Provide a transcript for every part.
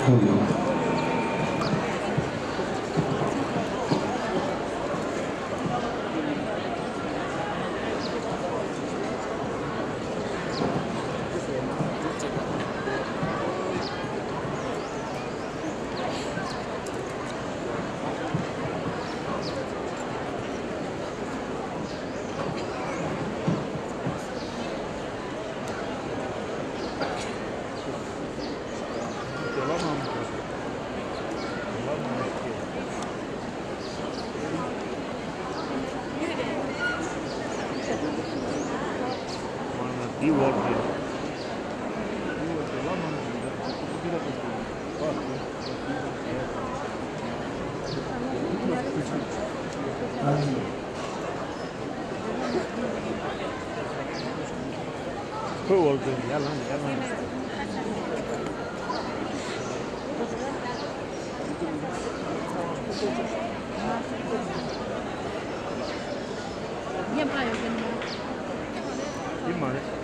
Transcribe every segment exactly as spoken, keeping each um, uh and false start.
ཐུག་ཡོད། འདི་འོག་ཏུ། ཁོའི་འོག་ཏུ་ཡར་ལངས་ཡར་ལངས། ཡིན་མ་རེད།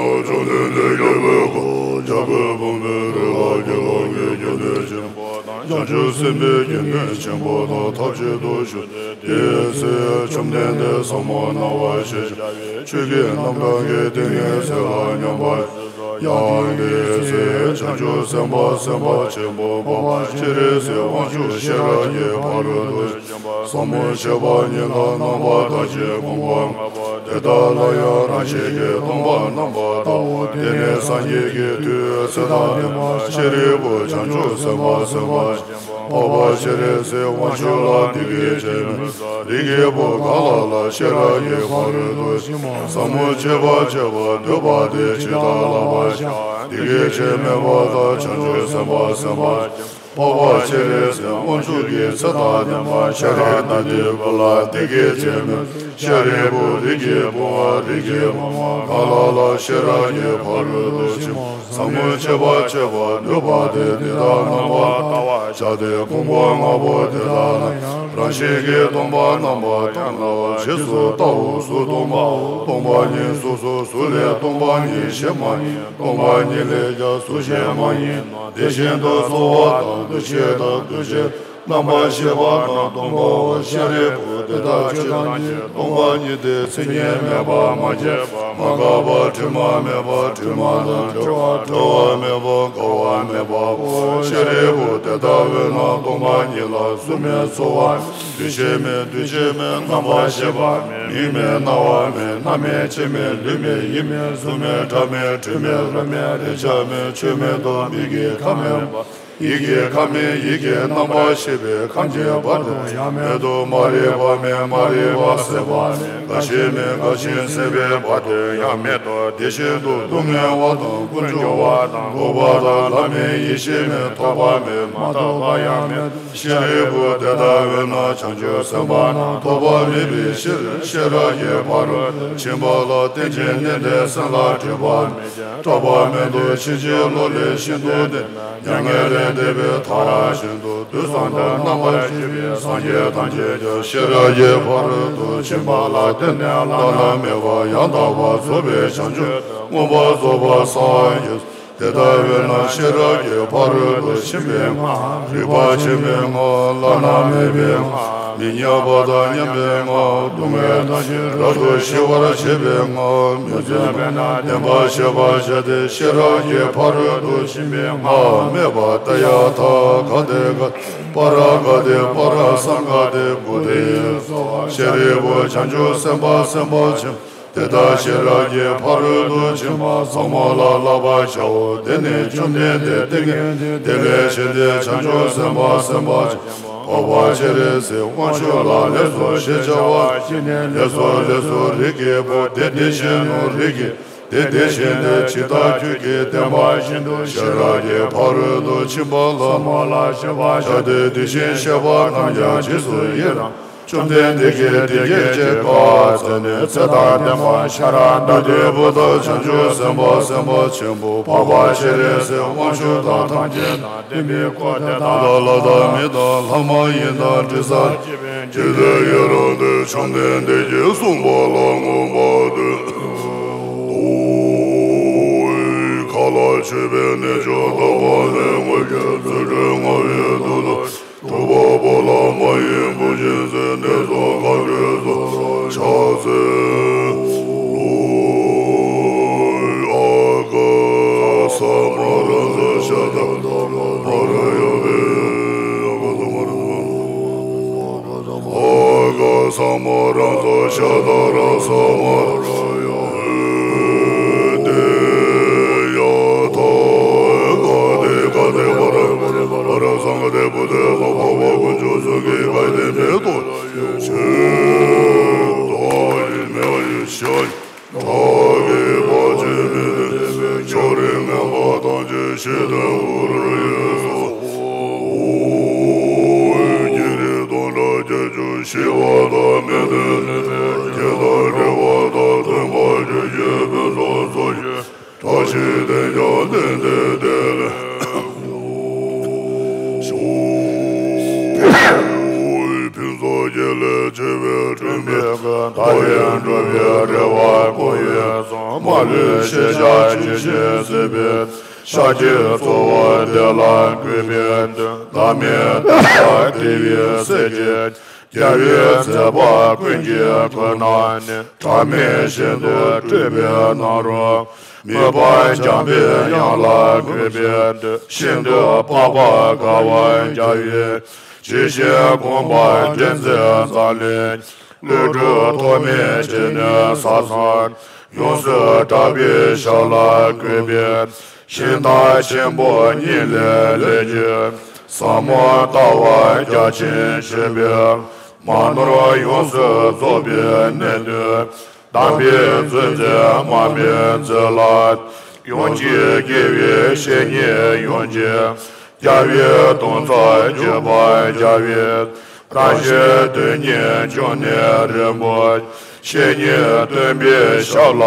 བཅོམ་ལྡན་འདས་རྒྱལ་པོའི་སྐུ། བྱ་རྒོད་ཕུང་པོའི་རི་ལ་དགེ་སློང་གི་སྐྱེ་གནས་ཆེན་པོ་དང་། བྱང་ཆུབ་སེམས་དཔའི་སྐྱེ་གནས་ཆེན་པོ་དང་ཐབས་གཅིག་ཏུ་བཞུགས་ཏེ། དེའི་ཚེ་བཅོམ་ལྡན་འདས་ཟབ་མོ་སྣང་བ་ཞེས་བྱ་བའི་ཆོས་ཀྱི་རྣམ་གྲངས་ཀྱི་ཏིང་ངེ་འཛིན་ལ་མཉམ་པར། ཡང་དེའི་ཚེ་བྱང་ཆུབ་སེམས་དཔའ་སེམས་དཔའ་ཆེན་པོ་འཕགས་པ་སྤྱན་རས་གཟིགས་དབང་ཕྱུག་ཤེས་རབ་ཀྱི་ཕ་རོལ་ཏུ་ཕྱིན་པ་ཟབ་མོ་སྤྱད་པ་ཉིད་ལ་རྣམ་པར་དག་ཅིང་། དགོངས་པ་ལྔ་པོ་དེ་དག་ལ་ཡང་རང་བཞིན་གྱིས་སྟོང་པ་རྣམ་པར་ལྟ་བ། དེ་ནས་སངས་རྒྱས་ཀྱི་མཐུས་ཚེ་དང་ལྡན་པ་ཤཱ་རིའི་བུ་བྱང་ཆུབ་སེམས་དཔའ་སེམས་དཔའ་ཆེན་པོ་འཕགས་པ་སྤྱན་རས་གཟིགས་དབང་ཕྱུག་ལ་འདི་སྐད་ཅེས་སྨྲས། རིགས་ཀྱི་བུ་གང་ལ་ལ་ཤེས་རབ་ཀྱི་ཕ་རོལ་ཏུ་ཕྱིན་པ་ཟབ་མོ་སྤྱད་པར་བྱ་བ་འདོད་པ་དེས་ཇི་ལྟར་བསླབ་པར་བྱ། འདི་སྐད་ཅེས་སྨྲས་པ་དང་། བྱང་ཆུབ་སེམས་དཔའ་སེམས་དཔའ་ཆེན་པོ་འཕགས་པ་སྤྱན་རས་གཟིགས་དབང་ཕྱུག་གིས་ཚེ་དང་ལྡན་པ་ཤཱ་ར་དྭ་ཏིའི་བུ་ལ་འདི་སྐད་ཅེས་སྨྲས། ཤཱ་རིའི་བུ། རིགས་ཀྱི་བུའམ་རིགས་ཀྱི་བུ་མོ་གང་ལ་ལ་ཤེས་རབ་ཀྱི་ཕ་རོལ་ཏུ་ཕྱིན་པ་ཟབ་མོ་སྤྱད་པར་བྱ་བ་འདོད་པ་དེས་འདི་ལྟར་རྣམ་པར་བལྟ་བར་བྱ་སྟེ། དགོངས་པ་ལྔ་པོ་དེ་དག་ལ་ཡང་རང་བཞིན་གྱིས་སྟོང་པ་རྣམ་པར་དག་པ་ལྟ་བ་རྗེས་སུ་བལྟའོ། གཟུགས་སྟོང་པའོ། སྟོང་པ་ཉིད་གཟུགས་སོ། གཟུགས་ལས་སྟོང་པ་ཉིད་གཞན་མ་ཡིན། སྟོང་པ་ཉིད་ལས་ཀྱང་གཟུགས་གཞན་མ་ཡིན་ནོ། དེ་བཞིན་དུ་ཚོར་བ་དང་། འདུ་ཤེས་དང་། འདུ་བྱེད་རྣམ་པར་ཤེས་པ་རྣམས་སྟོང་པའོ། ཤཱ་རིའི་བུ། དེ་ལྟར་ཆོས་ཐམས་ཅད་སྟོང་པ་ཉིད་དེ། མཚན་ཉིད་མེད་པ། མ་སྐྱེས་པ། མ་འགགས་པ། དྲི་མ་མེད་པ། དྲི་མ་དང་བྲལ་བ། བྲལ་བ་མེད་པ། འགག་པ་མེད་པའོ། ཤཱ་རིའི་བུ། དེ་ལྟ་བས་ན་སྟོང་པ་ཉིད་ལ་གཟུགས་མེད། ཚོར་བ་མེད། འདུ་ཤེས་མེད། འདུ་བྱེད་མེད། རྣམ་པར་ཤེས་པ་མེད། མིག་མེད། རྣ་བ་མེད། སྣ་མེད། ལྕེ་མེད། ལུས་མེད། ཡིད་མེད། གཟུགས་མེད། སྒྲ་མེད། དྲི་མེད། རོ་མེད། རེག་བྱ་མེད། ཆོས་མེད་དོ། མིག་གི་ཁམས་མེད་པ། ཡིད་ཀྱི་ཁམས་མེད། ཡིད་ཀྱི་རྣམ་པར་ཤེས་པའི་ཁམས་ཀྱི་བར་དུ་ཡང་མེད་དོ། མ་རིག་པ་མེད། མ་རིག་པ་སེལ་བ་མེད། རྒ་ཤི་མེད། རྒ་ཤི་སེལ་བའི་བར་དུ་ཡང་མེད་དོ། དེ་བཞིན་དུ་སྡུག་བསྔལ་བ་དང་། ཀུན་འབྱུང་བ་དང་། འགོག་པ་དང་། ལམ་མེད། ཡེ་ཤེས་མེད། ཐོབ་པ་མེད། མ་ཐོབ་པ་ཡང་མེད། ཤཱ་རིའི་བུ། དེ་ལྟ་བས་ན་བྱང་ཆུབ་སེམས་དཔའ་རྣམས་ཐོབ་པ་མེད་པའི་ཕྱིར། ཤེས་རབ་ཀྱི་ཕ་རོལ་ཏུ་ཕྱིན་པ་ལ་བརྟེན་ཅིང་གནས་ཏེ། སེམས་ལ་སྒྲིབ་པ་མེད་ཅིང་སྐྲག་པ་མེད་དོ། ཕྱིན་ཅི་ལོག་ལས་ཤིན་ཏུ་འདས་ནས་མྱ་ངན་ལས་འདས་པའི་མཐར་ཕྱིན་ཏོ། དུས་གསུམ་དུ་རྣམ་པར་ཤེས་པའི་སངས་རྒྱས་ཐམས་ཅད་ཀྱང་ཤེས་རབ་ཀྱི་ཕ་རོལ་ཏུ་ཕྱིན་པ་ལ་བརྟེན་ནས་བླ་ན་མེད་པ་ཡང་དག་པར་རྫོགས་པའི་བྱང་ཆུབ་མངོན་པར་རྫོགས་པར་སངས་རྒྱས། དེ་ལྟ་བས་ན་ཤེས་རབ་ཀྱི་ཕ་རོལ་ཏུ་ཕྱིན་པའི་སྔགས། རིག་པ་ཆེན་པོའི་སྔགས། བླ་ན་མེད་པའི་སྔགས། མི་མཉམ་པ་དང་མཉམ་པའི་སྔགས། སྡུག་བསྔལ་ཐམས་ཅད་རབ་ཏུ་ཞི་བར་བྱེད་པའི་སྔགས། མི་བརྫུན་པས་ན་བདེན་པར་ཤེས་པར་བྱ་སྟེ། ཤེས་རབ་ཀྱི་ཕ་རོལ་ཏུ་ཕྱིན་པའི་སྔགས། སྨྲས་པ། ཏདྱ་ཐཱ། ག་ཏེ་ག་ཏེ་པཱ་ར་ག་ཏེ་པཱ་ར་སཾ་ག་ཏེ་བོ་དྷི་སྭཱ་ཧཱ། ཤཱ་རིའི་བུ། བྱང་ཆུབ་སེམས་དཔའ་སེམས་དཔའ་ཆེན་པོ། དེ་ལྟར་ཤེས་རབ་ཀྱི་ཕ་རོལ་ཏུ་ཕྱིན་པ་ཟབ་མོ་ལ་བསླབ་པར་བྱའོ། དེ་ནས་བཅོམ་ལྡན་འདས་ཏིང་ངེ་འཛིན་དེ་ལས་བཞེངས་ཏེ། བྱང་ཆུབ་སེམས་དཔའ་སེམས་དཔའ་ཆེན་པོ་འཕགས་པ་སྤྱན་རས་གཟིགས་དབང་ཕྱུག་ལ་ལེགས་སོ་ཞེས་བྱ་བ་བྱས་ནས། ལེགས་སོ་ལེགས་སོ། རིགས་ཀྱི་བུ་དེ་དེ་བཞིན་ནོ། རིགས་ཀྱི་དེ་དེ་བཞིན་ཏེ། ཇི་ལྟར་ཁྱོད་ཀྱིས་བསྟན་པ་བཞིན་དུ་ཤེས་རབ་ཀྱི་ཕ་རོལ་ཏུ་ཕྱིན་པ་ཟབ་མོ་ལ་ཤེས་པར་བྱ་སྟེ། དེ་བཞིན་གཤེགས་པ་རྣམས་ཀྱང་རྗེས་སུ་ཡི་རང་། བཅོམ་ལྡན་འདས་ཀྱིས་དེ་སྐད་ཅེས་བཀའ་སྩལ་ནས། ཚེ་དང་ལྡན་པ་ཤཱ་ར་དྭ་ཏིའི་བུ་དག་བྱང་ཆུབ་སེམས་དཔའ་སེམས་དཔའ་ཆེན་པོ་འཕགས་པ་སྤྱན་རས་གཟིགས་དབང་ཕྱུག་དང་ཐམས་ཅད་དང་ལྡན་པའི་འཁོར་དེ་དག་ལ། ལྷ་དང་མི་དང་ལྷ་མ་ཡིན་དང་། དྲི་ཟར་བཅས་པའི་འཇིག་རྟེན་ཡི་རངས་ཏེ། བཅོམ་ལྡན་འདས་ཀྱིས་གསུངས་པ་ལ་མངོན་པར་བསྟོད། ཁ་ལ་མཆོད་པའི་རྣལ་འབྱོར་དག་པ་ནི། དངོས་ཀྱི་རྫུ་འཕྲུལ་བསྔོ་བའི་མཐུ་དང་། སྒྲུབ་པ་པོ་ལ་མ་ཡིན་བུ་སྦྱིན་སྲེག། ནད་སོགས་ག་དུས་སུ་ཕྱག་འཚལ་ལོ། ཨ་ག་ས་མ་ར་ས་ཤ་ད་ར་ས་མ་ར་ཡ་ཧེ། ཨ་ག་ས་མ་ར་ས་ཤ་ད་ར་ས་མ་ར་ཡ་ཧེ། ཏདྱ་ཐཱ། ག་ཏེ་ག་ཏེ་པཱ་ར་པཱ་ར་སཾ་ག་ཏེ་བོ་དྷི་སྭཱ་ཧཱ། འཕགས་པ་དཀོན་མཆོག་གསུམ་གྱི་བཀའ་དྲིན་མེད་དོ། ཆོས་དང་ཡིད་མེད་པ་ཡི་ཤ་ཡི། བདག་གིས་བར་ཆད་མི་བྱེད་པའི། ཕྱག་རིང་ངན་པ་ཐམས་ཅད་ཞི་སྟེ་འགྲོ་བར་ཤོག། ཨོ། བགེགས་རིགས་སྟོང་ཕྲག་བརྒྱད་ཅུ་ཞི་བ་དང་། མི་མཐུན་ཕྱོགས་ཀྱི་བགེགས་དང་། འབྲེལ་བ་དང་མཐུན་པར་གྱུར་ཅིག་ཕུན་སུམ་ཚོགས་ཤིང་བཀྲ་ཤིས་དེས་ཀྱང་ནན་ཏན་དེ་ལས་ཕུན་ཚོགས་བགེགས་ལས་བྱེ་བའི་ སྤྲུལ་པའི་སྐུ། མཐའ་ཡས་འགྲོ་བའི་རེ་བ་སྐོང་བའི་གསུང་། མ་ལུས་ཤེས་བྱ་ཇི་བཞིན་གཟིགས་པའི། ཤཱཀྱའི་གཙོ་བོ་དེ་ལ་གུས་པས་འདུད། བདག་མེད་རྟག་པ་དེ་ཡི་སྲས་ཀྱི། རྒྱལ་བའི་མཛད་པ་ཀུན་གྱི་སྐུ་ན་ནི། གྲངས་མེད་ཤིན་ཏུ་སྤྲུལ་པའི་སྣང་རུང་། མོས་པ་འཇམ་པའི་དབྱངས་ལ་གུས་པས་འདུད། ཤིན་ཏུ་འཕགས་པ་དགའ་བར་བྱ་བའི། ཇི་བཞིན་དགོངས་པ་དྲན་མཛད་འཛམ་གླིང་། ཀླུ་སྒྲུབ་ཐོགས་མེད་ཀྱི་ནི་ས་མཚམས། ཡོངས་སུ་གྲགས་པའི་ཞབས་ལ་གུས་པས། ཞིང་ཐང་ཆེན་པོ་ཉིད་ལས་ལས་ཀྱི། ཟབ་མོ་ལྟ་བ་རྒྱ་ཆེན་བཞེད་པའི། མ་ནོར་ཡོངས་སུ་རྫོགས་པའི་གནས་བསྟན། དམ་པའི་མཛོད་འཛིན་མར་མེ་མཛོད་ལ། ཡོངས་ཀྱི་དགེ་བའི་བཤེས་གཉེན་ཡོངས་ཀྱི། རྒྱལ་བའི་གདུང་ཚོགས་བརྗོད་པར་བྱ་བའི། རང་གཞན་དོན་གཉིས་འབྱུང་གནས་རིན་པོ། བཤེས་གཉེན་སྟོན་པའི་ཞབས་ལ་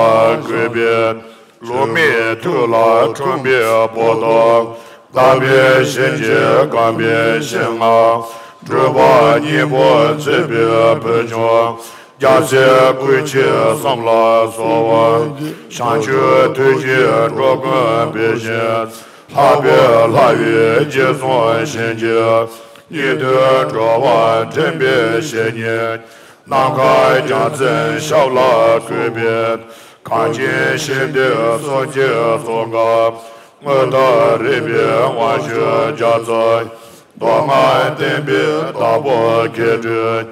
གུས་པས། བསླུ་མེད་ཐུགས་ལ་འཁྲུངས་པའི་བོ་དོ། དམ་པའི་ཞིང་གི་གོམ་པའི་ཞིང་ལྔ། སྒྲུབ་པ་སྙིང་པོ་མཛད་པའི་ཕུལ་བྱུང་། རྒྱལ་སྲས་སྐུ་མཆེད་གསུམ་ལ་གསོལ་བ། བྱང་ཆུབ་ཐུགས་ཀྱི་འགྲོ་ཀུན་འབིགས་ཤིང་། ལྷག་པའི་ལྷ་ཡི་རྗེས་བཟུང་ཞིང་གི། སྙིགས་དུས་འགྲོ་བ་འདྲེན་པའི་བཤེས་གཉེན། ནམ་མཁའ་རྒྱལ་མཚན་ཞབས་ལ་གུས་པས། གངས་ཅན་ཞིང་འདིའི་སྲོག་གཅོད་ཚོགས་འགའ། མངོན་མཐོ་རིག་པའི་དབང་ཕྱུག་རྒྱ་མཚོ། མདོ་སྔགས་བསྟན་པའི་བདག་པོ་མཁས་གྲུབ།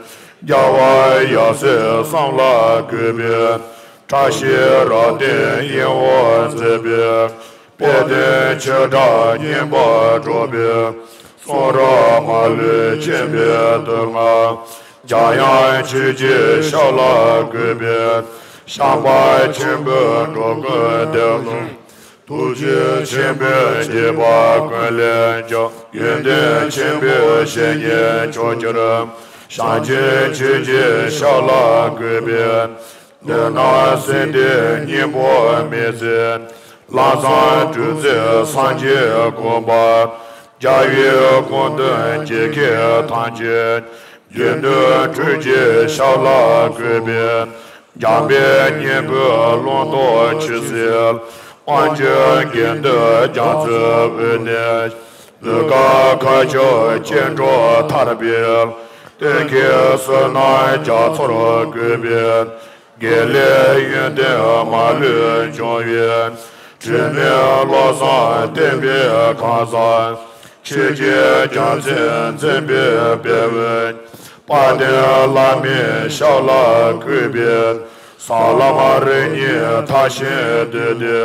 རྒྱལ་བ་ཡབ་སྲས་གསུམ་ལ་གུས་པས། བཀྲ་ཤིས་རབ་བརྟན་དབྱིན་འོག་མཛད་པའི། དཔལ་ལྡན་ཆོས་གྲགས་སྙིང་པོར་གྲགས་པའི། གསུང་རབ་མ་ལུས་མཁྱེན་པའི་མདོ་སྔགས། འཇམ་དབྱངས་ཆོས་ཀྱི་ཞབས་ལ་གུས་པས། བྱམས་པ་ཆེན་པོས་འགྲོ་ཀུན་བདེ། ཐུགས་རྗེ་ཆེན་པོས་བསྐྱེད་པ་ཀུན་ལེགས་ཤོག་ཡོན་ཏན་ཆེན་པོས་བཤེས་གཉེན་མཆོག་གྱུར། བྱམས་ཆེན་ཆོས་ཀྱི་ཞབས་ལ་གུས་པས། འདི་ན་སྲིད་མཐའི་སྙིང་པོ་མི་ཟད། ལམ་བཟང་སྒྲུབ་མཛད་སངས་རྒྱས་གོ་འཕང་། རྒྱལ་བའི་དགོངས་དོན་རྒྱལ་ཁབ་ཐམས་ཅད། དགེ་འདུན་སྤྲུལ་གྱི་ཞབས་ལ་གུས་པས། འཇམ་དཔལ་སྙིང་པོའི་ལུང་རྟོགས་ཆོས་གསེར། དབང་ཕྱུག་དགེ་འདུན་རྒྱ་མཚོའི་དབུས་ནས། འོད་དཀར་མཁའ་ཕྱོགས་སྐྱེ་འགྲོ་ཐར་པའི། སྟོན་ཁའི་བསོད་ནམས་རྒྱ་མཚོར་གུས་པས། དགེ་ལེགས་ཡོན་ཏན་མ་ལུས་འབྱུང་བའི། དྲི་མེད་བློ་བཟང་བསྟན་པའི་ཁང་བཟང་། ཆོས་ཀྱི་རྒྱལ་མཚན་འཛིན་པའི་དཔལ་བོས། དཔལ་ལྡན་བླ་མའི་ཞབས་ལ་གུས་པས། ཟབ་ལམ་རིམ་གཉིས་མཐར་ཕྱིན་བསྡུས་ཏེ།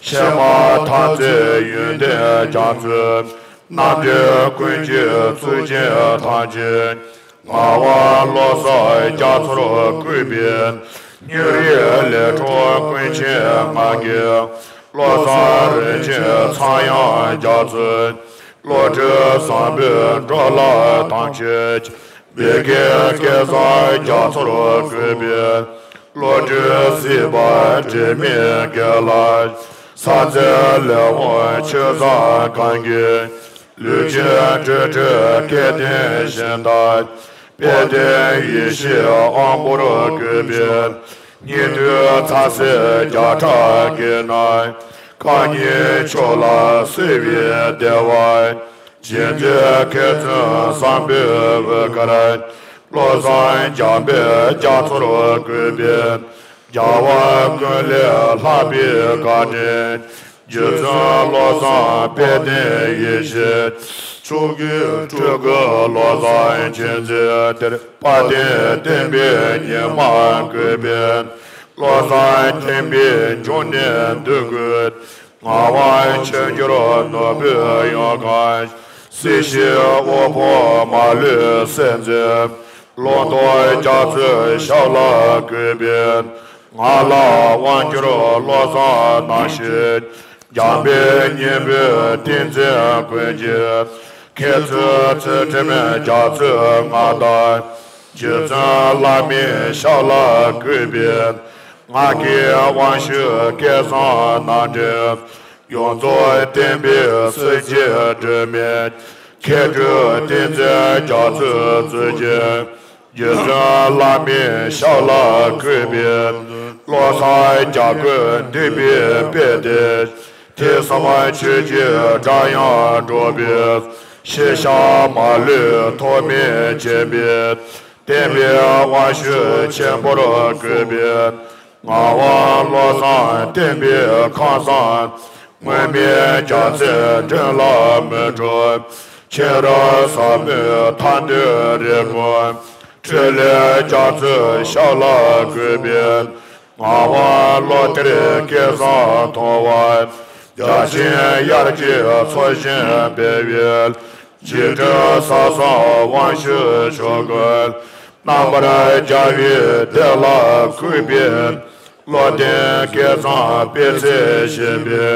ཕྱི་མ་ཐར་ཚེ་ཡོན་ཏན་རྒྱ་མཚོའི། རྣམ་ཐོས་ཀུན་གྱི་གཙུག་རྒྱན་ཐམས་ཅད། ངག་དབང་བློ་བཟང་རྒྱ་མཚོར་གུས་པས། མྱུར་བའི་ལས་འཕྲོ་ཀུན་ཆེན་ང་གིས། བློ་བཟང་རིན་ཆེན་ཚངས་དབྱངས་རྒྱ་མཚོའི། བློ་གྲོས་བཟང་པོས་འགྲོ་ལ་དམ་ཆོས། བི་ཀའི་སྐལ་བཟང་རྒྱ་མཚོར་གུས་པས། བློ་གྲོས་སྲིད་པ་དྲི་མེད་དགེ་ལ། ས་འཛིན་ལས་འོངས་ཆོས་བཟང་གང་གིས། ལུས་ཅན་སྤྲོས་བྲལ་སྐལ་ལྡན་ཞིང་དང་། དཔལ་ལྡན་ཡེ་ཤེས་དབང་པོར་གུས་པས། སྙིགས་དུས་ཚ་ཟེར་བརྒྱ་ཕྲག་གི་ནང་། རྐང་གཉིས་ཕྱོགས་ལ་གསོལ་བའི་བདེ་བ། རྗེ་བཙུན་མཁས་བཙུན་བཟང་པོའི་འོད་དཀར། བློ་བཟང་འཇམ་དཔལ་རྒྱ་མཚོར་གུས་པས། རྒྱལ་བ་ཀུན་ལས་ལྷག་པའི་བཀའ་དྲིན། རྗེ་བཙུན་བློ་བཟང་དཔལ་ལྡན་ཡེ་ཤེས། མཆོག་གི་སྤྲུལ་སྐུ་བློ་བཟང་མཁྱེན་བརྩེའི་གཏེར། དཔལ་ལྡན་བསྟན་པའི་ཉི་མ་བཀོད་པའི། བློ་བཟང་མཁྱེན་པའི་འབྱུང་གནས་འདོད་དགུའི། ངག་དབང་ཆོས་འབྱོར་ནོར་བུས་ཡོངས་གང་། སྲིད་ཞིའི་དབུལ་ཕོངས་མ་ལུས་སེལ་མཛད། ལུང་རྟོགས་རྒྱ་མཚོའི་ཞབས་ལ་གུས་པས། ངག་ལ་དབང་བསྒྱུར་བློ་བཟང་རྣམ་བཞི། འཇམ་དཔལ་སྙིང་པོའི་ཏིང་འཛིན་ཀུན་གྱི། མཁས་བཙུན་ཚུལ་ཁྲིམས་རྒྱ་མཚོའི་མངའ་བདག་རྗེ་བཙུན་བླ་མའི་ཞབས་ལ་གུས་པས། ངག་གི་དབང་ཕྱུག་སྐལ་བཟང་རྣམ་འདྲེན། ཡོངས་རྫོགས་བསྟན་པའི་སྲིད་ཞིའི་སྒྲོན་མེ། མཁས་གྲུབ་ཏིང་འཛིན་རྒྱ་མཚོའི་གཙུག་རྒྱན། རྗེ་བཙུན་བླ་མའི་ཞབས་ལ་གུས་པས། བློ་བཟང་རྒྱལ་པོས་འདུན་པའི་དཔལ་དེ། ཐེག་གསུམ་ཆོས་ཀྱི་སྒྲ་དབྱངས་སྒྲོག་པའི། ཤེས་བྱ་མ་ལུས་ཐོགས་མེད་མཁྱེན་པའི། བསྟན་པའི་དབང་ཕྱུག་ཆེན་པོར་གུས་པས། ངག་དབང་བློ་བཟང་བསྟན་པའི་ཁང་བཟང་། དངོས་མེད་རྒྱལ་མཚན་མགྲིན་ལ་མི་འགྲུབ། མཁྱེན་རབ་ཟབ་མོའི་ཐར་འདོད་རེ་སྐོང་། འཕྲིན་ལས་རྒྱ་མཚོའི་ཞབས་ལ་གུས་པས། ངག་དབང་བློ་གཏེར་སྐལ་བཟང་མཐོང་བ། རྒྱ་ཆེན་དབྱར་གྱི་ཚོགས་ཞིང་འབེལ་བའི། འཇིགས་བྲལ་ས་གསུམ་དབང་ཕྱུག་མཆོག་ཀུན། རྣམ་པར་རྒྱལ་བའི་བདེ་ལ་གུས་པས། བློ་ལྡན་སྐལ་བཟང་པད་ཚལ་བཞད་པའི།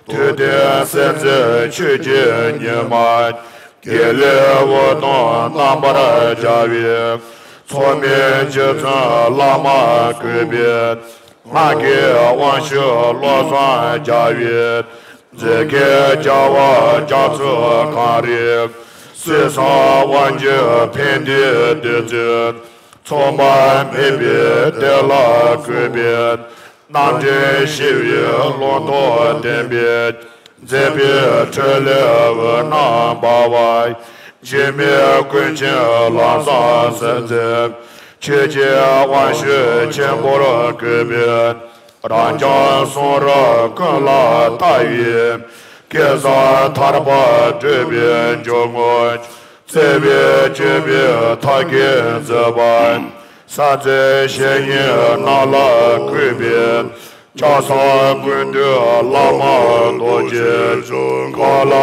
ཐུབ་བསྟན་གསལ་མཛད་ཆོས་ཀྱི་ཉི་མ། དགེ་ལེགས་འོད་སྟོང་རྣམ་པར་རྒྱལ་བའི། མཚུངས་མེད་རྗེ་བཙུན་བླ་མ་གུས་པས། སྔགས་ཀྱི་དབང་ཕྱུག་བློ་བཟང་རྒྱལ་བའི། མཛེས་དགའི་རྒྱལ་བ་རྒྱ་མཚོ་གངས་རི། སྲིད་གསུམ་དབང་བསྒྱུར་ཕན་བདེའི་བདུད་རྩི། མཚུངས་པ་མེད་པའི་བདེ་ལ་གུས་པས། རྣམ་འདྲེན་ཞི་བའི་ལུང་རྟོགས་ལྡན་པའི། མཛད་པའི་འཕྲིན་ལས་འོད་སྣང་འབར་བ། འཇིགས་མེད་ཀུན་མཁྱེན་ལམ་བཟང་གསལ་མཛད། ཆོས་ཀྱི་དབང་ཕྱུག་ཆེན་པོར་གུས་པས། རབ་འབྱམས་གསུང་རབ་ཀུན་ལ་ལྟ་བའི། སྐལ་བཟང་ཐར་པ་བགྲོད་པའི་འཇུག་ངོགས། བརྩེ་བའི་སྤྱོད་པའི་མཐའ་རྒྱས་མཛད་པ། ས་འཛིན་བཤེས་གཉེན་རྣམས་ལ་གུས་པས། ལྕགས་ཟམ་ཀུན་འདུས་བླ་མ་རྡོ་རྗེ་འཆང་། གང་ལ་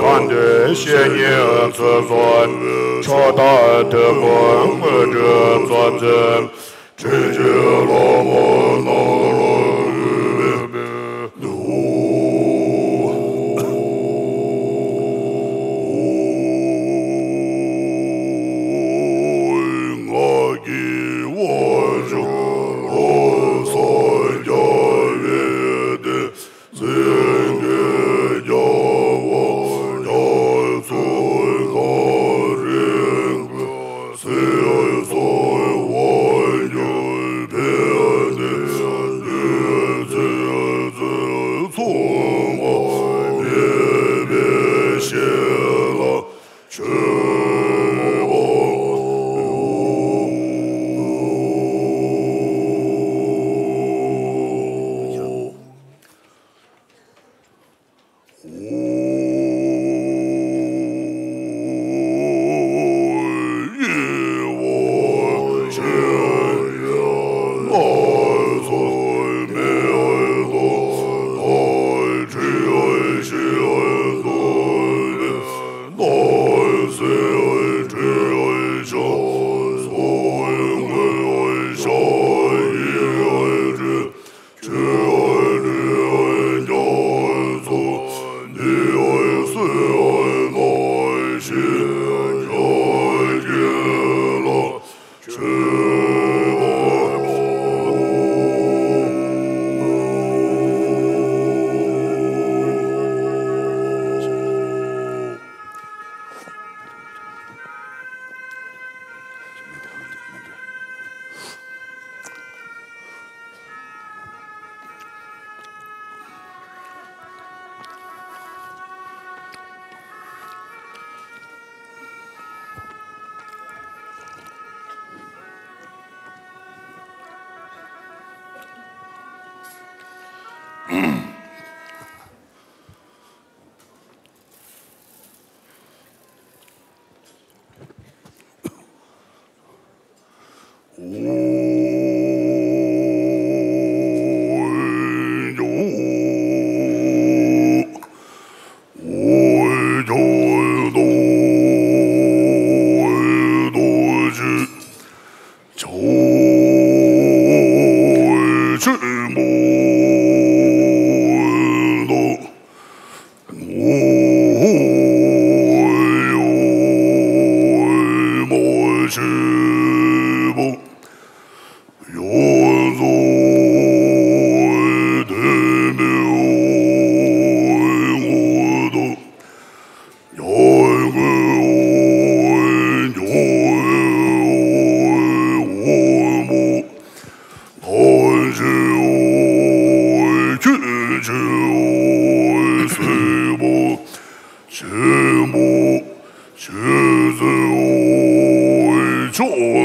གང་འདུལ་བཤེས་གཉེན་ཚུལ་སོགས། ཕྱོགས་མཐར་དོན་དགུའི་དངོས་གྲུབ་སྩོལ་མཛད། ཁྲིད་ཀྱི་བླ་མ་རྣམས་ལ་གུས་པས། སྔགས་ཀྱི་དབང་ཕྱུག་བློ་བཟང་རྒྱལ་བའི་བསྟན། སེང་གེ་རྒྱལ་བ་རྒྱ་མཚོའི་གངས་རི། སྲིད་གསུམ་དབང་བསྒྱུར་ཕན་བདེའི་བདུད་རྩི་འཛིན། མཚུངས་པ་མེད་པའི་ཞལ་ལ་མཆོད་པ།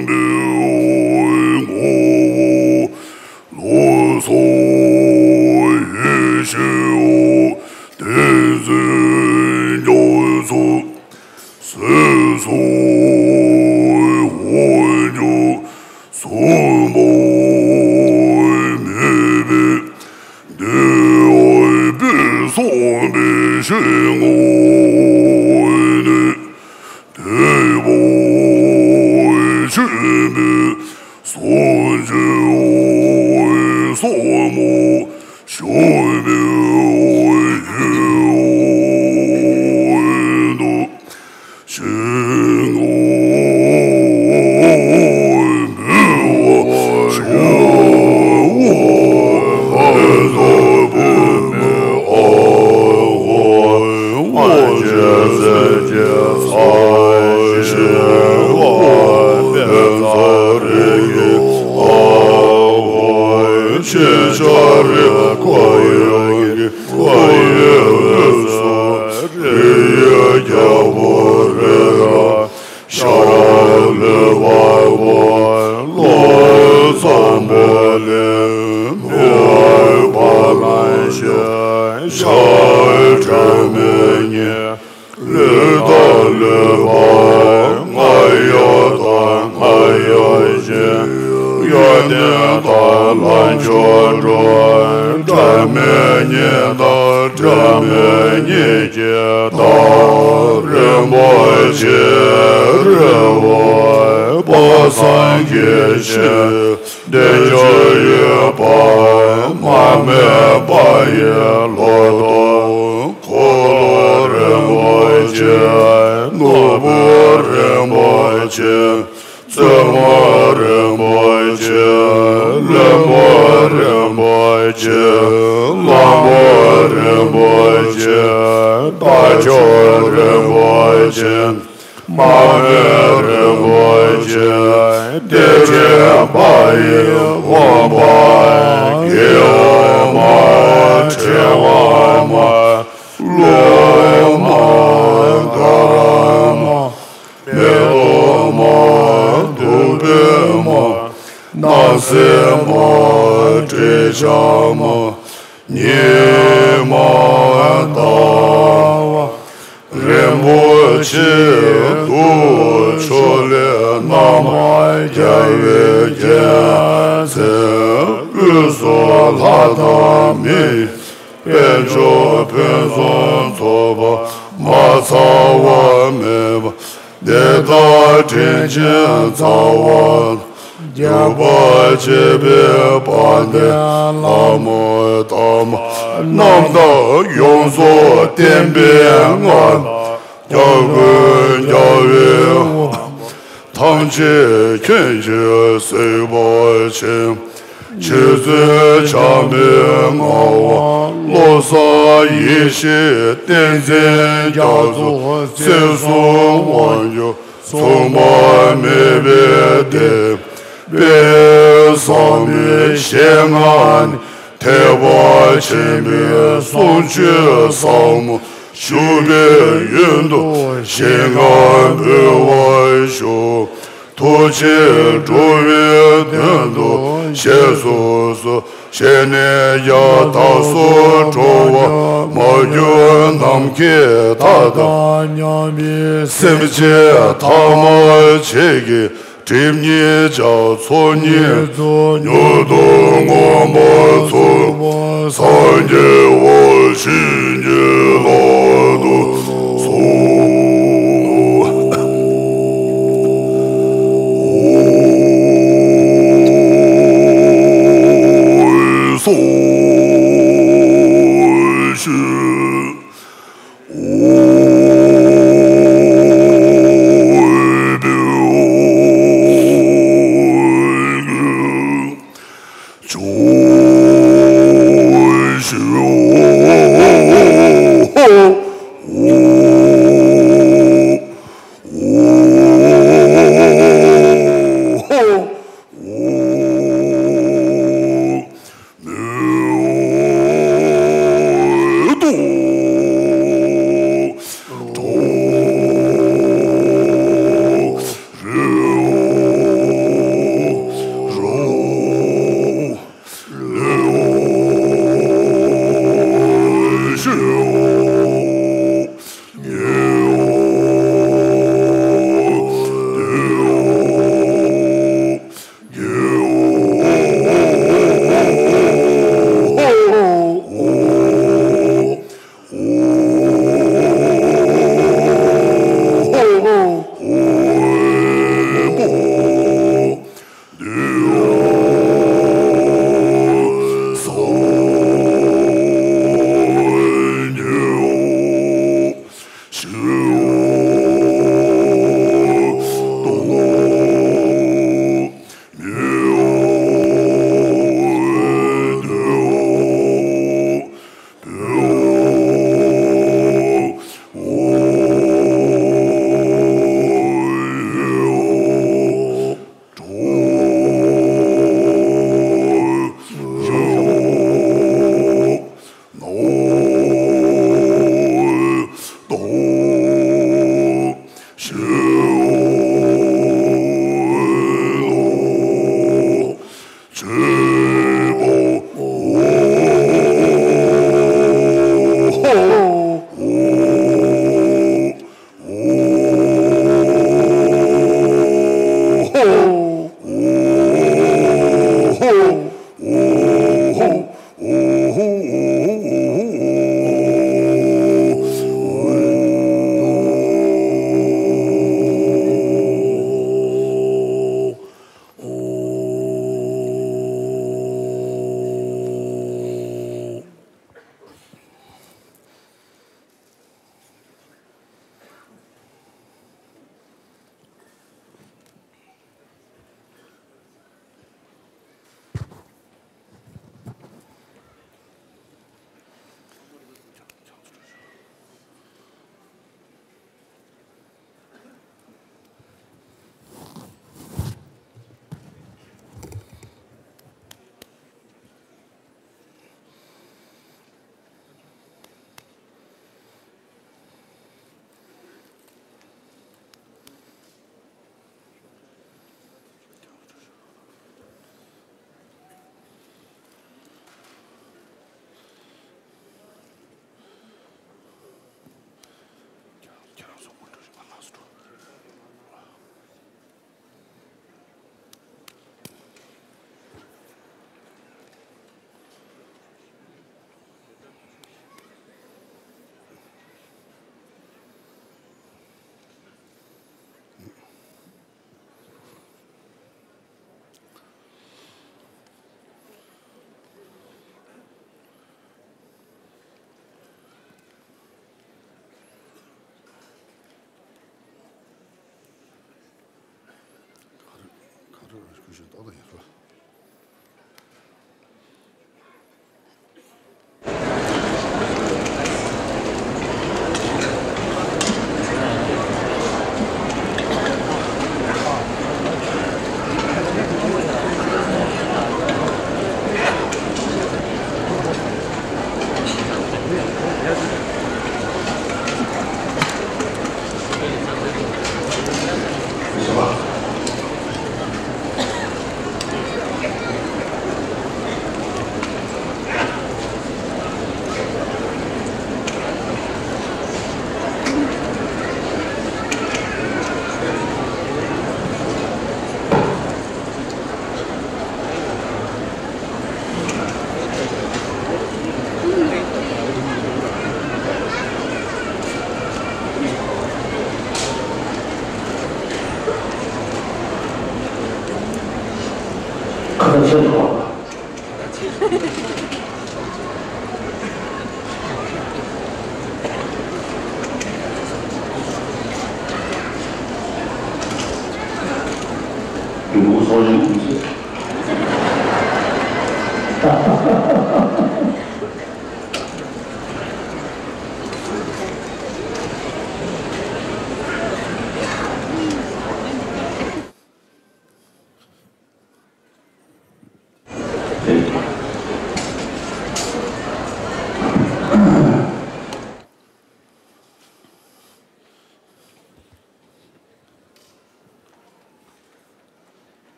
ངོ་བོ་ལོགས་སུ་ཡེ་ཤེས་འོད་ཏིང་འཛིན་རྒྱ་མཚོ། སྲིད་གསུམ་འོག་འགྱུ་གསུམ་པོ་མེད་པའི་བདེ་བ་དཔལ་བཟང་པོའི་ཞིང་ངོ་ནས། དེ་བས་ཆེན་པོའི་སངས་རྒྱས་ཟབ་མོ་བྱོན་པའི་ཡུལ་དུ། ཞིང་ངོ་འབུལ་བ་ཞུ་བ་ལས་ལྷ་བུད་མེད་ཨ་ཧོ། སངས་རྒྱས་སྲས་ཀྱི་ས་ཞིང་བ་དཔལ་ཚར་རེ་གི་ཨ་ཧོ། ཤེས་བྱ་རེ་ཁོ་ཡོད་ཀྱི་ཁོ་ཡོད་སོ། རེ་ཡོད་རྒྱལ་པོ་རེ་ར། ཤར་ལུས་པ་བོ་ལོ་ཙཱ་བོ་ལས་མོས་པ་ལ་ཤེས་བྱ་དྲན་མེད་ཉིད། ལུས་དང་ལུས་པ་ང་ཡོད་དང་ང་ཡོད་ཅིང་། ཡོན་ཏན་དང་ལ་མཆོག་འགྲོ་དྲན་མེད་ཉིད་དང་དྲན་མེད་ཉིད་ཀྱི་བདག་རིན་པོ་ཆེ་རི་བོ་དཔག་བསམ་གྱི་ཞིང་། བདེ་མཆོག་ཡོད་པ་མ་སྨད་པ་ཡི་ལོ་ཏོག་འཁོར་ལོ་རིན་པོ་ཆེ། ནོར་བུ་རིན་པོ་ཆེ། བཙུན་མོ་རིན་པོ་ཆེ། བློན་པོ་རིན་པོ་ཆེ། གླང་པོ་རིན་པོ་ཆེ། རྟ་མཆོག་རིན་པོ་ཆེ། མ་སྨད་རིན་པོ་ཆེ། བདེ་ཆེན་དཔལ་ཡེ་དབང་པོ་རྒྱལ་བ་མ་ཁྲི་བ་མ་ལོ་མ་དྷ་ར་མ་མེ་ཏོག་མ་བདུག་སྤོས་མ་སྣང་གསལ་མ་སྤྲིན་ཆང་མ་ཉི་མ་ཟླ་བ་རིན་པོ་ཆེ་དུ་ཕྱོགས་ལས་རྣམ་པར་རྒྱལ་བའི་རྒྱལ་མཚན་དབུས་སུ་ལྷ་དང་མི་དཔལ་མཆོག་ཕུན་སུམ་ཚོགས་པ་མ་ཚང་བ་མེད་པ། དེ་དག་དྲིན་ཅན་ཚང་བ་དང་། རྒྱུད་པ་ཆེ་བའི་དཔལ་ལྡན་ལྷ་མོ་དམ་པ་རྣམས་དང་། ཡོངས་སུ་བསྟན་པའི་སྔགས་རྒྱ་ཀུན་རྒྱལ་བའི་དབང་པོ་ཐམས་ཅད་མཁྱེན་ཅིང་གཟིགས་པ་ཆེན་པོ། ཆོས་སྲིད་འཇམ་པའི་ངག་དབང་བློ་བཟང་ཡེ་ཤེས་བསྟན་འཛིན་རྒྱ་མཚོ། སྲིད་གསུམ་དབང་སྒྱུར་མཚུངས་པ་མེད་པའི་བསྟན་པའི་བསམ་པའི་ཞལ་སྔ་ནས་ཐེག་པ་ཆེན་པོའི་གསུང་ཆོས་ཟབ་མོ་ཞུ་བའི་ཡུལ་དུ་ཞིང་ཁམས་འབུལ་བར་ཞུ། ཐུགས་རྗེས་འགྲོ་བའི་དོན་དུ་ཞེས་སུ་གསོལ། ཞལ་ནས་ཀྱང་བདག་སོགས་འགྲོ་བ་མ་གྱུར་ནམ་མཁའི་མཐའ་དང་མཉམ་པའི་སེམས་ཅན་ཐ་མལ་ཆེ་གེའི་སྒྲིབ་གཉིས་ཀྱང་ཚོགས་གཉིས་མྱུར་དུ་ངོམས་པར་མཛོད། སངས་རྒྱས་དབང་བྱེད་ཀྱི་ལག་ཏུ་གསོལ།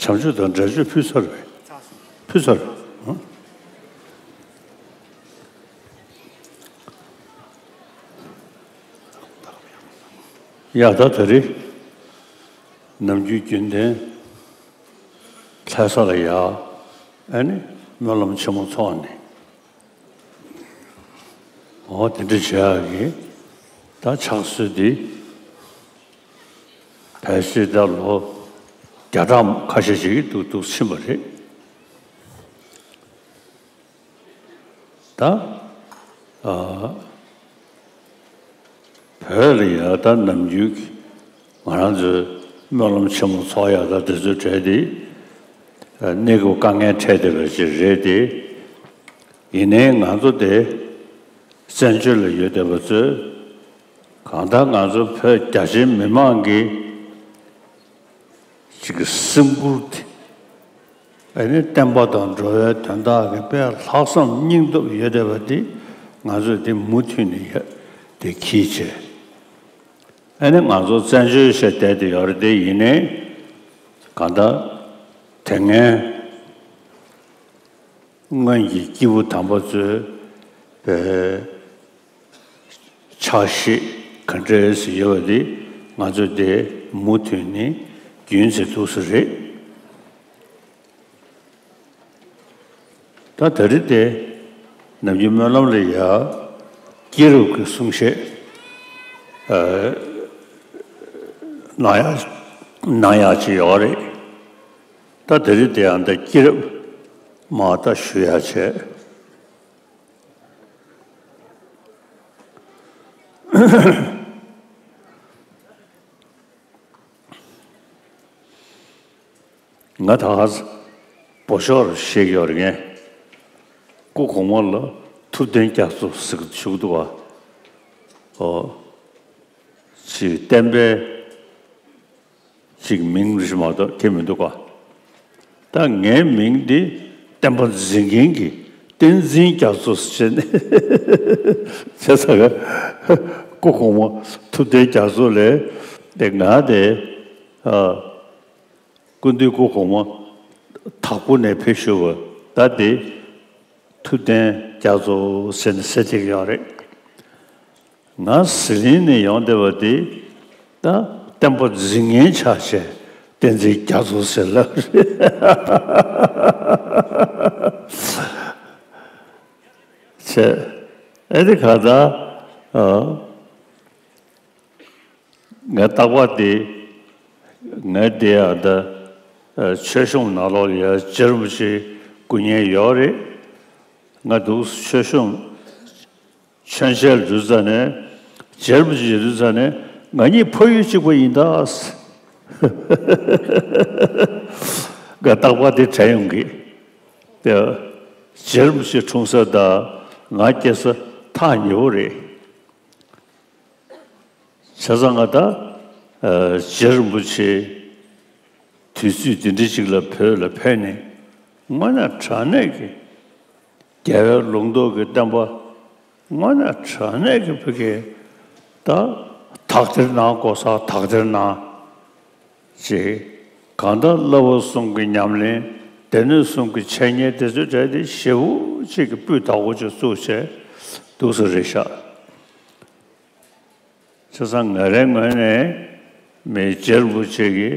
བྱམས་ཆོས་དང་འབྲེལ་ཆོས་ཕུལ་ཚར་བས། ཕུལ་ཚར། ཨ། ཡ་ད་དེ་རིང་ནམ་རྒྱུན་རྒྱུན་ལྡན་ལྷ་ས་ལ་ཡ་ཨ་ནི་སྨོན་ལམ་ཆེན་མོ་ཚོགས་ནས། འོ་དེ་འདྲ་བྱེད་ཡག་གི་ད་ཕྱག་སྲོལ་འདི་ཕལ་ཆེར་ད་ལོ་བརྒྱ་ཕྲག་ཁ་ཤས་ཤིག་འདུག་འདུག་ཕྱིན་པ་རེད། ད་ཨ། བོད་ལ་ཡ་ད་ནམ་རྒྱུན་གྱི་ང་རང་ཚོའི་སྨོན་ལམ་ཆེན་མོ་ཚོགས་ཡ་ད་དེ་ཚོའི་གྲས་དེ་གནས་སྐབས་དཀའ་ངལ་འཕྲད་བསྡད་པ་ཅིག་རེད་དེ། ཡིན་ནའི་ང་ཚོ་དེ་བཙན་བྱོལ་ལ་ཡོད་བསྡད་པ་ཚོས་གང་ལྟར་ང་ཚོ་བོད་རྒྱ་ཆེའི་མི་མང་གི་ཅིག་གི་སེམས་ཁུར་དེ། ཨ་ནི་བསྟན་པ་དང་འགྲོ་བའི་དོན་དག་གི་དཔེ་ལྷག་བསམ་སྙིང་སྟོབས་ཡོད་བསྡད་པ་དེ་ང་ཚོས་དེ་མུ་མཐུད་ནས་ཡ་དེ་གིས་བྱས། ཨ་ནི་ང་ཚོ་བཙན་བྱོལ་ཞེས་བསྡད་དེ་ཡོད་རེད་དེ། ཡིན་ནའི་གང་ལྟར་དེ་སྔའི་སྔོན་གྱི་སྐྱེས་བུ་དམ་པ་ཚོའི་པའི་ཕྱག་བཞེས་ག་འདྲས་ཡོད་པ་དེ་ང་ཚོས་དེ་མུ་མཐུད་ནས་རྒྱུན་འཛིན་ཐུབ་ས་རེད། ད་ད་རེས་དེ་ནམ་རྒྱུན་སྨོན་ལམ་ལ་ཡ་སྐྱེས་རབས་ཀྱི་གསུང་བཤད་ཨ་གནང་ཡ་གནང་ཡ་ཅིག་ཡོད་རེད། ད་ད་རེས་དེ་ཡང་ད་སྐྱེས་རབས་མར་ད་ཞུ་ཡ་བྱས། ང་ད་ཧ་སི་བོད་ཤོག་རུ་ཤེས་ཀྱི་ཡོད་རེད། ངས་སྐུ་གོང་མ་ལ་ཐུབ་བསྟན་རྒྱ་མཚོ་ཟེར་གི་བཞུགས་འདུག་བ། ཨོ། ཅིག་བསྟན་པའི་ཅིག་མིང་རེད་མ་གཏོགས་ཁྱེད་མི་འདུག་ག། ད་ངའི་མིང་འདི་བསྟན་པ་འཛིན་མཁན་གྱི་བསྟན་འཛིན་རྒྱ་མཚོ་ཟེར་ནས་བྱས་ཙང་སྐུ་གོང་མ་ཐུབ་བསྟན་རྒྱ་མཚོ་ལས་དེ་ང་དེ་ཨ། སྐུ་མདུན་སྐུ་གོང་མ་དྭགས་པོ་ནས་ཕེབས་ཞུ་བ་ད་དེ་ཐུབ་བསྟན་རྒྱ་མཚོ་ཟེར་ནས་ཟེར་བསྡད་ཀྱི་ཡོད་རེད། ང་ཟི་ལིང་ནས་ཡོང་བསྡད་པ་དེ་ད་བསྟན་པ་འཛིན་མཁན་ཆགས་བྱས་བསྟན་འཛིན་རྒྱ་མཚོ་ཟེར་ལབ་རེད། བྱས་ཨེ་དེ་ག་ད་ཨ། ངའི་རྟག་པར་དེ་ངའི་དེ་ཡང་ད་ཆོས་གཞུང་ནང་ལོགས་ལ་ཡང་རྗེ་རིན་པོ་ཆེ་སྐུ་བརྙན་ཡོད་རེད། ང་འདུག་ཆོས་གཞུང་མཆོད་མཇལ་འགྲོ་ཙ་ནས་ རྗེ་རིན་པོ་ཆེ་ཡོད་དུས་ཙང་ནས་ང་གཉིས་ཕ་ཡུལ་གཅིག་པ་ཡིན་ད། ང་རྟག་པར་དེ་དྲན་ཡོང་གི། དེ་རྗེ་རིན་པོ་ཆེ་འཁྲུངས་ས་དང་ང་སྐྱེས་ས་ཐག་ཉེ་བོ་རེད། བྱས་ཙང་ང་ད་རྗེ་རིན་པོ་ཆེ་དུས་ཚོད་འདི་འདྲ་ཅིག་ལ་བོད་ལ་ཕེབས་ནས་དངོས་གནས་དྲང་གནས་ཀྱི་རྒྱལ་བའི་ལུང་རྟོགས་ཀྱི་བསྟན་པ་དངོས་གནས་དྲང་གནས་ཀྱི་བོད་ཀྱི་ད་དག་ཐེར་གནང་དགོས་ས་དག་ཐེར་གནང་། ཅེས་གང་ལྟར་བསླབ་པ་གསུམ་གྱི་ཉམས་ལེན། སྡེ་སྣོད་གསུམ་གྱི་འཆད་ཉན་དེ་ཚོའི་གྲས་དེ་ཞེ་པོ་ཅིག་གི་སྤུས་དག་པོ་ཅིག་བཙུགས་བྱས་འདུག་ས་རེད་ཤག་བྱས་ཙང་ང་རའི་ངོས་ནས་མི་རྗེ་རིན་པོ་ཆེ་གིས་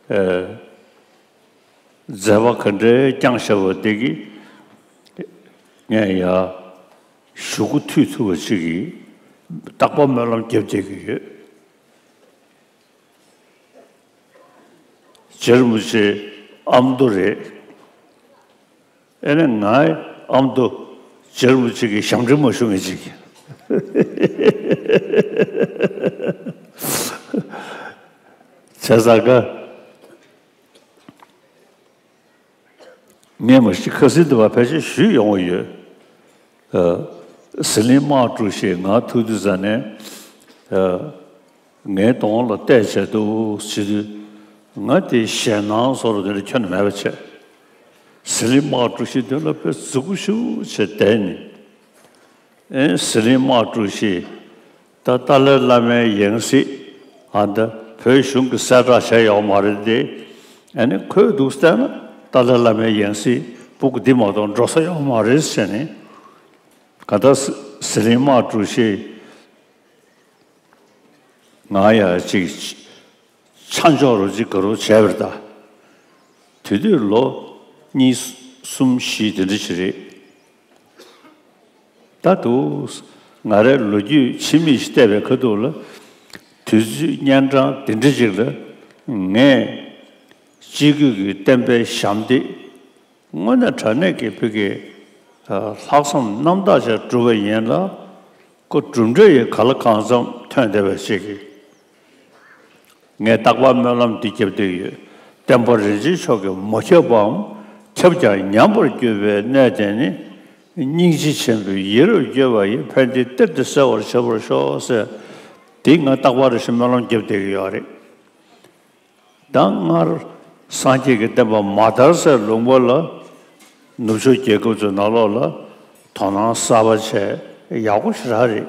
ཨ་མཛད་པ་ག་འདྲའི་བསྐྱངས་བཞག་པ་དེ་གིས་ངས་ཡ་ཞུ་སྒོ་མཐུད་ཐུབ་པ་ཅིག་གིས་རྟག་པར་སྨོན་ལམ་རྒྱབ་བསྡད་ཀྱི་ཡོད། རྗེ་རིན་པོ་ཆེ་ཨ་མདོ་རེད། ཨེ་ནས་ང་ཨ་མདོ་རྗེ་རིན་པོ་ཆེ་གི་ཞབས་འདྲེན་མ་ཞུ་མཁན་ཅིག་བྱས་ཙང་ཀ་ངས་མ་གཞི་ཁ་སང་དུ་བ་ཕལ་ཆེར་ཞུས་ཡོང་བ་ཡོད། ཨ། ཟི་ལིང་དམག་འཁྲུག་ཞེས་ང་ཐུག་དུས་ཙ་ནས་ཨ། ངའི་གདོང་ལ་བལྟས་བྱས་འདུག་བྱེད་དུས་ང་དེ་ཞེད་སྣང་བཟོ་འདྲ་དེ་འདྲ་ཁྱོན་ནས་མེད་པ་བྱས། ཟི་ལིང་དམག་འཁྲུག་ཞེས་དོན་ལ་དཔེ་མཛུབ་གུ་ཤུགས་བྱས་བསྡད་ནས། ཨེ་ཟི་ལིང་དམག་འཁྲུག་ཞེས་ད་ཏཱ་ལའི་བླ་མའི་ཡང་སྲིད་ཨ་ད་བོད་གཞུང་གི་གསལ་བསྒྲགས་བྱས་ཡོད་མ་རེད་དེ། ཨ་ནི་ཁོས་འདུག་བལྟས་ན་ཏཱ་ལའི་བླ་མའི་ཡང་སྲིད་སྤུ་གུ་འདི་མ་གཏོགས་འགྲོ་ས་ཡོད་མ་རེད་ཟེར་ནས། ག་ད་ཟི་ཟི་ལིང་དམག་འཁྲུག་ཞེས་ང་ཡ་ཅིག་ཆ་འཇོག་རོ་ཅིག་ག་རོ་བྱས་པར་ད། དེ་དུས་ལོ་གཉིས་གསུམ་བཞི་དེ་འདྲ་ཞིག་རེད། ད་དུ་ང་རའི་ལོ་རྒྱུས་ཕྱི་མིག་ཅིག་བལྟས་པའི་ཁ་ཐུག་ལ་དུས་ཚོད་གཉན་འཕྲང་དེ་འདྲ་ཅིག་ལ་ངས་སྤྱི་སྒོས་ཀྱི་བསྟན་པའི་ཞབས་འདེགས། དངོས་གནས་དྲང་གནས་ཀྱི་བོད་ཀྱི་ལྷག་བསམ་རྣམ་དག་ཅིག་བསྒྲུབས་པ་ཡིན་ལ། ཁོ་གྲུབ་འབྲས་ཡི་ག་ལ་གང་འཚམ་ཐོན་བསྡད་པ་ཞིག་གིས། ངས་རྟག་པར་སྨོན་ལམ་འདི་རྒྱབ་བསྡད་ཡོད། བསྟན་པ་རིན་ཆེན་མཆོག་གིས་མ་ཁྱབ་པའམ་ཁྱབ་ཀྱང་ཉམས་པར་གྱུར་པའི་གནས་དེ་ནི། སྙིང་རྗེ་ཆེན་པོས་ཡིད་རབ་བསྐྱོད་པ་ཡིས་ཕན་བདེའི་གཏེར་དེ་གསལ་བར་བྱེད་པར་ཤོག་ཟེར། དེ་ང་རྟག་པར་རེ་ཞིག་སྨོན་ལམ་རྒྱབ་བསྡད་ཀྱི་ཡོད་རེད། ད་སྔར་སངས་རྒྱས་ཀྱི་བསྟན་པ་མ་དར་སའི་ལུང་པ་ལ་ནུབ་ཕྱོགས་རྒྱལ་ཁབ་ཚོའི་ནང་ལོགས་ལ་དོ་སྣང་གསར་པ་བྱས་ཡག་པོ་ཞེ་དྲག་རེད།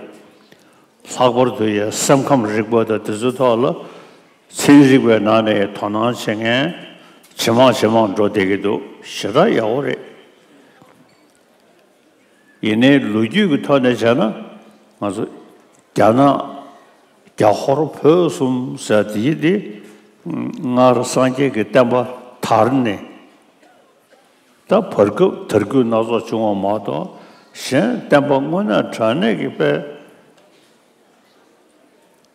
ལྷག་པར་དུ་ཡང་སེམས་ཁམས་རིག་པ་དང་དེ་ཚོའི་ཐོག་ལ་ཚན་རིག་པའི་ནང་ནས་དོ་སྣང་བྱེད་མཁན་ཇེ་མང་ཇེ་མང་འགྲོ་བསྡད་ཀྱི་འདུག་ཞེ་དྲག་ཡག་པོ་རེད། ཡིན་ནའི་ལོ་རྒྱུས་ཀྱི་ཐོག་ནས་བྱས་ན་ང་ཚོ་རྒྱ་ནག་རྒྱ་ཧོར་བོད་གསུམ་ཟེར་དེ་དེ་སྔར་སངས་རྒྱས་ཀྱི་བསྟན་པ་དར་ནས་ད་བར་སྐབས་དར་རྒུད་སྣ་ཚོགས་བྱུང་བ་མ་གཏོགས་གཞན་བསྟན་པ་དངོས་གནས་དྲང་གནས་ཀྱི་དཔེ།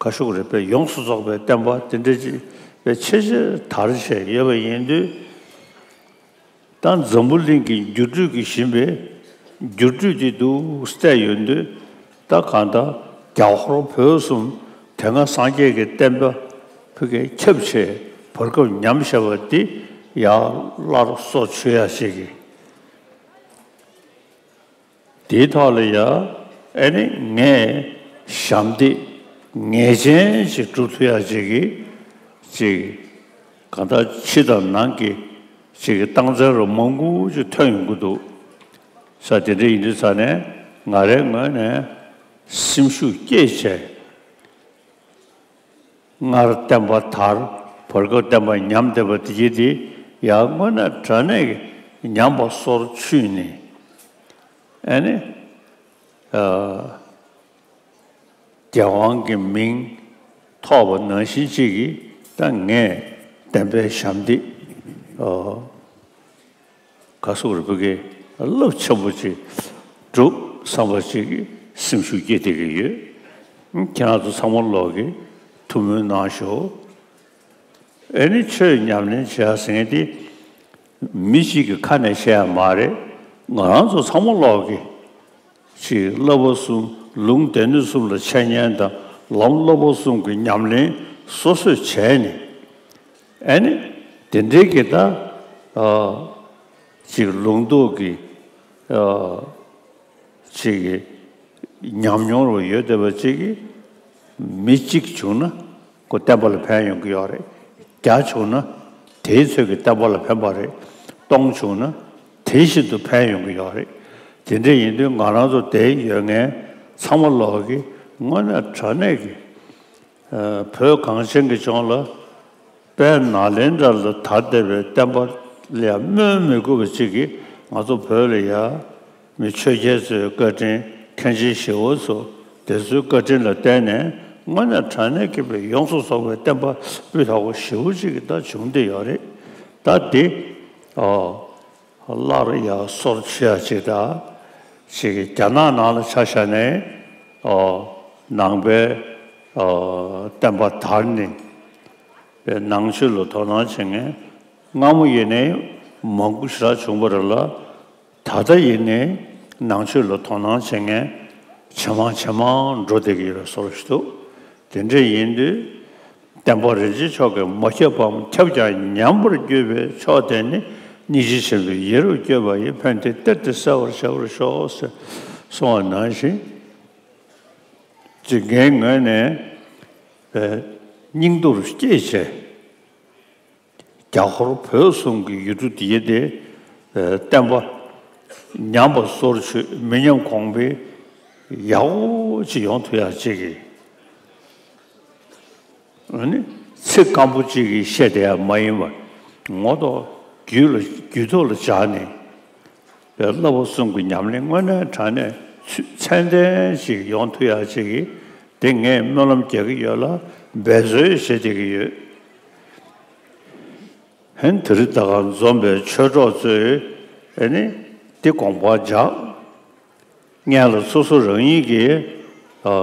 ཁ་ཤུགས་རེད་པས་ཡོངས་སུ་རྫོགས་པའི་བསྟན་པ་དེ་འདྲ་ཅིག་པའི་ཆེས་ཆེར་དར་བྱས་ཡོད་པ་ཡིན་དུས། ད་འཛམ་བུ་གླིང་གི་འགྱུར་འགྲོས་ཀྱིས་བཞིན་པའི་འགྱུར་འགྲོས་དེ་འདུག་བལྟས་ཡོང་དུས། ད་གང་ལྟར་རྒྱ་ཧོར་བོད་གསུམ་དེ་སྔ་སངས་རྒྱས་ཀྱི་བསྟན་པ་བོད་ཀྱི་ཁྱབ་ཆེ་བར་སྐབས་ཉམས་བཞག་པ་འདི་ཡར་སླར་གསོ་བཅུག་ཡ་ཞིག་གི་དེའི་ཐོག་ལ་ཡང་ཨེ་ནི་ངས་ཞབས་འདེགས་ངེས་ཅན་ཞིག་སྒྲུབ་ཐུབ་ཡ་ཅིག་གི་ཅིག་གང་ལྟར་ཕྱི་དང་ནང་གི་ཅིག་གི་རྟགས་མཚན་རུ་མང་པོ་ཅིག་ཐོན་ཡོང་གི་འདུག་ས་དེ་འདྲ་ཡིན་དུས་ས་ནས་ང་རའི་ངོས་ནས་སེམས་ཤུགས་བསྐྱེད་བྱས། སྔར་བསྟན་པ་དར། བར་སྐབས་བསྟན་པ་ཉམས་བསྡད་པ་དེ་གྱིས་དེ་ཡང་དངོས་གནས་དྲང་གནས་ཀྱི་ཉམས་པ་སོར་ཆུད་ནས་ཨ་ནི་ཨ་རྒྱལ་དབང་གི་མིང་ཐོགས་པ་ནང་བཞིན་གཅིག་གིས་ད་ངས་བསྟན་པའི་ཞབས་འདེགས་ཨ། ག་སོག་རི་བོད་ཀྱི་རླབས་ཆེན་པོ་ཅིག་སྒྲུབ་བསམ་པ་ཅིག་གི་སེམས་ཤུགས་སྐྱེད་བསྡད་ཀྱི་ཡོད། ཁྱེད་རང་ཚོ་ཚང་མ་ལོག་གི་ཐུགས་སྨོན་གནང་ཤོག་ཨེ་ནི་ཆོས་ཉམས་ལེན་བྱེད་ཡ་ཟེར་མཁན་དེ་མི་གཅིག་གི་ཁ་ནས་བཤད་ཡ་མ་རེད། ང་རང་ཚོ་ཚང་མ་ལོག་གི་ཅིག་བསླབ་པ་གསུམ་ལུང་སྡེ་སྣོད་གསུམ་ལ་འཆད་ཉན་དང་ ལམ་བསླབ་པ་གསུམ་གྱི་ཉམས་ལེན་སོ་སོས་བྱས་ནས། ཨ་ནི་དེ་འདྲའི་གི་ད་ཨ་ཅིག་ལུང་རྟོགས་ཀྱི་ཨ་ཅིག་གི་ཉམས་མྱོང་རུ་ཡོད་བསྡད་པ་ཅིག་གིས་མི་གཅིག་བྱུང་ན་ཁོ་བསྟན་པ་ལ་ཕན་ཡོང་གི་ཡོད་རེད། བརྒྱ་བྱུང་ན་དེའི་ཚོད་ཀྱིས་བསྟན་པ་ལ་ཕན་པ་རེད། སྟོང་བྱུང་ན་དེ་བཞིན་དུ་ཕན་ཡོང་གི་ཡོད་རེད། དེ་འདྲ་ཡིན་དུས་ང་རང་ཚོ་དེ་ཡོད་མཁན་ཚང་མ་ལོག་གི་དངོས་གནས་དྲང་གནས་ཀྱི་ཨ་བོད་གངས་ཅན་གྱི་ལྗོངས་ལ་དཔལ་ནཱ་ལེནྡྲ་ལ་དར་བསྡད་པའི་བསྟན་པ་ལ་ཡང་སྨོན་མི་དགོས་པ་ཅིག་གིས་ང་ཚོ་བོད་ལ་ཡ་མི་ཆོས་རྒྱལ་ཚོའི་བཀའ་དྲིན། མཁན་ཆེན་ཞི་བ་འཚོ་དེ་ཚོའི་བཀའ་དྲིན་ལ་བརྟེན་ནས་དངོས་གནས་དྲང་གནས་ཀྱི་ཡོངས་སུ་རྫོགས་པའི་བསྟན་པ་སྤུས་དག་པོ་ཞེ་པོ་ཅིག་གི་ད་བྱུང་བསྡད་ཡོད་རེད། ད་དེ་ཨོ་སླར་ཡང་སོར་ཆུད་ཡ་ཅིག་ད་ཅིག་གི་རྒྱ་ནག་ནང་ལ་ཆ་བཞག་ནས་ཨོ་ནང་པའི་ཨོ་བསྟན་པ་དར་ནས་པའི་ནང་ཆོས་ལ་དོ་སྣང་བྱེད་མཁན་སྔ་མོ་ཡིན་ནའི་མང་པོ་ཞེ་དྲག་བྱུང་བ་རེད་ལ། ད་ལྟ་ཡིན་ནའི་ནང་ཆོས་ལ་དོ་སྣང་བྱེད་མཁན་ཇེ་མང་ཇེ་མང་འགྲོ་བསྡད་ཀྱི་ཡོད་པའི་བཟོ་འདྲ་ཞིག་འདུག་དེ་འདྲ་ཡིན་དུས་བསྟན་པ་རིན་ཆེན་མཆོག་གིས་མ་ཁྱབ་པའམ་ཁྱབ་ཀྱང་ཉམས་པར་གྱུར་པའི་ཕྱོགས་དེ་ནི་སྙིང་རྗེ་ཆེན་པོས་ཡིད་རབ་བསྐྱོད་པ་ཡིས། ཕན་བདེའི་གཏེར་དེ་གསལ་བར་བྱ་བར་ཤོག་ཟེར་གསུངས་པ་ནང་བཞིན། ཅིག་ངའི་ངོས་ནས་སྙིང་སྟོབས་བསྐྱེད་བྱས། རྒྱ་ཧོར་བོད་གསུམ་གྱི་ཡུལ་གྲུ་འདིའི་དེ་བསྟན་པ་ཉམས་པ་སོར་ཆུད་མི་ཉམས་གོང་འཕེལ་ཡག་པོ་ཅིག་ཡོང་ཐུབ་ཡག་ཅིག་གི་ཨ་ནི་ཚིག་སྐམ་པོ་ཅིག་གིས་བཤད་བསྡད་ཡག་མ་ཡིན་པར་ངོ་ཐོག་རྒྱུད་ལ་རྒྱུད་ཐོག་ལ་འཇགས་ནས་བསླབ་པ་གསུམ་གྱི་ཉམས་ལེན་དངོས་གནས་དྲང་གནས་ཚུལ་ཚད་ལྡན་ཅིག་ཡོང་ཐུབ་ཡག་ཅིག་གི་དེ་ངས་སྨོན་ལམ་རྒྱག་གི་ཡོད་ལ་འབད་རྩོལ་བྱེད་བསྡད་ཀྱི་ཡོད། ཧན་དེ་རིང་ད་ག་འཛོམས་པའི་ཆོས་གྲོགས་ཚོས་ཨེ་ནི་འདི་དགོངས་པར་འཇགས། སྔོན་ལ་སོ་སོ་རང་ཉིད་ཀྱིས་ཨ་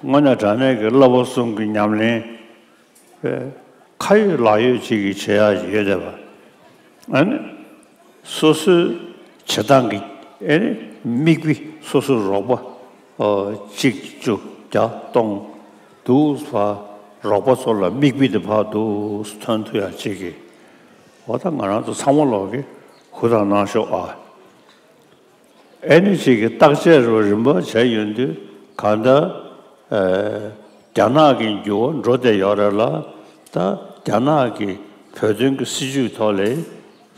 དངོས་གནས་དྲང་གནས་ཀྱི་བསླབ་པ་གསུམ་གྱི་ཉམས་ལེན་ཨེ་ཁ་ཡོད་ལག་ཡོད་ཅིག་གིས་བྱེད་ཡག་ཡོད་བསྡད་པ། ཨ་ནི་སོ་སོའི་བྱེད་སྟངས་ཀྱི་ཨེ་ནི་མིག་དཔེ་སོ་སོའི་རོགས་པ་ཨོ་གཅིག་བཅུ་བརྒྱ་སྟོང་འདུག་ཕར་རོགས་པ་ཚོ་ལ་མིག་དཔེ་དེ་ཕར་འདུག་ཐོན་ཐུབ་ཡག་ཅིག་གི་འོ་ད་ང་རང་ཚོ་ཚང་མ་ལོག་གི་ཧུར་ཐག་གནང་ཤོག་ཨ། ཨེ་ནི་ཅིག་གི་བརྟག་དཔྱད་རུ་རིམ་པ་བྱས་ཡོང་དུས་གང་ལྟར་ཨེ་རྒྱ་ནག་གི་འགྱུར་བ་འགྲོ་བསྡད་ཡོད་རེད་ལ། ད་རྒྱ་ནག་གིས་བོད་དོན་གྱི་སྲིད་བྱུས་ཐོག་ལ་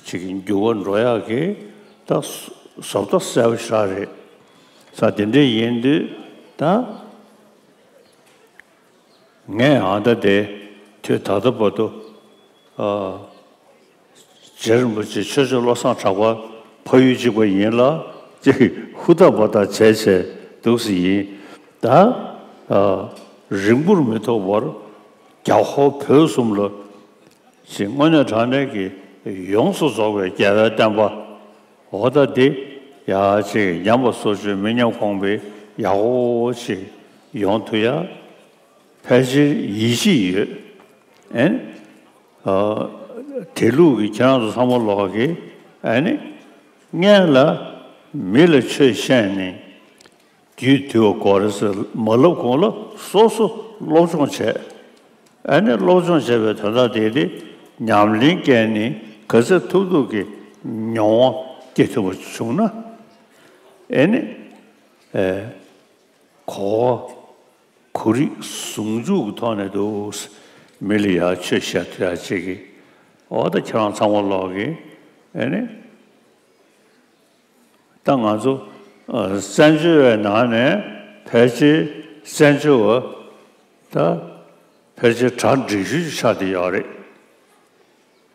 ཅིག་གི་འགྱུར་བ་འགྲོ་ཡག་གི་ད་བཟོ་ལྟ་གསལ་པོ་ཞེ་དྲག་རེད། ས་དེ་འདྲ་ཡིན་དུས་ད་ངས་ཨ་ད་དེ་དུས་ད་ལྟ་བར་དུ་ཨ། རྗེ་རིན་པོ་ཆེ་ཆོས་རྗེ་བློ་བཟང་གྲགས་པ་ཕ་ཡུལ་གཅིག་པ་ཡིན་ལ་ཅིག་ཧུར་ཐག་འབད་ཐག་བྱས་བྱས་འདུག་སེ་ཡིན། ད་ཨ་རིང་པོར་མི་ཐོགས་པར་རྒྱ་ཧོར་བོད་གསུམ་ལ་ཅིག་དངོས་གནས་དྲང་གནས་ཀྱི་ཡོངས་སུ་རྫོགས་པའི་རྒྱལ་བའི་བསྟན་པ་འོ་ད་འདི་ཡ་ཅིག་ཉམས་པ་སོར་ཆུད་མི་ཉམས་གོང་འཕེལ་ཡག་པོ་ཅིག་ཡོང་ཐུབ་ཡ། ཕལ་ཆེར་ཡིད་ཆེས་ཡོད། ཨེ་ནི། ཨ། དེ་ལུགས་ཀྱི་ཁྱེད་རང་ཚོ་ཚང་མ་ལོག་གི་ཨེ་ནི། སྔོན་ལ་མི་ལ་ཆོས་བཤད་ནས་རྒྱུད་དུལ་བ་དགོས་རེད་ཟེར་མ་ལབ་གོང་ལ་སོ་སོ་སློབ་སྦྱོང་བྱས། ཨེ་ནི་སློབ་སྦྱོང་བྱས་པའི་དོན་དག་དེ་དེ་ཉམས་ལེན་བསྐྱལ་ནས་ག་ཚོད་ཐུབ་ཐུབ་ཀྱི་མྱོང་བ་སྐྱེ་ཐུབ་པ་བྱུང་ན། ཨེ་ནི། ཨེ། གོ་བ། གོ་རིག་ཟུང་འཇུག་གི་ཐོག་ནས་འདུག་མི་ལ་ཡ་ཆོས་བཤད་ཐུབ་ཡ་ཅིག་གི་འོ་ད་ཁྱེད་རང་ཚང་མ་ལོག་གི་ཨེ་ནི། ད་ང་ཚོ་ཨ་བཙན་བྱོལ་བའི་ནང་ནས་ཕལ་ཆེར་བཙན་བྱོལ་བ་ད་ཕལ་ཆེར་གྲ་འགྲིག་ཤོས་ཅིག་ཆགས་བསྡད་ཡོད་རེད།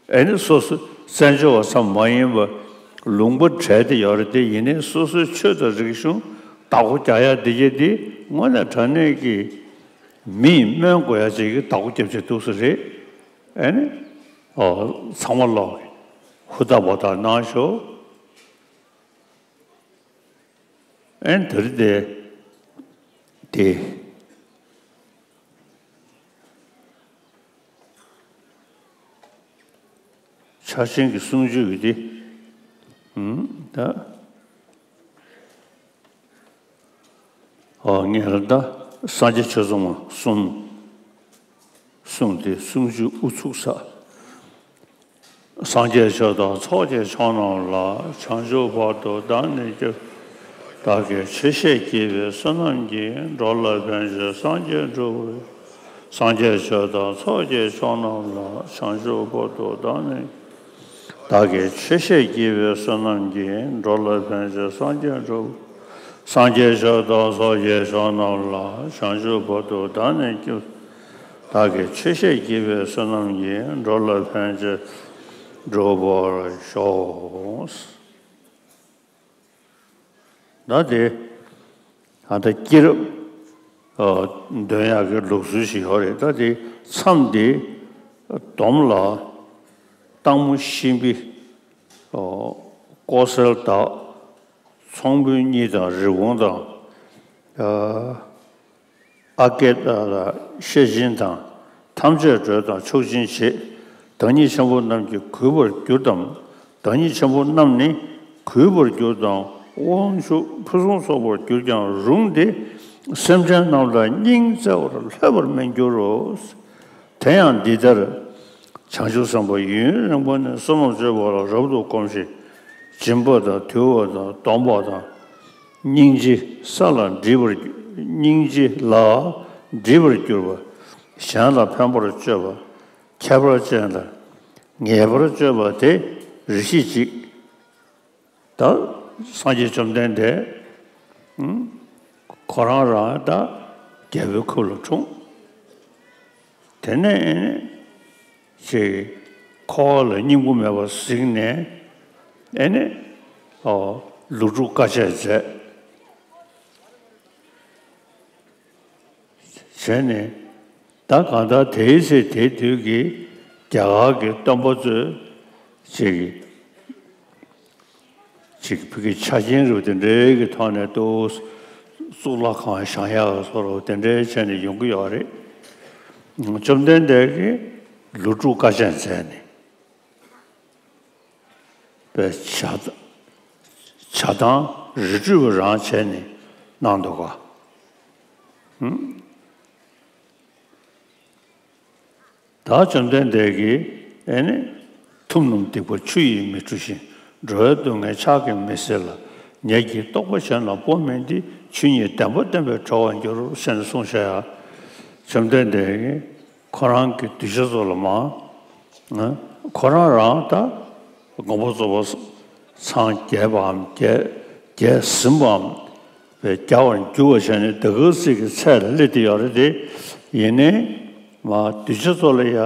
ཨེ་ནི་སོ་སོ་བཙན་བྱོལ་བ་ཙམ་མ་ཡིན་པར་ལུང་པ་བྲལ་ཏེ་ཡོད་རེད་དེ། ཡིན་ནའི་སོ་སོའི་ཆོས་དང་རིག་གཞུང་བདག་པོ་རྒྱག་ཡ་འདི་གྱད་འདི་དངོས་གནས་དྲང་གནས་ཀྱི་མིས་སྨོན་དགོས་ཡ་ཅིག་གི་བདག་པོ་རྒྱབ་བྱས་འདུག་སེ་རེད། ཨེ་ནི་ཨོ་ཚང་མ་ལོག་ཧུར་ཐག་འབད་ཐག་གནང་ཤོག་ཨེ་ནི་དེ་རེད་དེ། དེ། ཕྱག་ཆེན་གྱི་གསུང་ཆོས་ཀྱི་དེ། ཨུམ། ད། ཨོ་ངས་ལ་ད། སངས་རྒྱས་ཆོས་ཚོགས་མ་གསུམ་གསུངས་ཏེ། སུམ་ཅུ་དབུ་ཚུགས་ས། སངས་རྒྱས་ཆོས་དང་ཚོགས་ཀྱི་མཆོག་རྣམས་ལ། བྱང་ཆུབ་བར་དུ་བདག་ནི་སྐྱབས། བདག་གིས་ཆོས་བཤད་བགྱིས་པའི་བསོད་ནམས་ཀྱིས། འགྲོ་ལ་ཕན་ཕྱིར་སངས་རྒྱས་འགྲུབ། སངས་རྒྱས་ཆོས་དང་ཚོགས་ཀྱི་མཆོག་རྣམས་ལ། བྱང་ཆུབ་བར་དུ་བདག་ནི། བདག་གིས་ཆོས་བཤད་བགྱིས་པའི་བསོད་ནམས་ཀྱིས། འགྲོ་ལ་ཕན་ཕྱིར་སངས་རྒྱས་འགྲུབ། སངས་རྒྱས་ཆོས་དང་ཚོགས་ཀྱི་མཆོག་རྣམས་ལ། བྱང་ཆུབ་བར་དུ་བདག་ནི་སྐྱབས། བདག་གིས་ཆོས་བཤད་བགྱིས་པའི་བསོད་ནམས་ཀྱིས། འགྲོ་ལ་ཕན་ཕྱིར་འགྲུབ་པར་ཤོག། ད་དེ་ད་ལྟ་སྐྱེས་རབས་འདོན་ཡག་གི་ལུགས་སྲོལ་ཞིག་ཡོད་རེད། ད་དེ་མཚམས་དེ་སྡོམ་ལ། སྟག་མོ་ཤིང་བི། ཀོ་སེལ་དག་ཚོང་དཔོན་གཉིས་དང་། རི་བོང་དང་། ཨ་ཀེ་ཤེད་ཅན་དང་། ཐམས་ཅད་བྲོས་དང་ཆོག་མཆན་བྱེད། བདག་ཉིད་ཆེན་པོ་རྣམས་ཀྱིས་གུས་པར་གྱུར་ཏམ། བདག་ཉིད་ཆེན་པོ་རྣམས་ནི་གུས་པར་གྱུར་ཏམ། དབང་ཕྱུག་ཕུན་སུམ་ཚོགས་པར་གྱུར་ཀྱང་རུང་སྟེ། སེམས་ཅན་རྣམས་ལ་སྙིང་བརྩེ་བར་ལྷོད་པར་མི་འགྱུར་རོ། དེ་ཡང་འདི་ལྟར། བྱང་ཆུབ་སེམས་དཔའ་ཡུན་རིང་པོ་ནས་བསོད་ནམས་བཅོས་པ་ལ་རབ་ཏུ་གོམས་ཤིང་། སྦྱིན་པ་དང་། དུལ་བ་དང་། སྡོམ་པ་དང་། སྙིང་རྗེ་ས་ལ་འདྲིས་པར། སྙིང་རྗེ་ལ་འདྲིས་པར་གྱུར་པ། གཞན་ལ་ཕན་པར་སྤྱོད་པ། ཁྱད་པར་ཅན་ལ་ངེས་པར་སྤྱོད་པ་དེ་རེ་ཞིག་ཅིག། ད་སངས་རྒྱས་བཅོམ་ལྡན་འདས་ཁོ་རང་རང་ད་རྒྱལ་པོའི་ཁབ་ལ་འཁྲུངས། དེ་ནས་ཅིག་འཁོར་བ་ལ་སྙིང་པོ་མེད་པར་གཟིགས་ནས། ཨེ་ནི་ལོ་དྲུག་དཀའ་སྤྱད་མཛད། བྱས་ནས་ད་གང་ལྟར་དེའི་ཚེ་དེའི་དུས་ཀྱི་རྒྱ་གར་གྱི་སྟོན་པ་ཚོས་ཅིག་ཅིག་ཕ་གི་ཆ་རྐྱེན་རུ་དེ་འདྲའི་གི་ཐོག་ནས་ཏོག་གཙུག་ལག་ཁང་བཞེངས་ཡག་སོགས་རུ་དེ་འདྲའི་བྱས་ནས་ཡོང་གི་ཡོད་རེད། བཅོམ་ལྡན་འདས་ཀྱིས་ལོ་དྲུག་དཀའ་སྤྱད་མཛད་ནས། པའི་བྱ་བྱ་བཏང་རི་ཁྲོད་པ་རང་བྱས་ནས་གནང་འདུག་ག་ད་བཅོམ་ལྡན་འདས་ཀྱིས་ཨེ་ནི། ཐུབ་རྣམས་སྡིག་པ་ཆུ་ཡིས་མི་འཁྲུ་ཞིང་། འགྲོ་བའི་སྡུག་བསྔལ་ཕྱག་གིས་མི་སེལ་ལ། ཉིད་ཀྱིས་རྟོགས་པ་གཞན་ལ་སྤོ་མིན་ཏེ། ཆོས་ཉིད་བདེན་པ་བསྟན་པས་གྲོལ་བར་འགྱུར། ཞེས་གསུངས་བཞག་ཡ། བཅོམ་ལྡན་འདས་ཀྱིས་ཁོ་རང་གི་གདུལ་བྱ་ཚོ་ལ་མ། ཁོ་རང་རང་ད་དགོངས་པ་རྫོགས་པ་སངས་རྒྱས་པའམ་རྒྱས་རྒྱས་ཟིན་པའམ་བརྒྱ་བར་འགྱུར་བ་བྱས་ནས་ད་ག་ཟིག་གི་ཚད་ལ་སླེབས་བསྡད་ཡོད་རེད་དེ། ཡིན་ནའི་མ་གདུལ་བྱ་ཚོ་ལ་ཡ་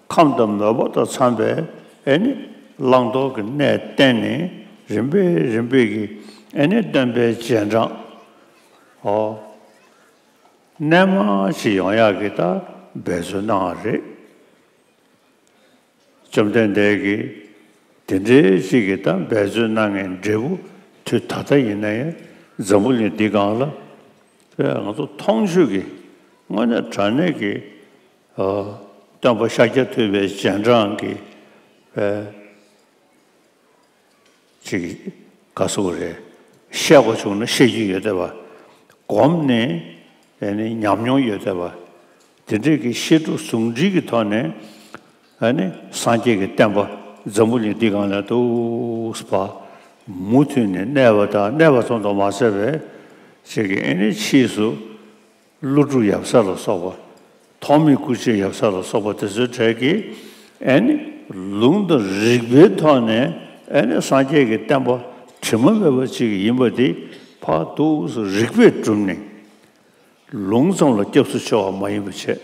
ཁམས་དང་མོས་པ་དང་འཚམས་པའི་ཨེ་ནི་བླང་དོར་གྱི་གནས་བསྟན་ནས། རིམ་པས་རིམ་པས་ཀྱི་ཨེ་ནི་སྟོན་པའི་རྗེས་འབྲང་ཨོ་རྣལ་མ་ཞིག་ཡོང་ཡག་གི་ད་འབད་རྩོལ་གནང་བ་རེད། བཅོམ་ལྡན་འདས་ཀྱིས་དེ་འདྲའི་ཞིག་གི་ད་འབད་རྩོལ་གནང་མཁན་འབྲས་བུ་དུས་ད་ལྟ་ཡིན་ན་ཡང་འཛམ་བུ་གླིང་འདི་སྒང་ལ་ང་ཚོ་མཐོང་ཆོས་ཀྱི་དངོས་གནས་དྲང་གནས་ཀྱི་སྟོན་པ་ཤཱཀྱ་ཐུབ་པའི་རྗེས་འབྲང་གི་ཅིག་ག་སོགས་རེད། བཤད་དགོས་བྱུང་ན་བཤད་རྒྱུ་ཡོད་བསྡད་པ། སྒོམ་ནས་ཨ་ནི་ཉམས་མྱོང་ཡོད་བསྡད་པ། དེ་འདྲས་ཀྱི་བཤད་སྒྲུབ་ཟུང་འབྲེལ་གྱི་ཐོག་ནས་ཨ་ནི་སངས་རྒྱས་ཀྱི་བསྟན་པ་འཛམ་བུ་གླིང་འདི་སྒང་ལ་འདུག་པ། མུ་མཐུད་ནས་གནས་པ་དང་གནས་པ་ཙམ་དུ་མ་ཟད་པའི་ཅིག་གི་ཨ་ནི་ཕྱིས་སུ་ཀླུ་སྒྲུབ་ཡབ་སྲས་ལ་སོགས་པ། ཐོགས་མེད་སྐུ་མཆེད་ཡབ་སྲས་ལ་སོགས་པ་དེ་ཚོའི་གྲས་ཀྱིས་ཨེ་ནི་ལུང་དང་རིགས་པའི་ཐོག་ནས་ཨེ་ནི་སངས་རྒྱས་ཀྱི་བསྟན་པ་དྲི་མ་མེད་པ་ཅིག་ཡིན་པ་དེ་ཕར་འདུག་སེ་རིགས་པས་བསྒྲུབས་ནས། ལུང་ཙམ་ལ་སྐྱབས་སུ་མཆི་བ་མ་ཡིན་པ་བྱས།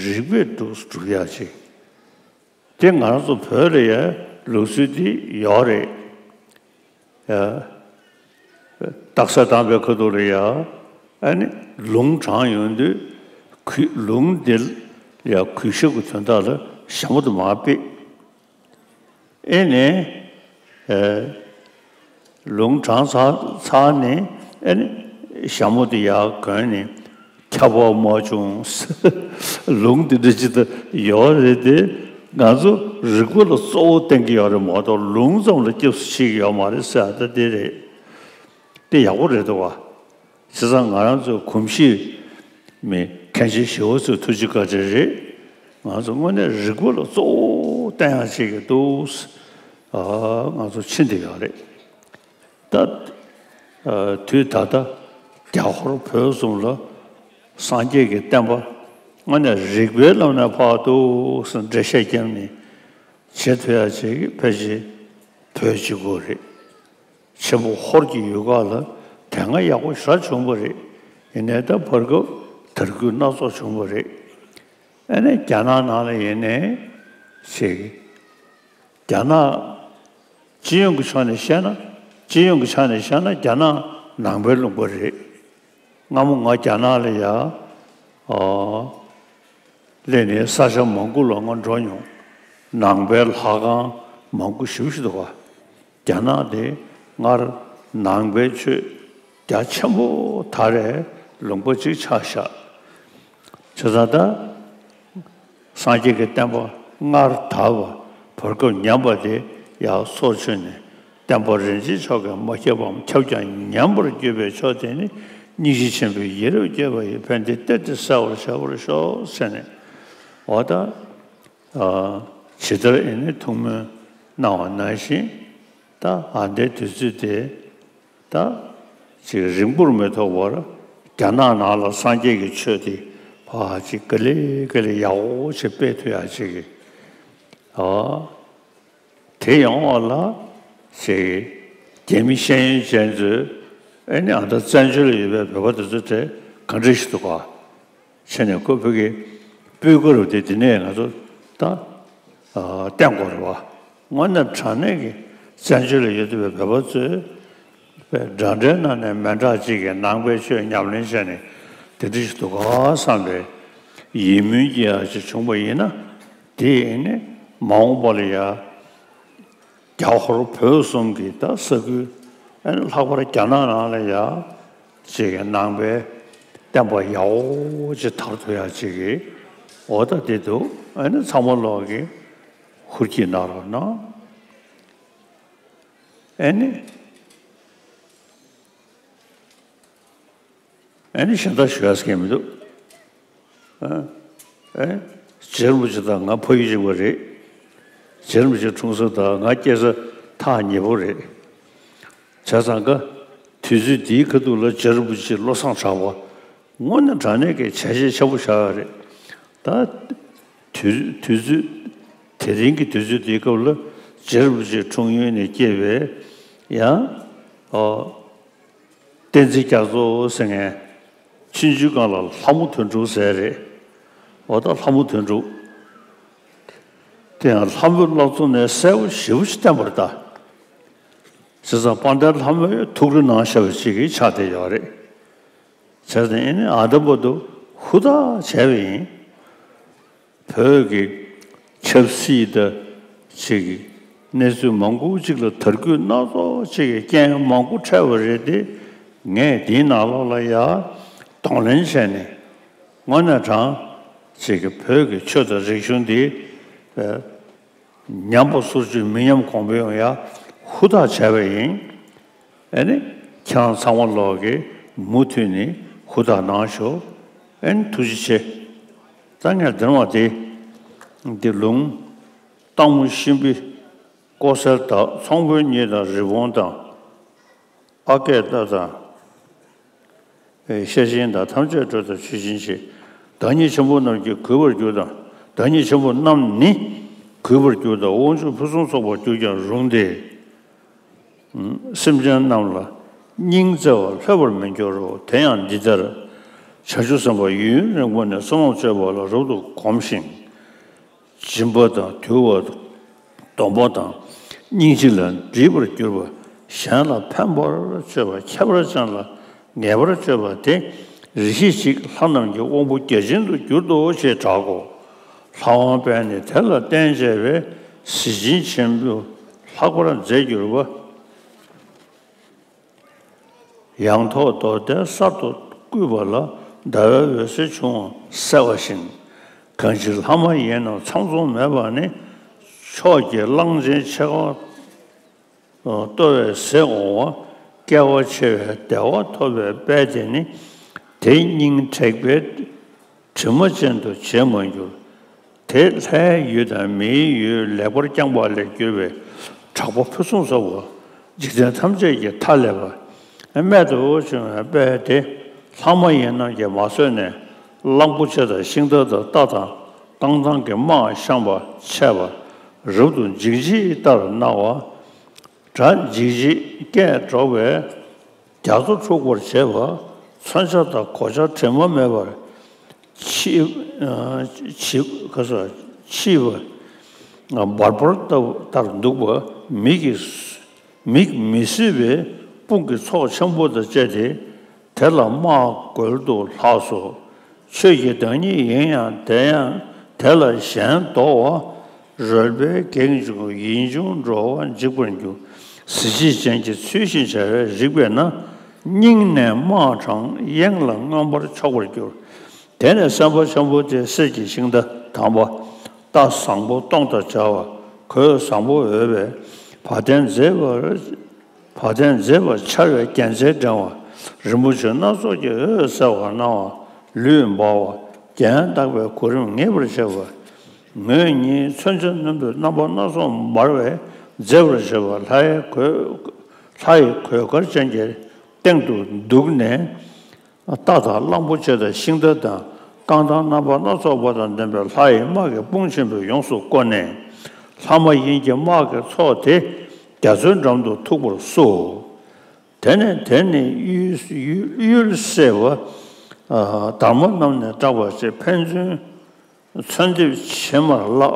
རིགས་པས་འདུག་སེ་སྒྲུབ་ཡག་ཅིག་དེ་ང་རང་ཚོ་བོད་ལ་ཡང་ལུགས་སྲོལ་འདི་ཡོད་རེད། ཡ། རྟགས་གསལ་བཏང་པའི་ཁ་ཐུག་ལ་ཡ། ཨ་ནི་ལུང་དྲངས་ཡོང་དུས་གུས་ལུང་འདི་ལ་ཡ་གུས་ཞབས་ཀྱི་དོན་དག་ལ་ཞྭ་མོ་དེ་མར་ཕུད། ཨེ་ནས། ཨེ། ལུང་དྲངས་ཚར་ཚར་ནས་ཨེ་ནི་ཞྭ་མོ་དེ་ཡར་གོན་ནས་ཁྱབ་པ་མ་བྱུང་། ལུང་དེ་འདྲ་ཅིག་ད་ཡོད་རེད་དེ། ང་ཚོ་རིགས་པ་ལ་གཙོ་བོ་བསྟན་གྱི་ཡོད་རེད་མ་གཏོགས་ལུང་ཙམ་ལ་སྐྱབས་སུ་མཆི་གི་ཡོད་མ་རེད་ཟེར་ད་དེ་རེད། དེ་ཡག་པོ་རེད་འདུག་བ། བྱས་ཙང་ང་རང་ཚོའི་གོམས་གཤིས་ མི་མཁན་ཆེན་ཞི་བ་འཚོའི་ཐུགས་རྗེ་བཀའ་དྲིན་རེད། ང་ཚོ་དངོས་གནས་རིག་པ་ལ་གཙོ་བོ་བསྟན་ཡག་ཅིག་གི་འདུག་ཨ་ང་ཚོ་ཕྱིན་བསྡད་ཡོད་རེད། ད་ཨ་དུས་ད་ལྟ་རྒྱ་ཧོར་བོད་གསུམ་ལ་སངས་རྒྱས་ཀྱི་བསྟན་པ་དངོས་གནས་རིག་པའི་ལམ་ནས་ཕར་འདུག་སེ་འགྲེལ་བཤད་བརྒྱབ་ནས་བྱེད་ཐུབ་ཡག་ཅིག་གི་ཕལ་ཆེར་བོད་གཅིག་པོ་རེད། ཆེན་པོ་ཧོར་གྱི་ཡུལ་ཁག་ལ་དེ་སྔ་ཡག་པོ་ཞེ་དྲག་བྱུང་བ་རེད། ཡིན་ནའི་ད་བར་སྐབས་དར་རྒུད་སྣ་ཚོགས་བྱུང་བ་རེད། ཨ་ནི་རྒྱ་ནག་ནང་ལ་ཡིན་ནའི་ཞིག་རྒྱ་ནག་སྤྱི་ཡོངས་ཀྱི་ཕྱོགས་ནས་བཤད་ན། སྤྱི་ཡོངས་ཀྱི་ཆ་ནས་བཤད་ན་རྒྱ་ནག་ནང་པའི་ལུང་པ་རེད། སྔ་མོ་ང་རྒྱ་ནག་ལ་ཡ་ཨ་སླེབས་ནས་ས་ཆ་མང་པོ་ལ་ང་འགྲོ་མྱོང་། ནང་པའི་ལྷ་ཁང་མང་པོ་ཞེ་པོ་ཞིག་འདུག་ག་རྒྱ་ནག་དེ་སྔར་ནང་པའི་ཆོས་རྒྱ་ཆེན་པོ་དར་བའི་ལུང་པ་ཅིག་ཆགས་ཤག་བྱས་ཙང་ད་སངས་རྒྱས་ཀྱི་བསྟན་པ་སྔར་དར་བ་བར་སྐབས་ཉམས་པ་དེ་ཡར་སོར་ཆུད་ནས་བསྟན་པ་རིན་ཆེན་མཆོག་གིས་མ་ཁྱབ་པའམ་ཁྱབ་ཀྱང་ཉམས་པར་གྱུར་པའི་ཕྱོགས་དེ་ནི་སྙིང་རྗེ་ཆེན་པོས་ཡིད་རབ་བསྐྱོད་པ་ཡིས་ཕན་བདེའི་གཏེར་དེ་གསལ་བར་བྱ་བར་ཤོག་ཟེར་ནས། འོ་ད་ཨ་ཇི་ལྟར་ཨེ་ནི་ཐུགས་སྨོན་གནང་བ་ནང་བཞིན་ད་ཨ་འདའི་དུས་ཚོད་དེ། ད་ཅིག་རིང་པོར་མི་ཐོགས་པར་རྒྱ་ནག་ནང་ལ་སངས་རྒྱས་ཀྱི་ཆོས་དེ་ཕར་ཅིག་ག་ལེ་ག་ལེ་ཡག་པོ་ཅིག་སྤེལ་ཐུབ་ཡག་ཅིག་གི་ཨ་དེ་ཡོང་བ་ལ་ཅིག་རྒྱ་མི་ཤེས་ཡོན་ཅན་ཚོས་ཨེ་ནི་ཨ་ད་བཙན་བྱོལ་ལ་ཡོད་པའི་བོད་པ་དེ་ཚོ་དེ་ག་འདྲ་ཞིག་འདུག་ག་བྱས་ནས་ཁོ་བོད་ཀྱི་སྤུས་ཀ་རུ་དེ་དེ་ནས་ང་ཚོ་ད་ཨ་བསྟན་དགོས་རེད་བ། དངོས་གནས་དྲང་གནས་ཀྱི་བཙན་བྱོལ་ལ་ཡོད་བསྡད་པའི་བོད་པ་ཚོས་དཔེ་འདྲ་འདྲའི་ནང་ནས་མི་འདྲ་གཅིག་གི་ནང་པའི་ཆོས་ཉམས་ལེན་བྱས་ནས་དེ་འདྲ་ཞིག་འདུག་ག་བསམ་པའི་ཡིད་སྨོན་སྐྱེ་ཡག་ཅིག་བྱུང་བ་ཡིན་ན། དེ་ཡིན་ནི་མ་འོངས་པ་ལ་ཡ། རྒྱ་ཧོར་བོད་གསུམ་གྱི་ད་ས་ཁུལ་ཨ་ནི་ལྷག་པར་རྒྱ་ནག་ནང་ལ་ཡ་ཅིག་གི་ནང་པའི་བསྟན་པ་ཡག་པོ་ཅིག་དར་ཐུབ་ཡག་ཅིག་གི་འོ་ད་དེ་འདུག་ཨ་ནི་ཚང་མ་ལོག་གི་ཧུར་གྱིས་གནང་རོགས་གནང་། ཨ་ནི། ཨ་ནི་གཞན་དག་ཞུ་ཡག་ཟེར་མཁན་མི་འདུག་ཨ་ཨེ། རྗེ་རིན་པོ་ཆེ་དང་ང་ཕ་ཡུལ་གཅིག་པ་རེད། རྗེ་རིན་པོ་ཆེ་འཁྲུངས་ས་དང་ང་སྐྱེས་ས་ཐག་ཉེ་པོ་རེད། བྱས་ཙང་ཀ་དུས་ཚོད་འདིའི་ཁ་ཐུག་ལ་རྗེ་རིན་པོ་ཆེ་བློ་བཟང་གྲགས་པ་དངོས་གནས་དྲང་གནས་ཀྱི་བྱས་རྗེས་ཆེན་པོ་བཞག་ཡོད་རེད། ད་དུས་དུས་ཚོད་དེ་རིང་གི་དུས་ཚོད་འདིའི་སྐབས་ལ་རྗེ་རིན་པོ་ཆེ་འཁྲུངས་ཡུལ་ནས་སྐྱེས་པའི་ཡང་ཨོ། བསྟན་འཛིན་རྒྱ་མཚོ་ཟེར་མཁན། ཆུང་ཆུང་སྒང་ལ་ལྷ་མོ་དོན་གྲུབ་ཟེར་རེད། འོ་ད་ལྷ་མོ་དོན་གྲུབ། དེ་ཡང་ལྷ་མོའི་བླ་མཚོ་ནས་གསལ་པོ་ཞེ་པོ་ཅིག་བསྟན་པ་རེད་ད། བྱས་ཙང་དཔལ་ལྡན་ལྷ་མོའི་ཐུགས་རེ་གནང་བཞག་པ་ཅིག་གི་ཆགས་བསྡད་ཡོད་རེད། བྱས་ཙང་ཨེ་ནི་ཨ་ད་བར་དུ་ཧུར་ཐག་བྱས་པ་ཡིན། བོད་ཀྱི་ཆབ་སྲིད་དང་ཅིག་གི་གནས་ཚུལ་མང་པོ་ཅིག་ལ་དར་རྒུད་སྣ་ཚོགས་ཅིག་གི་རྐྱེན་མང་པོ་འཕྲད་པ་རེད་དེ། ངས་འདིའི་ནང་ལོགས་ལ་ཡ་གདོང་ལེན་བྱས་ནས་དངོས་གནས་དྲང་ཅིག་གི་བོད་ཀྱི་ཆོས་དང་རིག་གཞུང་འདི་ཉམས་པ་སོར་ཆུད་མི་ཉམས་གོང་འཕེལ་ཡོང་ཡ་ཧུར་ཐག་བྱས་པ་ཡིན། ཨེ་ནི་ཁྱེད་རང་ཚང་མ་ལོག་གིས་མུ་མཐུད་ནས་ཧུར་ཐག་གནང་ཤོག་ཨེ་ནི་ཐུགས་རྗེ་ཆེ། ད་ངས་འདིར་མ་དེ་འདི་ལུང་སྟག་མོ་གཤིན་པོ་ཀོ་སེར་དག་ཚོང་དཔོན་ཉིད་དང་རི་བོང་དང་། ཨ་ཀེ་ཏ་དང་། ཤ་ཆེན་དག་ཐམས་ཅད་སྒྲོལ་དང་མཆོད་སྦྱིན་བྱེད། བདག་ཉིད་ཆེན་པོ་རྣམས་ཀྱིས་གུས་པར་གྱུར་དང་། བདག་ཉིད་ཆེན་པོ་རྣམས་ནི་གུས་པར་གྱུར་དང་། དབང་ཕྱུག་ཕུན་སུམ་ཚོགས་པར་གྱུར་ཀྱང་རུང་སྟེ། སེམས་ཅན་རྣམས་ལ་སྙིང་བརྩེ་བ་ལྷོད་པར་མི་འགྱུར་རོ། དེ་ཡང་འདི་ལྟར། བྱང་ཆུབ་སེམས་དཔའ་ཡུན་རིང་པོ་ནས་བསོད་ནམས་བཅོས་པ་ལ་རབ་ཏུ་གོམས་ཤིང་། སྦྱིན་པ་དང་དུལ་བ་དང་། སྡོམ་པ་དང་། སྙིང་རྗེ་ལ་འདྲིས་པར་གྱུར་པ། གཞན་ལ་ཕན་པར་སྤྱོད་པ། ཁྱད་པར་ཅན་ལ་ངེས་པར་སྤྱོད་པ་དེ། རེ་ཞིག་ཅིག་ལྷ་རྣམས་ཀྱི་དབང་པོ་རྒྱ་ཆེན་དུ་གྱུར་ཏོ་ཞེས་གྲག་གོ། ལྷ་དབང་པས་ནི་དེ་ལ་བརྟེན་བྱས་པའི་གཟི་བྱིན་ཆེན་པོ་ལྷག་པར་མཛེས་གྱུར་པ། ཡང་ཐོག་རྡོར་གདན་གསར་དུ་བརྐུས་པ་ལ་ཟླ་བའི་འོད་ཟེར་བྱུང་བ་གསལ་བ་བཞིན། གང་ཕྱིར་ལྷ་མ་ཡིན་རྣམས་ཚམ་ཚོམ་མེད་པ་ནི། ཕྱོགས་ཀྱི་གླང་ཆེན་ཕྱེད་ཀ་ལྟོ་བས་ཟེགས་འོང་བ། སྐལ་བ་ཆེ་བའི་བདེ་བ་ཐོབ་པའི་དཔལ་དེ་ནི། དེ་སྙིང་དྲེགས་པའི་ དྲི་མ་ཅན་དུ་བྱེད་མ་འགྱུར། དེ་ལྷའི་ཡུལ་དང་མིའི་ཡུལ་ལེགས་པར་བསྐྱངས་པ་ལས་གྱུར་པའི་གྲགས་པ་ཕུན་སུམ་ཚོགས་པ། འཇིག་རྟེན་ཐམས་ཅད་ཀྱི་མཐའ་ཀླས་པ། རྨད་དུ་བྱུང་བའི་དཔལ་དེ་ལྷ་མ་ཡིན་རྣམས་ཀྱིས་མ་བཟོད་ནས། གླང་པོ་ཆེ་དང་ཤིང་རྟ་དང་རྟ་དང་རྐང་ཐང་གི་དམག་བཤམས་པ་ཆད་པ། རབ་ཏུ་འཇིགས་བྱེད་ལྟར་སྣང་བ། དགྲ་འཇིགས་བྱེད་སྐད་སྒྲོག་པའི་རྒྱ་མཚོ་འཁྲུགས་པར་བྱེད་པ། མཚོན་ཆ་དང་གོ་ཆ་དྲི་མ་མེད་པར་མཆིས། མཆིས། ག་ས། མཆིས་པ། འབར་འབར་ལྟ་བུ་ལྟར་འདུག་པ། མིག་གིས། མིག་མི་བཟོད་པའི་དཔུང་གི་ཚོགས་ཆེན་པོ་དང་བཅས་ཏེ། དེ་ལ་དམག་རྒོལ་དུ་ལྷགས་སོ། ཆོས་ཀྱི་བདག་ཉིད་ཡིན་ཡང་དེ་ཡང་དེ་ལ་ཞེན་ལྡོག་པ། རོལ་པའི་གེགས་འཇུག་ཡིད་འབྱུང་འགྲོ་བ་འཇིག་པར་འགྱུར། གཟི་བརྗིད་ཅན་གྱི་ཚུལ་བཞིན་བྱ་བའི་རིགས་པས་ན། སྙིང་ནས་དམག་དྲངས་གཡེང་ལ་མངོན་པར་ཕྱོགས་པར་འགྱུར། དེ་ནས་སེམས་དཔའ་ཆེན་པོ་དེས་གསེར་གྱི་ཤིང་རྟ་དམ་པ། རྟ་བཟང་པོ་སྟོང་དང་བྲལ་བ། གོས་བཟང་པོ་འོས་པའི་བ་དན་མཛེས་པར། བ་དན་མཛེས་པར་འཕྱར་བའི་རྒྱལ་མཚན་བསྒྲེང་བ། རིན་པོ་ཆེ་སྣ་ཚོགས་ཀྱི་འོད་གསལ་བར་སྣང་བ། ལུས་འབར་བ། རྒྱན་བཏགས་པའི་གོ་རིམ་ངེས་པར་བྱེད་པ། ངོས་གཉིས་མཚོན་ཆ་རྣོན་པོས་རྣམ་པ་སྣ་ཚོགས་འབར་བས་མཛེས་པར་བྱེད་པ། ལྷའི་གོས། ལྷ་ཡི་གོས་དཀར་ཅན་གྱི་སྟེང་དུ་འདུག་ནས། རྟ་དང་གླང་པོ་ཆེ་དང་ཤིང་རྟ་དང་རྐང་ཐང་རྣམ་པ་སྣ་ཚོགས་པ་དང་ལྡན་པའི་ལྷ་ཡི་དམག་གི་དཔུང་ཆེན་པོས་ཡོངས་སུ་བསྐོར་ནས། ལྷ་མ་ཡིན་གྱི་དམག་གི་ཚོགས་དེ་རྒྱ་མཚོའི་འགྲམ་དུ་ཐུག་པར་བསུ། དེ་ནས་དེ་ནི་གཡུལ་གཡུལ་གཡུལ་སེལ་བ། ཨ། སྡར་མ་རྣམས་ནི་སྐྲག་པར་བྱེད། ཕན་ཚུན་མཚོན་འདེབས་བྱེད་མར་བརླག་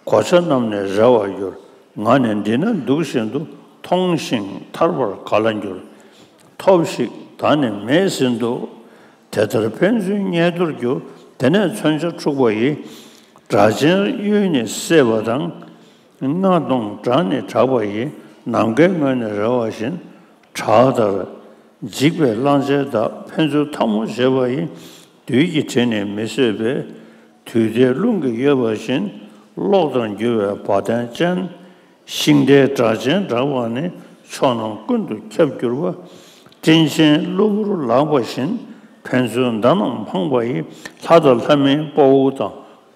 གོ་ཆ་རྣམས་ནི་རལ་བར་འགྱུར། ང་ནི་འདི་ན་འདུག་བཞིན་དུ། མཐོང་ཞིང་ཐར་པར་ག་ལ་འགྱུར། ཐོབ་ཤིག་ད་ནི་མེད་ཟིན་ཏོ། དེ་ལྟར་ཕན་ཚུན་བརྙས་དོར་གྱུར། དེ་ནས་མཚོན་ཆ་འཁྲུགས་པ་ཡི། སྒྲ་ཆེན་གཡུལ་ནི་སེལ་བ་དང་། རྔ་གདོང་བྲག་ནི་བྲག་པ་ཡི། ནམ་མཁའི་ངོས་ནས་རལ་བ་བཞིན། བྲག་ལྟར་འཇིག་པའི་གླང་ཆེན་དག་ཕན་ཚུན་འཐབ་མོ་བྱེད་པ་ཡི། བདུད་ཀྱི་གྲལ་ནི་མི་བཟོད་པས། དུས་མཐའི་རླུང་གིས་གཡོས་པ་བཞིན། གློག་ལྟར་འགྱུ་བའི་བ་དན་ཅན། ཤིང་རྟའི་སྒྲ་ཆེན་བསྒྲགས་པ་ནི། ཕྱོགས་རྣམས་ཀུན་ཏུ་ཁྱབ་གྱུར་པ། སྤྲིན་ཆེན་གློ་བུར་ལངས་པ་བཞིན། ཕན་ཚུན་མདའ་རྣམས་འཕངས་པ་ཡི། ལྷ་དང་ལྷ་མིན་དཔའ་བོ་དང་།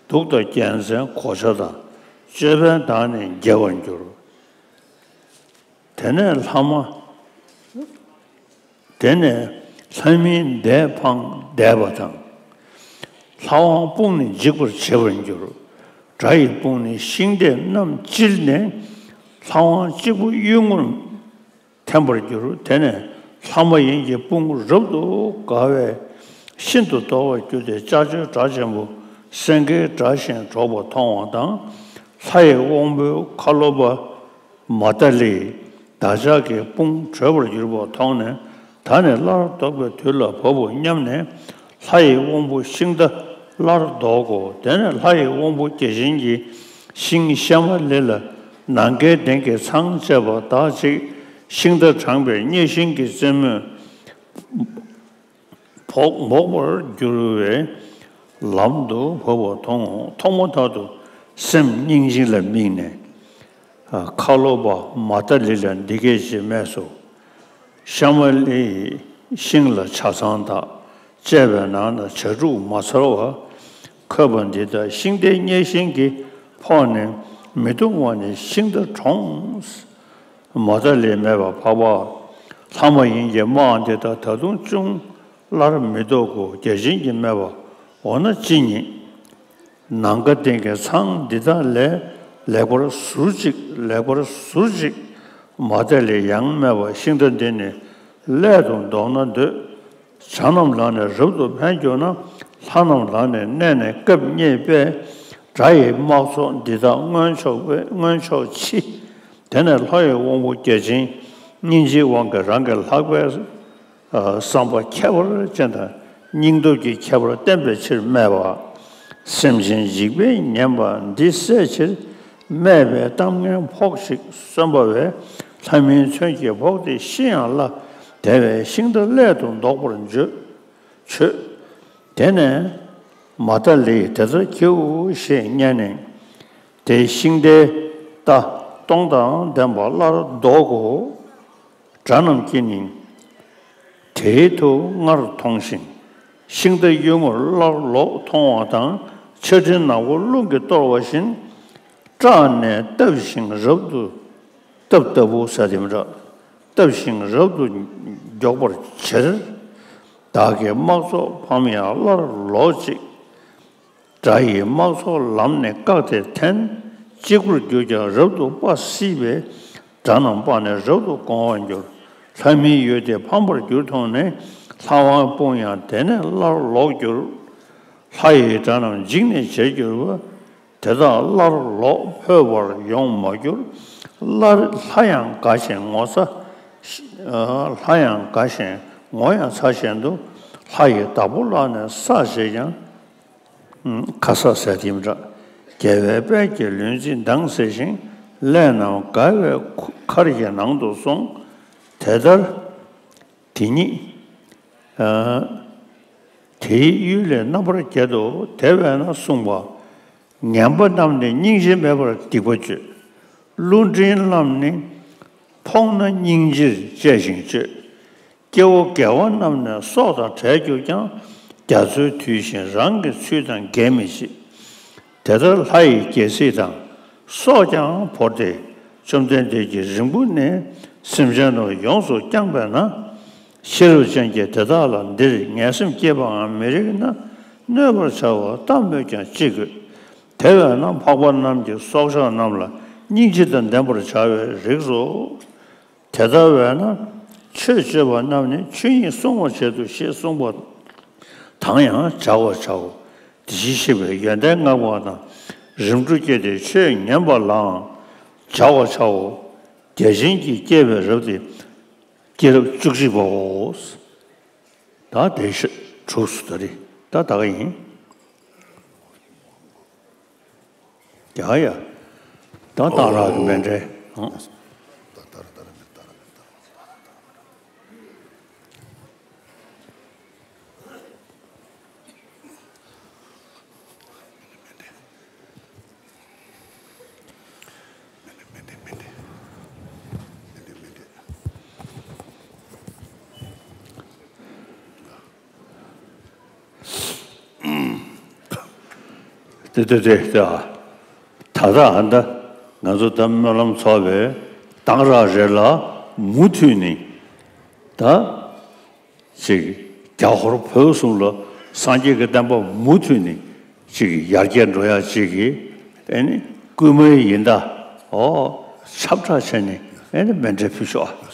གདུགས་དང་རྒྱལ་མཚན་གོ་ཆ་དང་། ཅོད་པན་དག་ནི་འགྱེལ་བར་འགྱུར། དེ་ནས་ལྷ་མ། དེ་ནས་ལྷ་མིན་མདས་འཕངས་འདས་པ་དང་། ལྷ་དབང་དཔུང་ནི་འཇིག་པར་བྱེད་པར་འགྱུར། དགྲ་ཡི་དཔུང་ནི་ཤིང་རྟས་རྣམས་བཅིལ་ནས། ལྷ་དབང་གཅིག་པུ་གཡུལ་ངོར་འཐེན་པར་འགྱུར། དེ་ནས་ལྷ་མ་ཡིན་གྱི་དཔུང་རབ་ཏུ་དགའ་བས་ཤིན་ཏུ་དོག་པར་གྱུར་ཏེ། ལྕགས་ཀྱུའི་སྒྲ་ཆེན་པོ་སེང་གེའི་སྒྲ་བཞིན་སྒྲོག་པ་མཐོང་བ་དང་། ལྷ་ཡི་དབང་པོའི་ཁ་ལོ་པ། མ་ཏ་ལི་བདག་ཅག་གི་དཔུང་གྲོལ་བར་གྱུར་པ་མཐོང་ནས། ད་ནི་སླར་ལྡོག་པའི་དུས་ལ་བབ་བོ་སྙམ་ནས། ལྷ་ཡི་དབང་པོ་ཤིང་རྟ་སླར་ལྡོག་གོ། དེ་ནས་ལྷ་ཡི་དབང་པོ་བརྒྱ་བྱིན་གྱིས་ཤིང་ཤ་མ་ལི་ལ་ནམ་མཁའི་གདན་གྱི་ཚང་བཅས་པ་དག་ཅིག་ཤིང་རྟ་དྲངས་པའི་སྙེག་ཤིང་གི་རྩེ་མོས་འབོག་འབོག་པར་འགྱུར་བས། ལམ་དུ་བབ་པ་མཐོང་ངོ་། ཐོག་མ་ཐག་ཏུ་སེམས་སྙིང་རྗེ་ལ་དམིགས་ནས། ཁ་ལོ་པ་མ་ཏ་ལི་ལ་འདི་སྐད་ཅེས་སྨྲས་སོ། ཤ་མ་ལི་ཡི་ཤིང་ལ་ཆ་ཚང་དག་བཅས་པའི་ནང་ན་བྱ་ཕྲུག་མ་ཚར་བར་འཁོད་པ་འདི་དག་ཤིང་རྟའི་སྙེག་ཤིང་གིས་ཕོག་ནས་མི་ལྟུང་བ་ནི་ཤིང་རྟ་གྲོངས། མ་ཏ་ལི་སྨྲས་པ། འཕགས་པ། ལྷ་མ་ཡིན་གྱི་དམག་འདི་དག་ད་དུང་ཅུང་སླར་མི་ལྡོག་གོ། བརྒྱ་བྱིན་གྱིས་སྨྲས་པ། འོ་ན་ཅི་ཉེས། ནམ་མཁའ་ལྡིང་གི་ཚང་འདི་དག་ལས་ལེགས་པར་ཟུར་ཅིག་ལེགས་པར་ཟུར་ཅིག་མ་ཏ་ལི་ཡང་སྨྲས་པ། ཤིང་རྟ་འདི་ནི་སླད་དུ་ལྡོག་ན་འདོད། བྱ་རྣམས་ལ་ནི་རབ་ཏུ་ཕན་གྱུར་ན། ལྷ་རྣམས་ལ་ནི་གནས་ནས་སྐབས་རྙེད་པས། དགྲ་ཡི་དམག་ཚོགས་འདི་དག་མངོན་ཕྱོགས་པས་མངོན་ཕྱོགས་མཆི། དེ་ནས་ལྷ་ཡི་དབང་པོ་བརྒྱ་བྱིན་སྙིང་རྗེའི་དབང་གིས་རང་གི་ལྷག་པའི་བསམ་པ་ཁྱད་པར་ཅན་དང་སྙིང་སྟོབས་ཀྱི་ཁྱད་པར་བསྟན་པའི་ཕྱིར་སྨྲས་པ། སེམས་ཅན་འཇིགས་པས་ཉེན་པ་འདི་སེལ་ཕྱིར། སྨྲས་པའི་གཏམ་ངན་ཕོག་ཅིག་གསོན་པ་བས། ལྷ་མིན་མཚོན་གྱིས་ཕོག་སྟེ་ཤི་ཡང་སླ། དེ་བས་ཤིང་རྟ་སླད་དུ་ལྡོག་པར་བྱོས། བྱོས། དེ་ནས་མ་ཏ་ལི་ཡིས་དེ་ལྟར་བགྱིའོ་ཞེས་མཉན་ནས། དེ་ཤིང་རྟའི་རྟ་སྟོང་དང་ལྡན་པ་སླར་ལྡོག་གོ། དགྲ་རྣམས་ཀྱིས་ནི་དེའི་དུས་སྔར་མཐོང་ཞིང་ ཤིང་རྟ་གཡུལ་ངོར་སླར་ལོག་མཐོང་བ་དང་། ཆར་སྤྲིན་ནག་པོ་རླུང་གིས་གཏོར་བ་བཞིན། སྐྲག་ནས་བརྟབས་ཤིང་རབ་ཏུ་བརྟབས་ལྟ་བུ་ཟེར་དེ་མི་འདྲ། བརྟབས་ཤིང་རབ་ཏུ་མགྱོགས་པར་བྱེར། བདག་གི་དམག་ཚོགས་ཕམ་ཡང་སླར་ལོག་ཅིག། དགྲ་ཡི་དམག་ཚོགས་ལམ་ནས་བཀག་སྟེ་འཐེན། གཅིག་པུར་གྱུར་ཀྱང་རབ་ཏུ་སྤ་སྲིད་པས། དགྲ་རྣམས་སྤངས་ནས་རབ་ཏུ་དགོངས་པར་འགྱུར། ལྷ་མིའི་ཡུལ་དེ་ཕམ་པར་གྱུར་མཐོང་ནས། ལྷ་དབང་དཔུང་ཡང་དེ་ནས་སླར་ལོག་གྱུར། ལྷ་ཡི་དགྲ་རྣམས་འཇིགས་ནས་བྱེར་གྱུར་པ། དེ་དག་སླར་ལོག་འཕོ་བར་ཡོང་མ་གྱུར། སླར་ལྷ་ཡང་དགའ་ཞིང་ངོ་ཚ། ལྷ་ཡང་དགའ་ཞིང་ངོ་ཡང་ཚ་བཞིན་དུ། ལྷ་ཡི་བདག་པོ་ལག་ནས་བསགས་བྱས་ཀྱང་། ཁ་ས་ཟེར་དེ་མི་འདྲ། རྒྱལ་བའི་དཔལ་གྱི་ལུས་འཛིན་མདངས་གསལ་ཞིང་། ཀླད་རྣམས་དགའ་བའི་མཁར་གྱི་ནང་དུ་སོང་། དེ་ལྟར་དེ་ཉིད་དེའི་ཡུལ་ལས་རྣམ་པར་རྒྱལ་དུ། དེ་བས་ན་གསུངས་པ། ངན་པ་རྣམས་ནི་སྙིང་རྗེ་མེད་པར་སྡིག་པ་སྤྱོད། བླུ་འཕྲིན་རྣམས་ནི་ཕོངས་ན་སྙིང་རྗེར་བཅས་ཤིང་སྤྱོད། སྐྱེ་བོ་དགེ་བ་རྣམས་ནི་སྲོག་དང་བྲལ་གྱུར་ཀྱང་། རྒྱ་མཚོའི་དུས་བཞིན་རང་གི་ཚུལ་དང་འགལ་མི་བྱེད། དེ་ལྟར་ལྷ་ཡི་རྒྱལ་སྲིད་དང་སྲོག་ཀྱང་བོར་ཏེ། བཅོམ་ལྡན་འདས་ཀྱིས་རིང་པོ་ནས་སེམས་ཅན་རྣམས་ཡོངས་སུ་བསྐྱངས་པས་ན། ཤེས་རབ་ཅན་གྱིས་དེ་དག་ལ་འདིར་ངན་སེམས་བསྐྱེད་པའང་མི་རིགས་ན། གནོད་པར་བྱ་བ་ལྟ་སྨོས་ཀྱང་ཅི་དགོས། དེ་བས་ན་འཕགས་པ་རྣམས་ཀྱི་སྲོག་ཆགས་རྣམས་ལ་སྙིང་རྗེ་དང་ལྡན་པར་བྱ་བའི་རིགས་སོ། དེ་ལྟ་བས་ན་ཆོས་སྤྱོད་པ་རྣམས་ནི་ཆོས་ཉིད་བསྲུང་བར་བྱེད་དོ་ཞེས་གསུངས་པ་དང་ཡང་བྱ་བར་བྱའོ། དེ་བཞིན་གཤེགས་པའི་ཡོན་ཏན་བསྔགས་པ་དང་། རིམ་གྲོ་བསྐྱེད་དེ་ཆོས་ཉན་པ་ལའང་བྱ་བར་བྱའོ། བརྒྱ་བྱིན་གྱིས་བསྐྱེད་པའི་རབ་སྟེ་སྐྱེས་རབས་བཅུ་གཅིག་པའོ། ད་དེ་ཤ་གྲུབ་སོང་ད་རེད། ད་ད་ག་ཡིན། ཡ་ཡ། ད་སྟག་ར་གི་མཎྜལ། ཨང་། དེ་དེ་དེ་དེ་ཨ། ད་ལྟ་ཨ་ད་ང་ཚོ་ད་སྨོན་ལམ་ཚོགས་པའི་གདང་རགས་རེ་ལ་མུ་མཐུད་ནས་ད་ཅིག་རྒྱ་ཧོར་བོད་གསུམ་ལ་སངས་རྒྱས་ཀྱི་བསྟན་པ་མུ་མཐུད་ནས་ཅིག་ཡར་རྒྱས་འགྲོ་ཡ་ཅིག་གི་ཨེ་ནི་སྐུལ་མ་ཡིན་ད། ཨོ་ཁྱབ་བསྒྲགས་བྱས་ནས་ཨེ་ནི་མཎྜལ་ཕུལ་ཤོག་ཨ།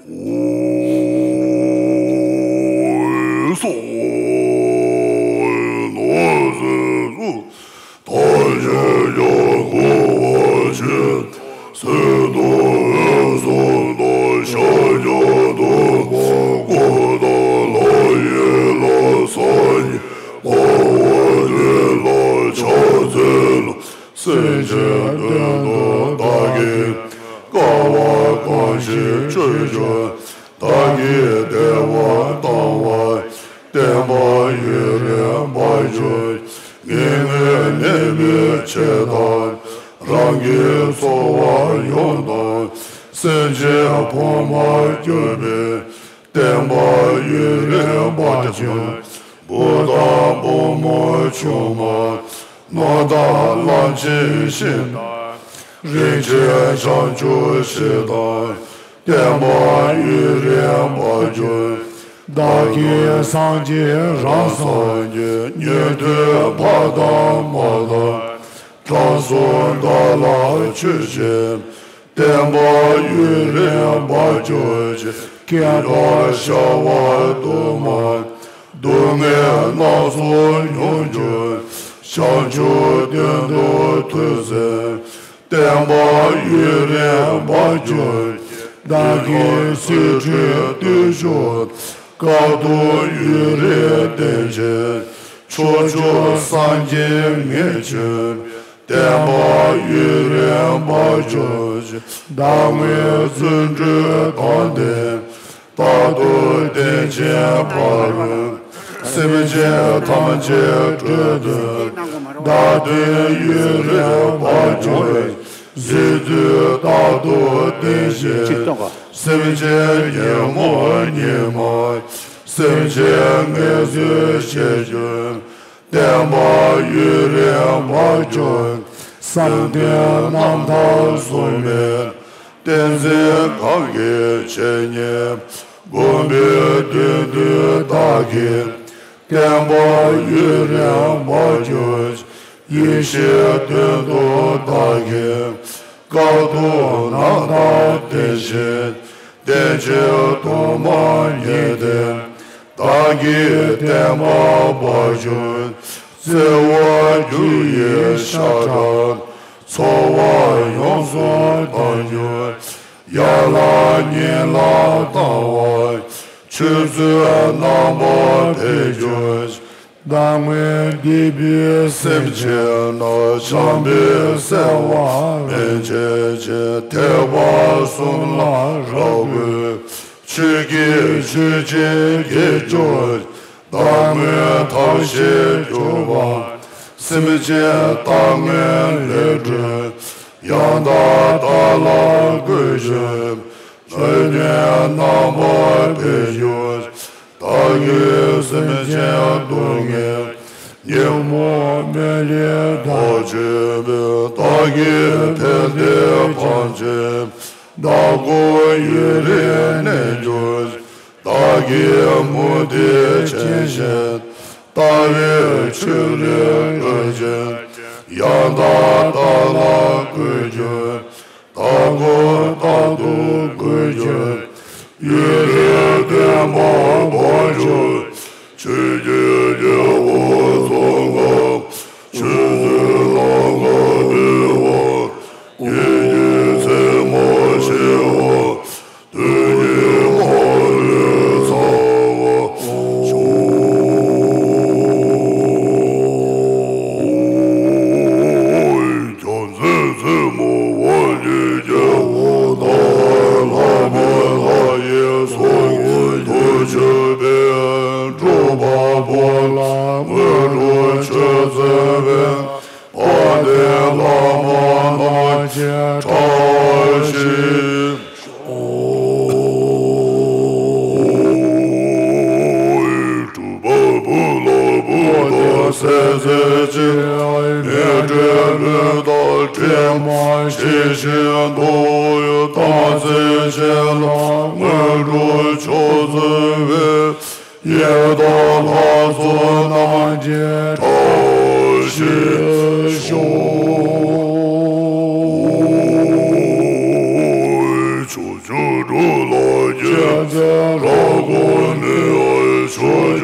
ཨོ་སོ་ནོ་ཟེ་སུ། ཐམས་ཅད་ཀྱང་འཁོར་བར་བཅས། ཟས་དང་འོད་སྲུང་དང་ཤཱཀྱ་དང་། འཁོར་དང་ལྷ་ཡི་ལྷ་སངས་རྒྱས་འཁོར་བ་འདས་ལ་ཕྱག་འཚལ་ལོ། སེམས་ཅན་དོན་དུ་བདག་གིས་དཀའ་བ་གང་ཞིག་སྤྱོད་ཀྱང་། བདག་གིས་བདེ་བ་བཏང་བ། བསྟན་པ་ཡུན་རིང་བར་གྱུར། ཉེས་དམིགས་གནས་པའི་ཆེད་དང་། རང་གི་འཚོ་བ་ཡོངས་དང་། སེམས་ཅན་ཕུང་པོར་གྱུར་པའི། བསྟན་པ་ཡུན་རིང་བར་གྱུར། བུ་དང་བུ་མོ་ཆུང་མ། ནོར་དང་ལམ་འཆི་ཤིང་དང་། རིན་ཆེན་བྱང་ཆུབ་ཤིང་དང་། བསྟན་པ་ཡུན་རིང་བར་གྱུར། བདག་གིས་སངས་རྒྱས་རང་སངས་རྒྱས། ཉན་ཐོས་ཕ་དང་མ་དང་། དྲང་སྲོང་བདག་ལ་མཆོད་ཅིང་། བསྟན་པ་ཡུན་རིང་བར་གྱུར་ཅིག། སྐྱེ་འཆི་བྱ་བ་དུ་མ། སྡུག་བསྔལ་སྣ་ཚོགས་མྱོང་གྱུར། བྱང་ཆུབ་དོན་དུ་ཐུགས་བརྩོན། བསྟན་པ་ཡུན་རིང་བར་གྱུར་ཅིག། བདག་གིས་སྲིད་མཐའི་བརྟུལ་ཞུགས། དཀའ་ཐུབ་ཡུན་རིང་བསྟེན་ཅིང་། ཕྱོགས་བཅུའི་སངས་རྒྱས་ངས་བྱོན། བསྟན་པ་ཡུན་རིང་བར་གྱུར་ཅིག། བདག་སྔོན་བརྩོན་འགྲུས་དང་ལྡན། རྟག་ཏུ་བསྟན་ཅིང་ཕ་རོལ། སེམས་ཅན་ཐམས་ཅད་སྒྲོལ་འདོད། བདག་དོན་ཡུན་རིང་བར་གྱུར། གཟིགས་ཚུལ་རྟག་ཏུ་བསྟན་ཅིང་། སེམས་ཅན་ཉོན་མོངས་ཉི་མ། སེམས་ཅན་ངལ་འཚོའི་ཞིང་བྱོན། བསྟན་པ་ཡུན་རིང་བར་གྱུར། བསམ་གཏན་རྣམ་ཐར་སྲུང་མའི། བསྟན་འཛིན་གང་གི་འཆད་ཉན། སྒོམ་པའི་དོན་བསྡུས་བདག་གིས། བསྟན་པ་ཡུན་རིང་བར་གྱུར། ཡེ་ཤེས་དོན་དུ་བདག་གིས། དཀའ་ཐུབ་རྣམ་དག་བསྟན་ཅིང་། བསྟན་བཅོས་དུ་མ་ཉིད་དེ། བདག་གིས་བསྟན་པ་བར་གྱུར། བརྩེ་བ་རྒྱུ་ཡི་ཤ་ཁྲག་འཚོ་བ་ཡོངས་སུ་དག་འགྱུར། ཡར་ལངས་ཉིན་ལ་ལྟ་བ། ཆོས་ཚུལ་རྣམ་པར་འཕེལ་གྱུར། བདག་སྔོན་སྡིག་པའི་སེམས་ཅན་རྣམས། བྱམས་པས་བསལ་བར་སྨོན་བྱེད་ཅིང་། ཐེག་པ་གསུམ་ལ་རབ་གུས། ཆོས་ཀྱི་ཆུ་ཆེན་རྒྱས་གྱུར། བདག་སྔོན་ཐབས་ཤེས་གྱུར་པ། སེམས་ཅན་རྟག་ངན་ལས་གྲོལ། ཡང་དག་བདག་ལ་གུས་ཕྱིར། སྨོན་འདུན་རྣམ་པར་འཕེལ་གྱུར། བདག་གིས་སེམས་ཅན་སྡུག་བསྔལ་ཉོན་མོངས་མེ་ལས་བདག་ཅེས་པའི། བདག་གི་ཕན་བདེ་ཐམས་ཅད་བདག་སྒོ་ཡུན་རིང་གནས་གྱུར། བདག་གིས་མུ་སྟེགས་ཅན་ཞིང་། ལྟ་བའི་ཆོས་ལས་གྲོལ་ཅིང་། ཡང་དག་བདག་ལ་གུས་གྱུར། བདག་སྒོ་རྟག་ཏུ་གུས་གྱུར། ཡུན་རིང་བསྟན་པ་བར་གྱུར། ཆོས་ཀྱི་རྒྱལ་པོ་ཚོགས་འགག་ཆོས་ཚུལ་ལམ་ཁ་བདེ་བ། ཉེས་ཀྱི་མཚན་མ་ཞི་བ། དོན་གཉིས་མ་ལུས་ཚང་བ་ཤོག། བྱང་སེམས་རྩེ་མོ་ཝཱ་ཎི་རྒྱལ་པོ་དང་། ལྷག་པའི་ལྷ་ཡི་ཚོགས་ཀྱིས་ཐུགས་མཆོད་པའི། སྒྲུབ་པ་པོ་ལ་དངོས་གྲུབ་མཆོག་སྩོལ་བའི། དཔལ་ལྡན་བླ་མ་རྣམས་ཀྱི་བཀྲ་ཤིས་ཤོག། སྒྲུབ་པ་པོ་ལ་བུ་དང་ཟས་མཛད་ཅིང་། མེ་སྤྲེལ་སྤོས་དང་དྲི་མ་ཞིམ་ཞིང་དུ། དམ་ཚིག་ཅན་ལ་དངོས་གྲུབ་མཆོག་སྩོལ་བའི། ཡི་དམ་ལྷ་ཚོགས་རྣམས་ཀྱི་བཀྲ་ཤིས་ཤོག། ཕྱོགས་བཅུར་འགྲོ་ལ་སྐྱེ་ རོ་ཀུ་ནི་ཨོའི་ཆོས་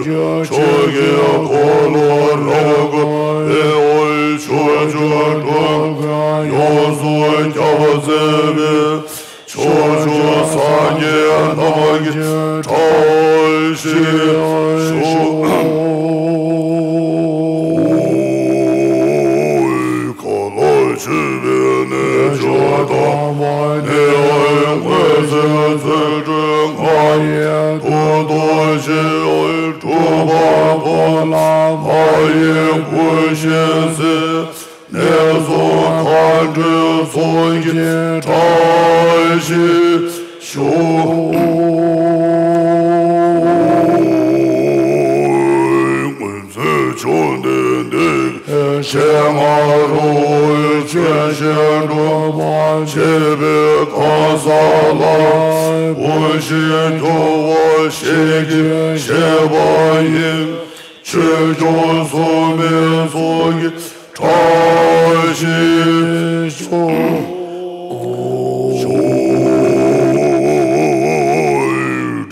ཆོས་ཀྱི་འཁོར་ལོ་རོ་ཀུ་ཨེ་ཨོའི་ཆོས་ཆོས་གྲུབ་ཡོངས་སུ་ཁྱབ་པར་མཛད་པའི་ཕྱོགས་བཅུའི་སངས་རྒྱས་རྣམས་ཀྱི་བཀྲ་ཤིས་ཤོག་གང་ལ་མཆོད་པའི་རྣལ་འབྱོར་དང་། ནི་ཨོའི་འོད་ཟེར་རྫུ་འཕྲུལ་ལྔ་ཡི་མཐུ་སྟོབས་ཀྱིས། ཨོའི་སྒྲུབ་པ་གང་ལ་མ་ཡི་སྐུ་ཞལ་གཟིགས། ནས་སུ་མཁའ་འགྲོའི་ཚོགས་ཀྱི་བཀྲ་ཤིས་ཤོག་ཚེ་བཅོམ་ལྡན་འདས་ཀྱི་ཞལ་སྔ་རུ་ཆོས་བཤད་སྒྲུབ་པར་བྱེད་པའི་གང་ཟག་ལ་བུ་བཞིས་འགྱུར་བ་ཞིག་གིས་བཤད་པ་ཡིན། ཆོས་སྐྱོང་སྲུང་མའི་ཚོགས་ཀྱི་བཀྲ་ཤིས་ཤོག་སྒྲུབ་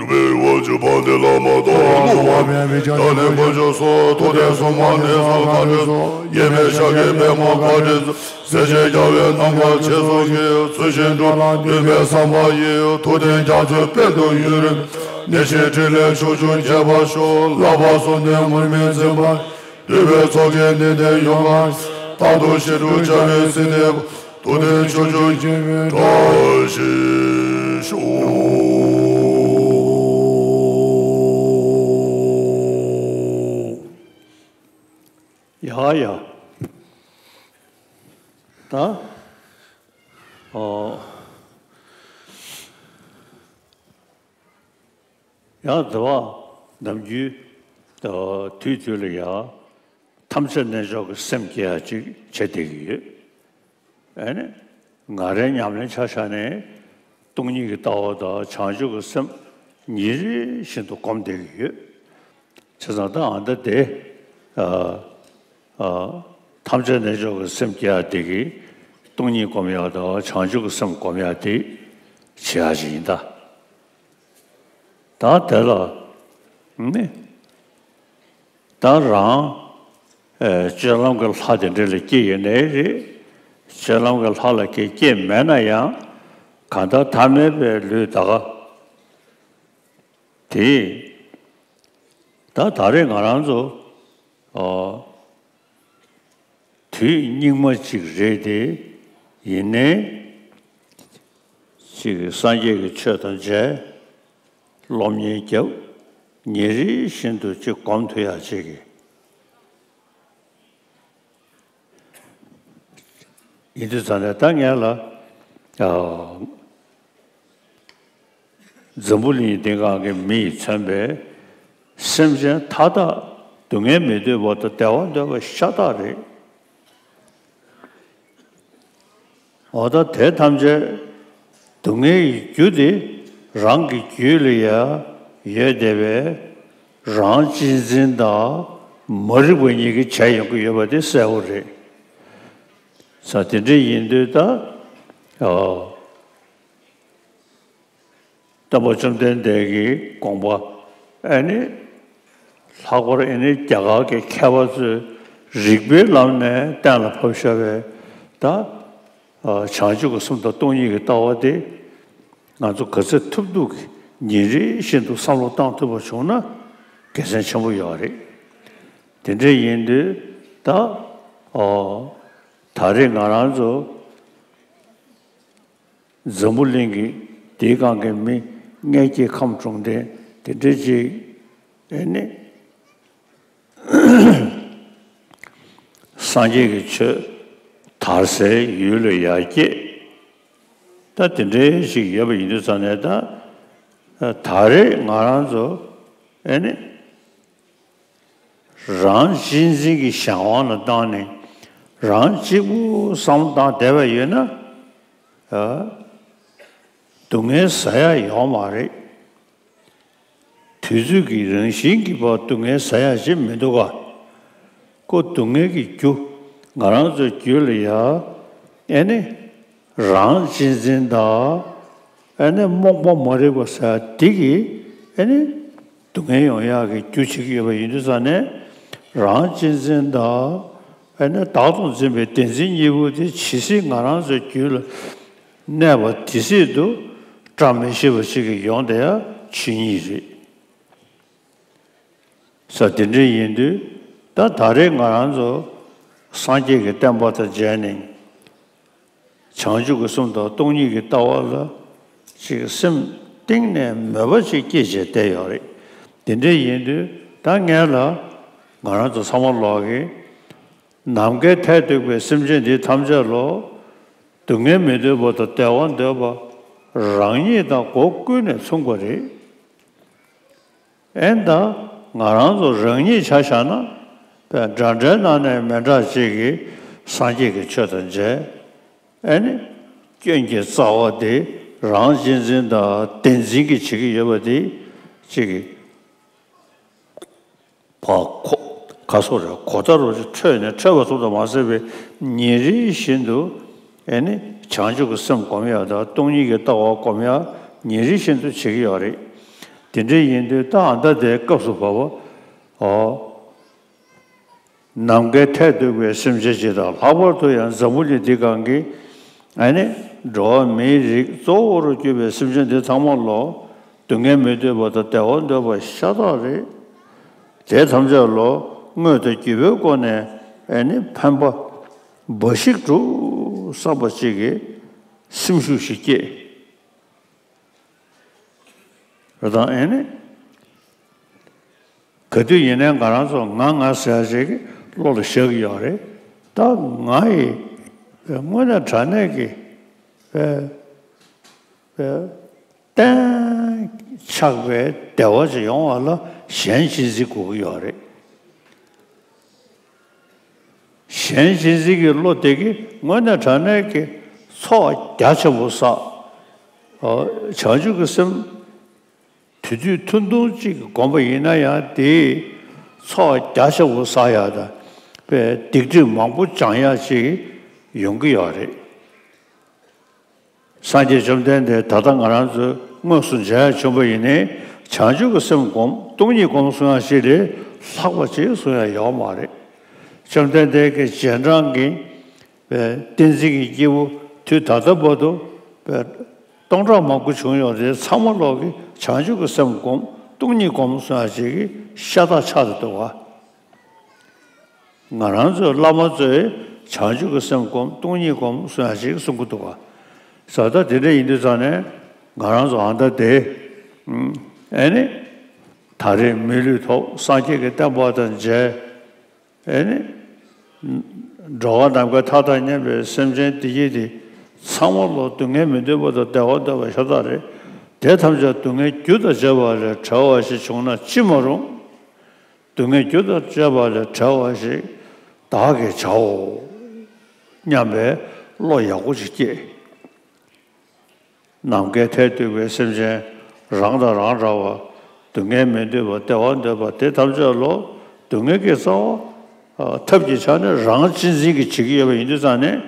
པའི་དབང་ཕྱུག་དཔལ་ལྡན་བླ་མ་དང་། བློ་བག་མེད་པའི་སྐྱབས་གནས་དཀོན་མཆོག་གསུམ་ཐུགས་བརྟན་སྲུང་མ་ནས་སུ་མཁའ་འགྲོའི་ཚོགས། གཡས་པས་ཤཱཀྱའི་པདྨོ་བཀའ་དྲིན་གཟིགས། སེར་ཆེན་རྒྱལ་བའི་རྣམ་དཀར་ཆེ་ཚུལ་གྱིས། ཚུལ་བཞིན་སྒྲུབ་པ་འདུན་པའི་བསམ་པ་ཡིས། ཐུབ་བསྟན་རྒྱ་མཚོའི་དཔལ་དུ་ཡུན་རིང་། ནད་གཞི་འཕྲིན་ལས་ཕྱོགས་བཅུར་རྒྱས་པར་ཤོག་ལྷག་པར་གསུམ་ལྡན་མུ་མེད་འཛིན་པ། འདུས་པའི་ཚོགས་ཀྱིས་ནན་ཏན་ཡོངས་བསྔགས་ཤིང་། རྟག་ཏུ་ཞི་ཁྲོའི་བྱ་བས་སྲིད་མཐའི་ཐུབ་བསྟན་ཕྱོགས་བཅུར་རྒྱས་པའི་བཀྲ་ཤིས་ཤོག་ཡ་ཡ། ད། ཨོ། ཡང་འདི་བ་ནམ་རྒྱུན་དུས་དུས་ལ་ཡང་ཐམས་ཅད་རྣལ་འབྱོར་གྱི་སེམས་སྐྱེ་ཡ་ཅིག་བྱེད་བསྡད་ཀྱི་ཡོད། ཨ་ནི་ང་རའི་ཉམས་ལེན་ཆ་བཞག་ནས་སྟོང་ཉིད་ཀྱི་ལྟ་བ་དང་བྱང་ཆུབ་ཀྱི་སེམས་ཉིན་རེ་བཞིན་དུ་སྒོམ་བསྡད་ཀྱི་ཡོད། བྱས་ཙང་ད་ཨ་ད་དེ་ཨ་ཨ་ཐམས་ཅད་རྣལ་འབྱོར་གྱི་སེམས་སྐྱེ་ཡ་དེ་གིས་སྟོང་ཉིད་སྒོམ་ཡ་དང་བྱང་ཆུབ་ཀྱི་སེམས་སྒོམ་ཡ་དེ་བྱེད་ཡ་ཅིག་ཡིན་ད། ད་དེ་ལ་ནི་ད་རང་ཨེ་སྤྱོད་ལམ་གྱི་ལྷ་དེ་འདྲ་ལ་སྐྱེས་ཡོད་ནའི་རེད། སྤྱོད་ལམ་གྱི་ལྷ་ལ་སྐྱེས་སྐྱེས་མེད་ན་ཡང་གང་ལྟར་ཐ་མལ་པའི་ལུས་ད་ག་དེ་ད་ད་རེས་ང་རང་ཚོ་ཨོ། དུས་སྙིགས་མ་གཅིག་རེད་དེ། ཡིན་ནའི་གཅིག་སངས་རྒྱས་ཀྱི་ཆོས་དང་མཇལ། སློབ་གཉེར་བརྒྱབ། ཉིན་རེ་བཞིན་དུ་གཅིག་སྒོམ་ཐུབ་ཡག་ཅིག་གི་ཡིན་དུས་ཙང་ནས་ད་ངས་ལ་ཨ། འཛམ་བུ་གླིང་འདི་སྒང་གི་མི་ཡིས་མཚོན་པའི་སེམས་ཅན་མཐའ་དག་སྡུག་བསྔལ་མི་འདོད་པ་དང་བདེ་བ་འདོད་པ་ཤ་སྟག་རེད། འོ་ད་དེ་ཐམས་ཅད་སྡུག་བསྔལ་གྱི་རྒྱུ་དེ་རང་གི་རྒྱུད་ལ་ཡ་ཡོད་བསྡད་པའི་རང་གཅེས་འཛིན་དང་མ་རིག་པ་གཉིས་ཀྱིས་བྱས་ཡོང་གི་ཡོད་པ་དེ་གསལ་བོ་རེད། ས་དེ་འདྲ་ཡིན་དུས་ད་ཨོ། སྟོན་པ་བཅོམ་ལྡན་འདས་ཀྱི་དགོངས་པ་ཨེ་ནི་ལྷག་པར་ཨེ་ནི་རྒྱ་གར་གྱི་མཁས་པ་ཚོས་རིགས་པའི་ལམ་ནས་གཏན་ལ་ཕབ་བཞག་པའི་ད་བྱང་ཆུབ་ཀྱི་སེམས་དང་སྟོང་ཉིད་ཀྱི་ལྟ་བ་དེ་ང་ཚོ་ག་ཚོད་ཐུབ་ཐུབ་ཀྱིས་ཉིན་རེ་བཞིན་དུ་བསམ་བློ་བཏང་ཐུབ་པ་བྱུང་ན་དགེ་མཚན་ཆེན་པོ་ཡོད་རེད། དེ་འདྲ་ཡིན་དུས་ད་ཨོ་ད་རེས་ང་རང་ཚོ་འཛམ་བུ་གླིང་གི་དེའི་སྒང་གི་མི་མངལ་སྐྱེས་ཁམས་དྲུག་ལྡན་དེ་འདྲ་ཅིག་ཨེ་ནི་སངས་རྒྱས་ཀྱི་ཆོས་དར་སའི་ཡུལ་ལ་ཡར་སྐྱེས། ད་དེ་འདྲའི་ཞིག་ཡོད་པ་ཡིན་དུས་ཙང་ནས་ད་ད་རེས་ང་རང་ཚོ་ཨེ་ནི། རང་གཅེས་འཛིན་གྱི་གཞན་དབང་ལ་བཏང་ནས་རང་གཅིག་པུ་བསམ་བློ་བཏང་བསྡད་པ་ཡོད་ན། ཨ། སྡུག་བསྔལ་ཟ་ཡ་ཡོད་མ་རེད། དུས་ཚོད་ཀྱི་རང་བཞིན་གྱིས་ཕར་སྡུག་བསྔལ་ཟ་ཡ་ཞིག་མི་འདུག་ག་ཁོ་སྡུག་བསྔལ་གྱི་རྒྱུ་ང་རང་ཚོའི་རྒྱུད་ལ་ཡ་ཨེ་ནི་རང་གཅེས་འཛིན་དང་ ཨ་ནི་རྨོངས་པ་མ་རིག་པ་ཟེར་དེ་གིས་ཨ་ནི་སྡུག་བསྔལ་ཡོང་ཡག་གི་རྒྱུ་བྱེད་ཀྱི་ཡོད་པ་ཡིན་དུས་ཙང་ནས། རང་གཅེས་འཛིན་དང་ཨ་ནི་བདག་ཏུ་འཛིན་པའི་བདེན་འཛིན་གཉིས་པོ་དེ་ཇི་སྲིད་ང་རང་ཚོའི་རྒྱུད་ལ་གནས་པ་དེ་སྲིད་དུ་བཀྲ་མི་ཤིས་པ་ཅིག་གི་ཡོང་བསྡད་ཡ་ཆོས་ཉིད་རེད། ས་དེ་འདྲ་ཡིན་དུས། ད་ད་རེས་ང་རང་ཚོ་སངས་རྒྱས་ཀྱི་བསྟན་པ་དང་མཇལ་ནས། བྱང་ཆུབ་ཀྱི་སེམས་དང་སྟོང་ཉིད་ཀྱི་ལྟ་བ་ལ་ཅིག་སེམས་གཏིང་ནས་མོས་པ་ཅིག་སྐྱེས་བྱས་བསྡད་ཡོད་རེད། དེ་འདྲ་ཡིན་དུས་ད་ངས་ལ་ང་རང་ཚོ་ཚང་མ་ལོག་གིས། ནམ་མཁའི་མཐས་གཏུགས་པའི་སེམས་ཅན་འདི་ཐམས་ཅད་ལ་སྡུག་བསྔལ་མི་འདོད་པ་དང་བདེ་བ་འདོད་པ་རང་ཉིད་དང་སྒོ་ཀུན་ནས་མཚུངས་པ་རེད། ཨེ་ད་ང་རང་ཚོ་རང་ཉིད་ཆ་བཞག་ན་པས་འདྲ་འདྲའི་ནང་ནས་མི་འདྲ་ཅིག་གིས་སངས་རྒྱས་ཀྱི་ཆོས་དང་མཇལ། ཨེ་ནི་སྐྱོན་གྱི་རྩ་བ་དེ་རང་གཅེས་འཛིན་དང་བདེན་འཛིན་གྱིས་བྱེད་ཀྱི་ཡོད་པ་དེ་ཅིག་གིས་ཕ་ཁོ་ག་སོགས་རེད། གོ་བརྡ་རོ་ཅིག་འཕྲོད་ནས་འཕྲོད་པ་ཙམ་དུ་མ་ཟད་པའི་ཉིན་རེ་བཞིན་དུ་ཨེ་ནི་བྱང་ཆུབ་ཀྱི་སེམས་སྒོམ་ཡག་དང་སྟོང་ཉིད་ཀྱི་ལྟ་བ་སྒོམ་ཡག་ཉིན་རེ་བཞིན་དུ་བྱེད་ཀྱི་ཡོད་རེད། དེ་འདྲ་ཡིན་དུས་ད་ཨ་མདའ་དེའི་སྐབས་སུ་བབ་པ། ཨོ། ནམ་མཁའི་མཐས་གཏུགས་པའི་སེམས་ཅན་སྤྱི་དང་། ལྷག་པར་དུ་ཡང་འཛམ་བུ་གླིང་འདི་སྒང་གི་ཨ་ནི་འགྲོ་བ་མིའི་རིགས་གཙོ་བོ་རུ་གྱུར་པའི་སེམས་ཅན་འདི་ཚང་མ་ལོ་སྡུག་བསྔལ་མི་འདོད་པ་དང་བདེ་བ་འདོད་པ་ཤ་སྟག་རེད། དེ་ཐམས་ཅད་ལོ་དངོས་དང་བརྒྱུད་པའི་སྒོ་ནས་ཨ་ནི་ཕན་པ་འབའ་ཞིག་སྒྲུབ་བསམ་པ་ཅིག་གིས་སེམས་ཤུགས་ཤིག་སྐྱེས། རེད་དང་ཨེ་ནི། ག་དུས་ཡིན་ནའི་ང་རང་ཚོ་ང་ང་ཟེར་ཡ་ཞིག་བློ་ལ་བཞག་གི་ཡོད་རེད། ད་ང་ཡི་དངོས་གནས་དྲང་གནས་ཀྱི་གཏན་ཆགས་པའི་བདེ་བ་ཅིག་ཡོང་བ་ལ་གཞན་གཅེས་འཛིན་དགོས་ཀྱི་ཡོད་རེད། གཞན་གཅེས་འཛིན་གྱི་བློ་དེ་གིས་དངོས་གནས་དྲང་གནས་ཀྱི་ཚོགས་རྒྱ་ཆེན་པོ་བསགས། བྱང་ཆུབ་ཀྱི་སེམས་དེ་དུས་ཐུང་ཐུང་གཅིག་གི་སྒོམ་པ་ཡིན་ན་ཡང་དེས་ཚོགས་རྒྱ་ཆེན་པོ་བསགས་ཡག་དང་པའི་སྡིག་སྒྲིབ་མང་པོ་སྦྱང་ཡག་ཅིག་ཡོང་གི་ཡོད་རེད། སངས་རྒྱས་བཅོམ་ལྡན་འདས་ད་ལྟ་ང་རང་ཚོས་དངོས་སུ་མཇལ་ཡག་བྱུང་བ་ཡིན་ནའི་བྱང་ཆུབ་ཀྱི་སེམས་སྒོམ་སྟོང་ཉིད་སྒོམ་གསུང་ཡག་ཞིག་ལས་ལྷག་པ་ཅིག་གསུང་ཡག་ཡོད་མ་རེད། བཅོམ་ལྡན་འདས་ཀྱི་རྗེས་འབྲང་གི་བསྟན་འཛིན་གྱི་སྐྱེས་བུ་དུས་ད་ལྟ་བར་དུ་སྟོང་ཕྲག་མང་པོ་བྱུང་ཡོད་རེད། ཚང་མ་ལོག་གིས་བྱང་ཆུབ་ཀྱི་སེམས་སྒོམ་སྟོང་ཉིད་སྒོམ་གསུང་ཡག་ཅིག་གིས་ཤ་སྟག་ཆགས་བསྡད་འདུག་བ། ང་རང་ཚོའི་བླ་མ་ཚོས་བྱང་ཆུབ་ཀྱི་སེམས་སྒོམ་སྟོང་ཉིད་སྒོམ་གསུང་ཡག་ཅིག་གསུང་གི་འདུག་བ། ས་ད་དེ་འདྲ་ཡིན་དུས་ཙང་ནས་ང་རང་ཚོ་ཨ་མདའ་དེ་ཨེ་ནི་ད་རེས་མི་ལུས་ཐོབ། སངས་རྒྱས་ཀྱི་བསྟན་པ་དང་མཇལ། ཨེ་ནི། འགྲོ་བ་ནམ་མཁའི་མཐའ་དང་མཉམ་པའི་སེམས་ཅན་བདེ་སྐྱིད་དེ་ཚང་མ་ལོ་སྡུག་བསྔལ་མི་འདོད་པ་དང་བདེ་བ་འདོད་པ་ཤ་སྟག་རེད། དེ་ཐམས་ཅད་སྡུག་བསྔལ་རྒྱུ་དང་བཅས་པ་ལས་བྲལ་བ་ཞིག་བྱུང་ན་ཅི་མ་རུང་། སྡུག་བསྔལ་རྒྱུ་དང་བཅས་པ་ལས་བྲལ་བ་ཞིག་བདག་གིས་བྱའོ་སྙམ་པའི་བློ་ཡག་པོ་ཞིག་སྐྱེས། ནམ་མཁའི་མཐས་གཏུགས་པའི་སེམས་ཅན་རང་དང་རང་འདྲ་བ། སྡུག་བསྔལ་མི་འདོད་པ་བདེ་བ་འདོད་པ་དེ་ཐམས་ཅད་ལོ་སྡུག་བསྔལ་གྱི་རྩ་བ། ཐབས་ཀྱི་ཆ་ནས་རང་གཅེས་འཛིན་གྱིས་བྱེད་ཀྱི་ཡོད་པ་ཡིན་དུས་ཙང་ནས།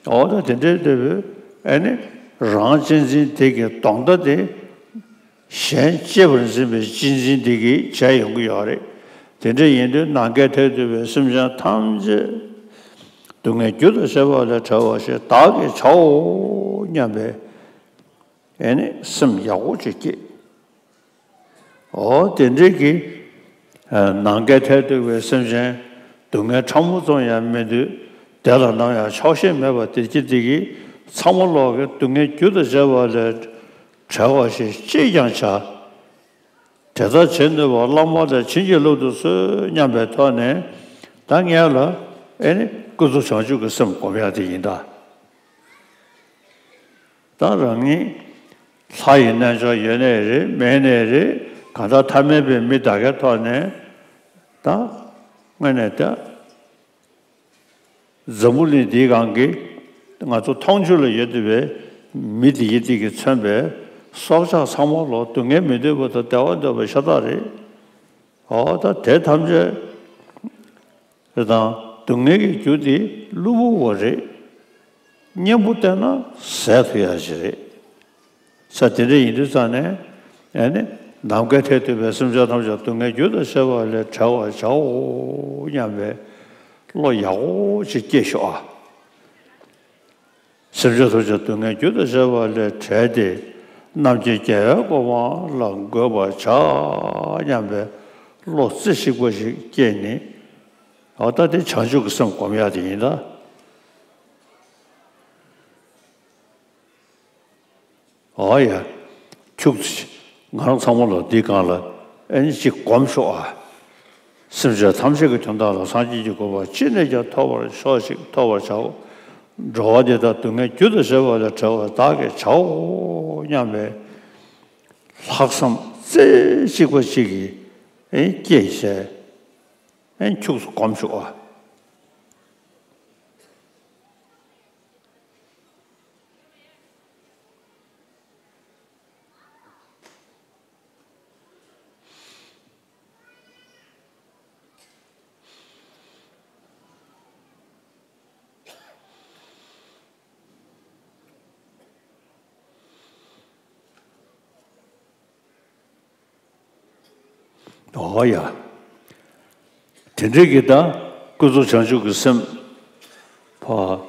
འོ་ད་དེ་འདྲའི་འདོད་པའི་ཨེ་ནི་རང་གཅེས་འཛིན་དེ་གི་གདོང་མདའ་དེ་གཞན་གཅེས་པར་འཛིན་པའི་གཅེས་འཛིན་དེ་གིས་བྱས་ཡོང་གི་ཡོད་རེད། དེ་འདྲ་ཡིན་དུས་ནམ་མཁའི་མཐས་གཏུགས་པའི་སེམས་ཅན་ཐམས་ཅད་སྡུག་བསྔལ་རྒྱུ་དང་བཅས་པ་ལས་བྲལ་བ་ཞིག་བདག་གིས་བྱའོ་སྙམ་པའི་ཨེ་ནི་སེམས་ཡག་པོ་ཅིག་སྐྱེས། འོ་དེ་འདྲའི་གི་ནམ་མཁའི་མཐས་གཏུགས་པའི་སེམས་ཅན་སྡུག་བསྔལ་ཕྲ་མོ་ཙམ་ཡང་མི་འདོད། བདེ་ལ་ནམ་ཡང་ཆོག་ཤེས་མེད་པ་དེ་སྐྱེ་དེ་གིས་ཚང་མ་ལོག་གི་སྡུག་བསྔལ་རྒྱུ་དང་བཅས་པ་ལས་བྲལ་བ་ཞིག་ཅིས་ཀྱང་བྱ། དེ་ལྟར་བྱེད་ནུས་པ་བླ་མ་དང་བྱིན་གྱིས་བརླབ་ཏུ་གསོལ་སྙམ་པའི་ཐོག་ནས་ད་ངས་ལ་ཨེ་ནི་ཀུན་རྫོབ་བྱང་ཆུབ་ཀྱི་སེམས་སྒོམ་ཡག་དེ་ཡིན་ད། ད་རང་ཉིད་ལྷ་ཡི་རྣལ་འབྱོར་ཡོད་ནའི་རེད་མེད་ནའི་རེད། གང་ལྟར་ཐ་མལ་པའི་མི་དག་གའི་ཐོག་ནས་ད་དངོས་གནས་ད། འཛམ་བུ་གླིང་འདིའི་སྒང་གི་ང་ཚོ་མཐོང་ཆོས་ལ་ཡོད་བསྡད་པའི་མི་དེ་ཡི་དེ་གིས་མཚོན་པའི་སྲོག་ཆགས་ཚང་མ་ལོ་སྡུག་བསྔལ་མི་འདོད་པ་དང་བདེ་བ་འདོད་པ་ཤ་སྟག་རེད། འོ་ད་དེ་ཐམས་ཅད་རེད་དང་སྡུག་བསྔལ་གྱི་རྒྱུ་དེ་གློ་བུར་བ་རེད། གཉེན་པོ་བསྟེན་ན་ཟད་ཐུབ་ཡ་ཞིག་རེད། ས་དེ་འདྲ་ཡིན་དུས་ཙང་ནས་ཨེ་ནི་ནམ་མཁའི་མཐས་གཏུགས་པའི་སེམས་ཅན་ཐམས་ཅད་སྡུག་བསྔལ་རྒྱུ་དང་བཅས་པ་ལས་བསྒྲལ་བར་བྱའོ་སྙམ་པའི་བློ་ཡག་པོ་ཅིག་སྐྱེས་ཤོག་ཨ། སེམས་ཅན་ཐམས་ཅད་སྡུག་བསྔལ་རྒྱུ་དང་བཅས་པ་ལས་བསྒྲལ་ཏེ་རྣམ་མཁྱེན་རྒྱལ་བའི་གོ་འཕང་ལ་འགོད་པར་བྱ་སྙམ་པའི་བློ་རྩེ་གཅིག་པ་ཞིག་སྐྱེས་ནས། འོ་ད་དེ་བྱང་ཆུབ་ཀྱི་སེམས་སྒོམ་ཡག་དེ་ཡིན་ད། འོ་ཡ། ཁྱུག་ཙམ། ང་རང་ཚང་མ་ལ་འདི་སྒང་ལ་ཨེ་ནི་ཅིག་སྒོམ་ཤོག་ཨ། སེམས་ཅན་ཐམས་ཅད་ཀྱི་དོན་དག་ལ་སངས་རྒྱས་ཀྱི་གོ་འཕང་ཅི་ནས་ཀྱང་ཐོབ་པར་ཤོག་ཅིག་ཐོབ་པར་བྱའོ། འགྲོ་བ་འདི་དག་སྡུག་བསྔལ་རྒྱུ་དང་བཅས་པ་ལས་བསྒྲལ་བར་བདག་གིས་བྱའོ་སྙམ་པའི་ལྷག་བསམ་རྩེ་གཅིག་པ་ཅིག་གིས་ཨེ་སྐྱེས་བྱས་ཨེ་ཁྱུག་ཙམ་སྒོམ་ཤོག་ཨ། འོ་ཡ། དེ་འདྲའི་གི་ད་ཀུན་རྫོབ་བྱང་ཆུབ་ཀྱི་སེམས་ཕ་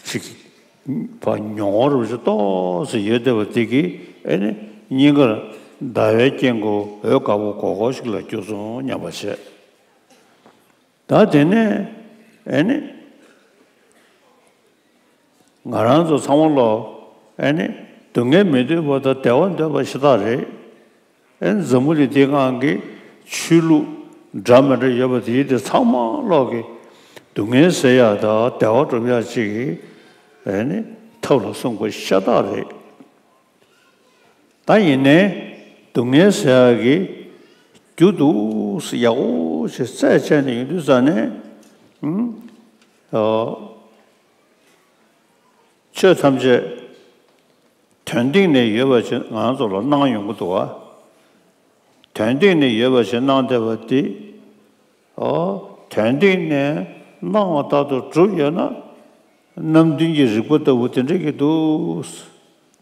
ཅིག་ཕ་མྱོང་བ་རུ་ཞིག་ཏོག་ཙམ་ཡོད་བསྡད་པ་དེ་གིས་ཨེ་ནི་སྙིང་གར་ཟླ་བའི་དཀྱིལ་འཁོར་འོད་དཀར་པོ་གོར་གོར་ཞིག་ལ་གྱུར་སོང་སྙམ་པ་བྱས། ད་དེ་ནས་ཨེ་ནི་ང་རང་ཚོ་ཚང་མ་ལོ་ཨེ་ནི་སྡུག་བསྔལ་མི་འདོད་པ་དང་བདེ་བ་འདོད་པ་ཤ་སྟག་རེད། ཨེ་ནི་འཛམ་བུ་གླིང་འདིའི་སྒང་གི་ཆོས་ལུགས་འདྲ་མི་འདྲ་ཡོད་པ་དེ་དེ་ཚང་མ་ལོག་གི་སྡུག་བསྔལ་ཟེར་ཡག་དང་བདེ་བ་སྒྲུབ་ཡག་ཅིག་གི་ཨེ་ནི་ཐབས་ལ་གསུངས་པ་ཤ་སྟག་རེད། ད་ཡིན་ནའི་སྡུག་བསྔལ་ཟེར་ཡག་གི་རྒྱུ་འདུག་སེ་ཡག་པོ་ཞིག་རྩད་བཅད་ནས་ཡོང་དུས་ཙང་ནས་ཨ། ཆོས་ཐམས་ཅད་དོན་སྟེང་ནས་ཡོད་པ་ཞིག་ང་ཚོ་ལ་སྣང་ཡོང་གི་འདུག་བ། དོན་སྟེང་ནས་ཡོད་པ་ཞིག་སྣང་བསྡད་པ་འདི། ཨོ། དོན་སྟེང་ནས་སྣང་བ་ལྟར་དུ་གྲུབ་ཡོད་ན། རྣམ་བདུན་གྱི་རིག་པ་ལྟ་བུ་དེ་འདྲ་གི་འདུག།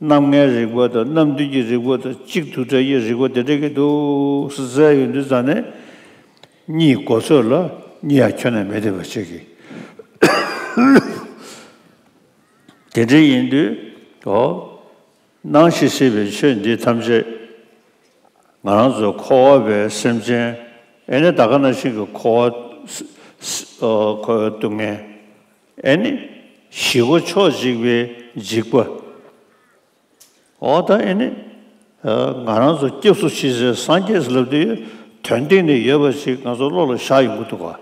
རྣམ་ལྔའི་རིག་པ་དང་རྣམ་བདུན་གྱི་རིག་པ་དང་གཅིག་ཏུ་བྲལ་བའི་རིག་པ་དེ་འདྲ་གི་འདུག་ཟེར་ཡོང་དུས་ཙང་ནས། གཉིས་མགོ་ཚོས་ལ་གཉིས་ཡང་ཁྱོན་ནས་མེད་བསྡད་པ་ཅིག་གིས། དེ་འདྲ་ཡིན་དུས། ཨོ། སྣང་ཞིང་སྲིད་པའི་ཆོས་འདི་ཐམས་ཅད་ང་རང་ཚོ་འཁོར་བ་པའི་སེམས་ཅན། ཨེ་ནི་ད་ག་ནང་བཞིན་གྱི་འཁོར་བ། ཨོ། འཁོར་བའི་སྡུག་བསྔལ། ཨེ་ནི་ཞི་བ་ཕྱོགས་གཅིག་པའི་འཇིགས་པ། འོ་ད་ཨེ་ནི་ང་རང་ཚོ་སྐྱབས་སུ་མཆི་སའི་སངས་རྒྱས་ལབ་དུས་དོན་སྟེང་ནས་ཡོད་པ་ཞིག་ང་ཚོ་བློ་ལ་ཤར་ཡོང་གི་འདུག་ག།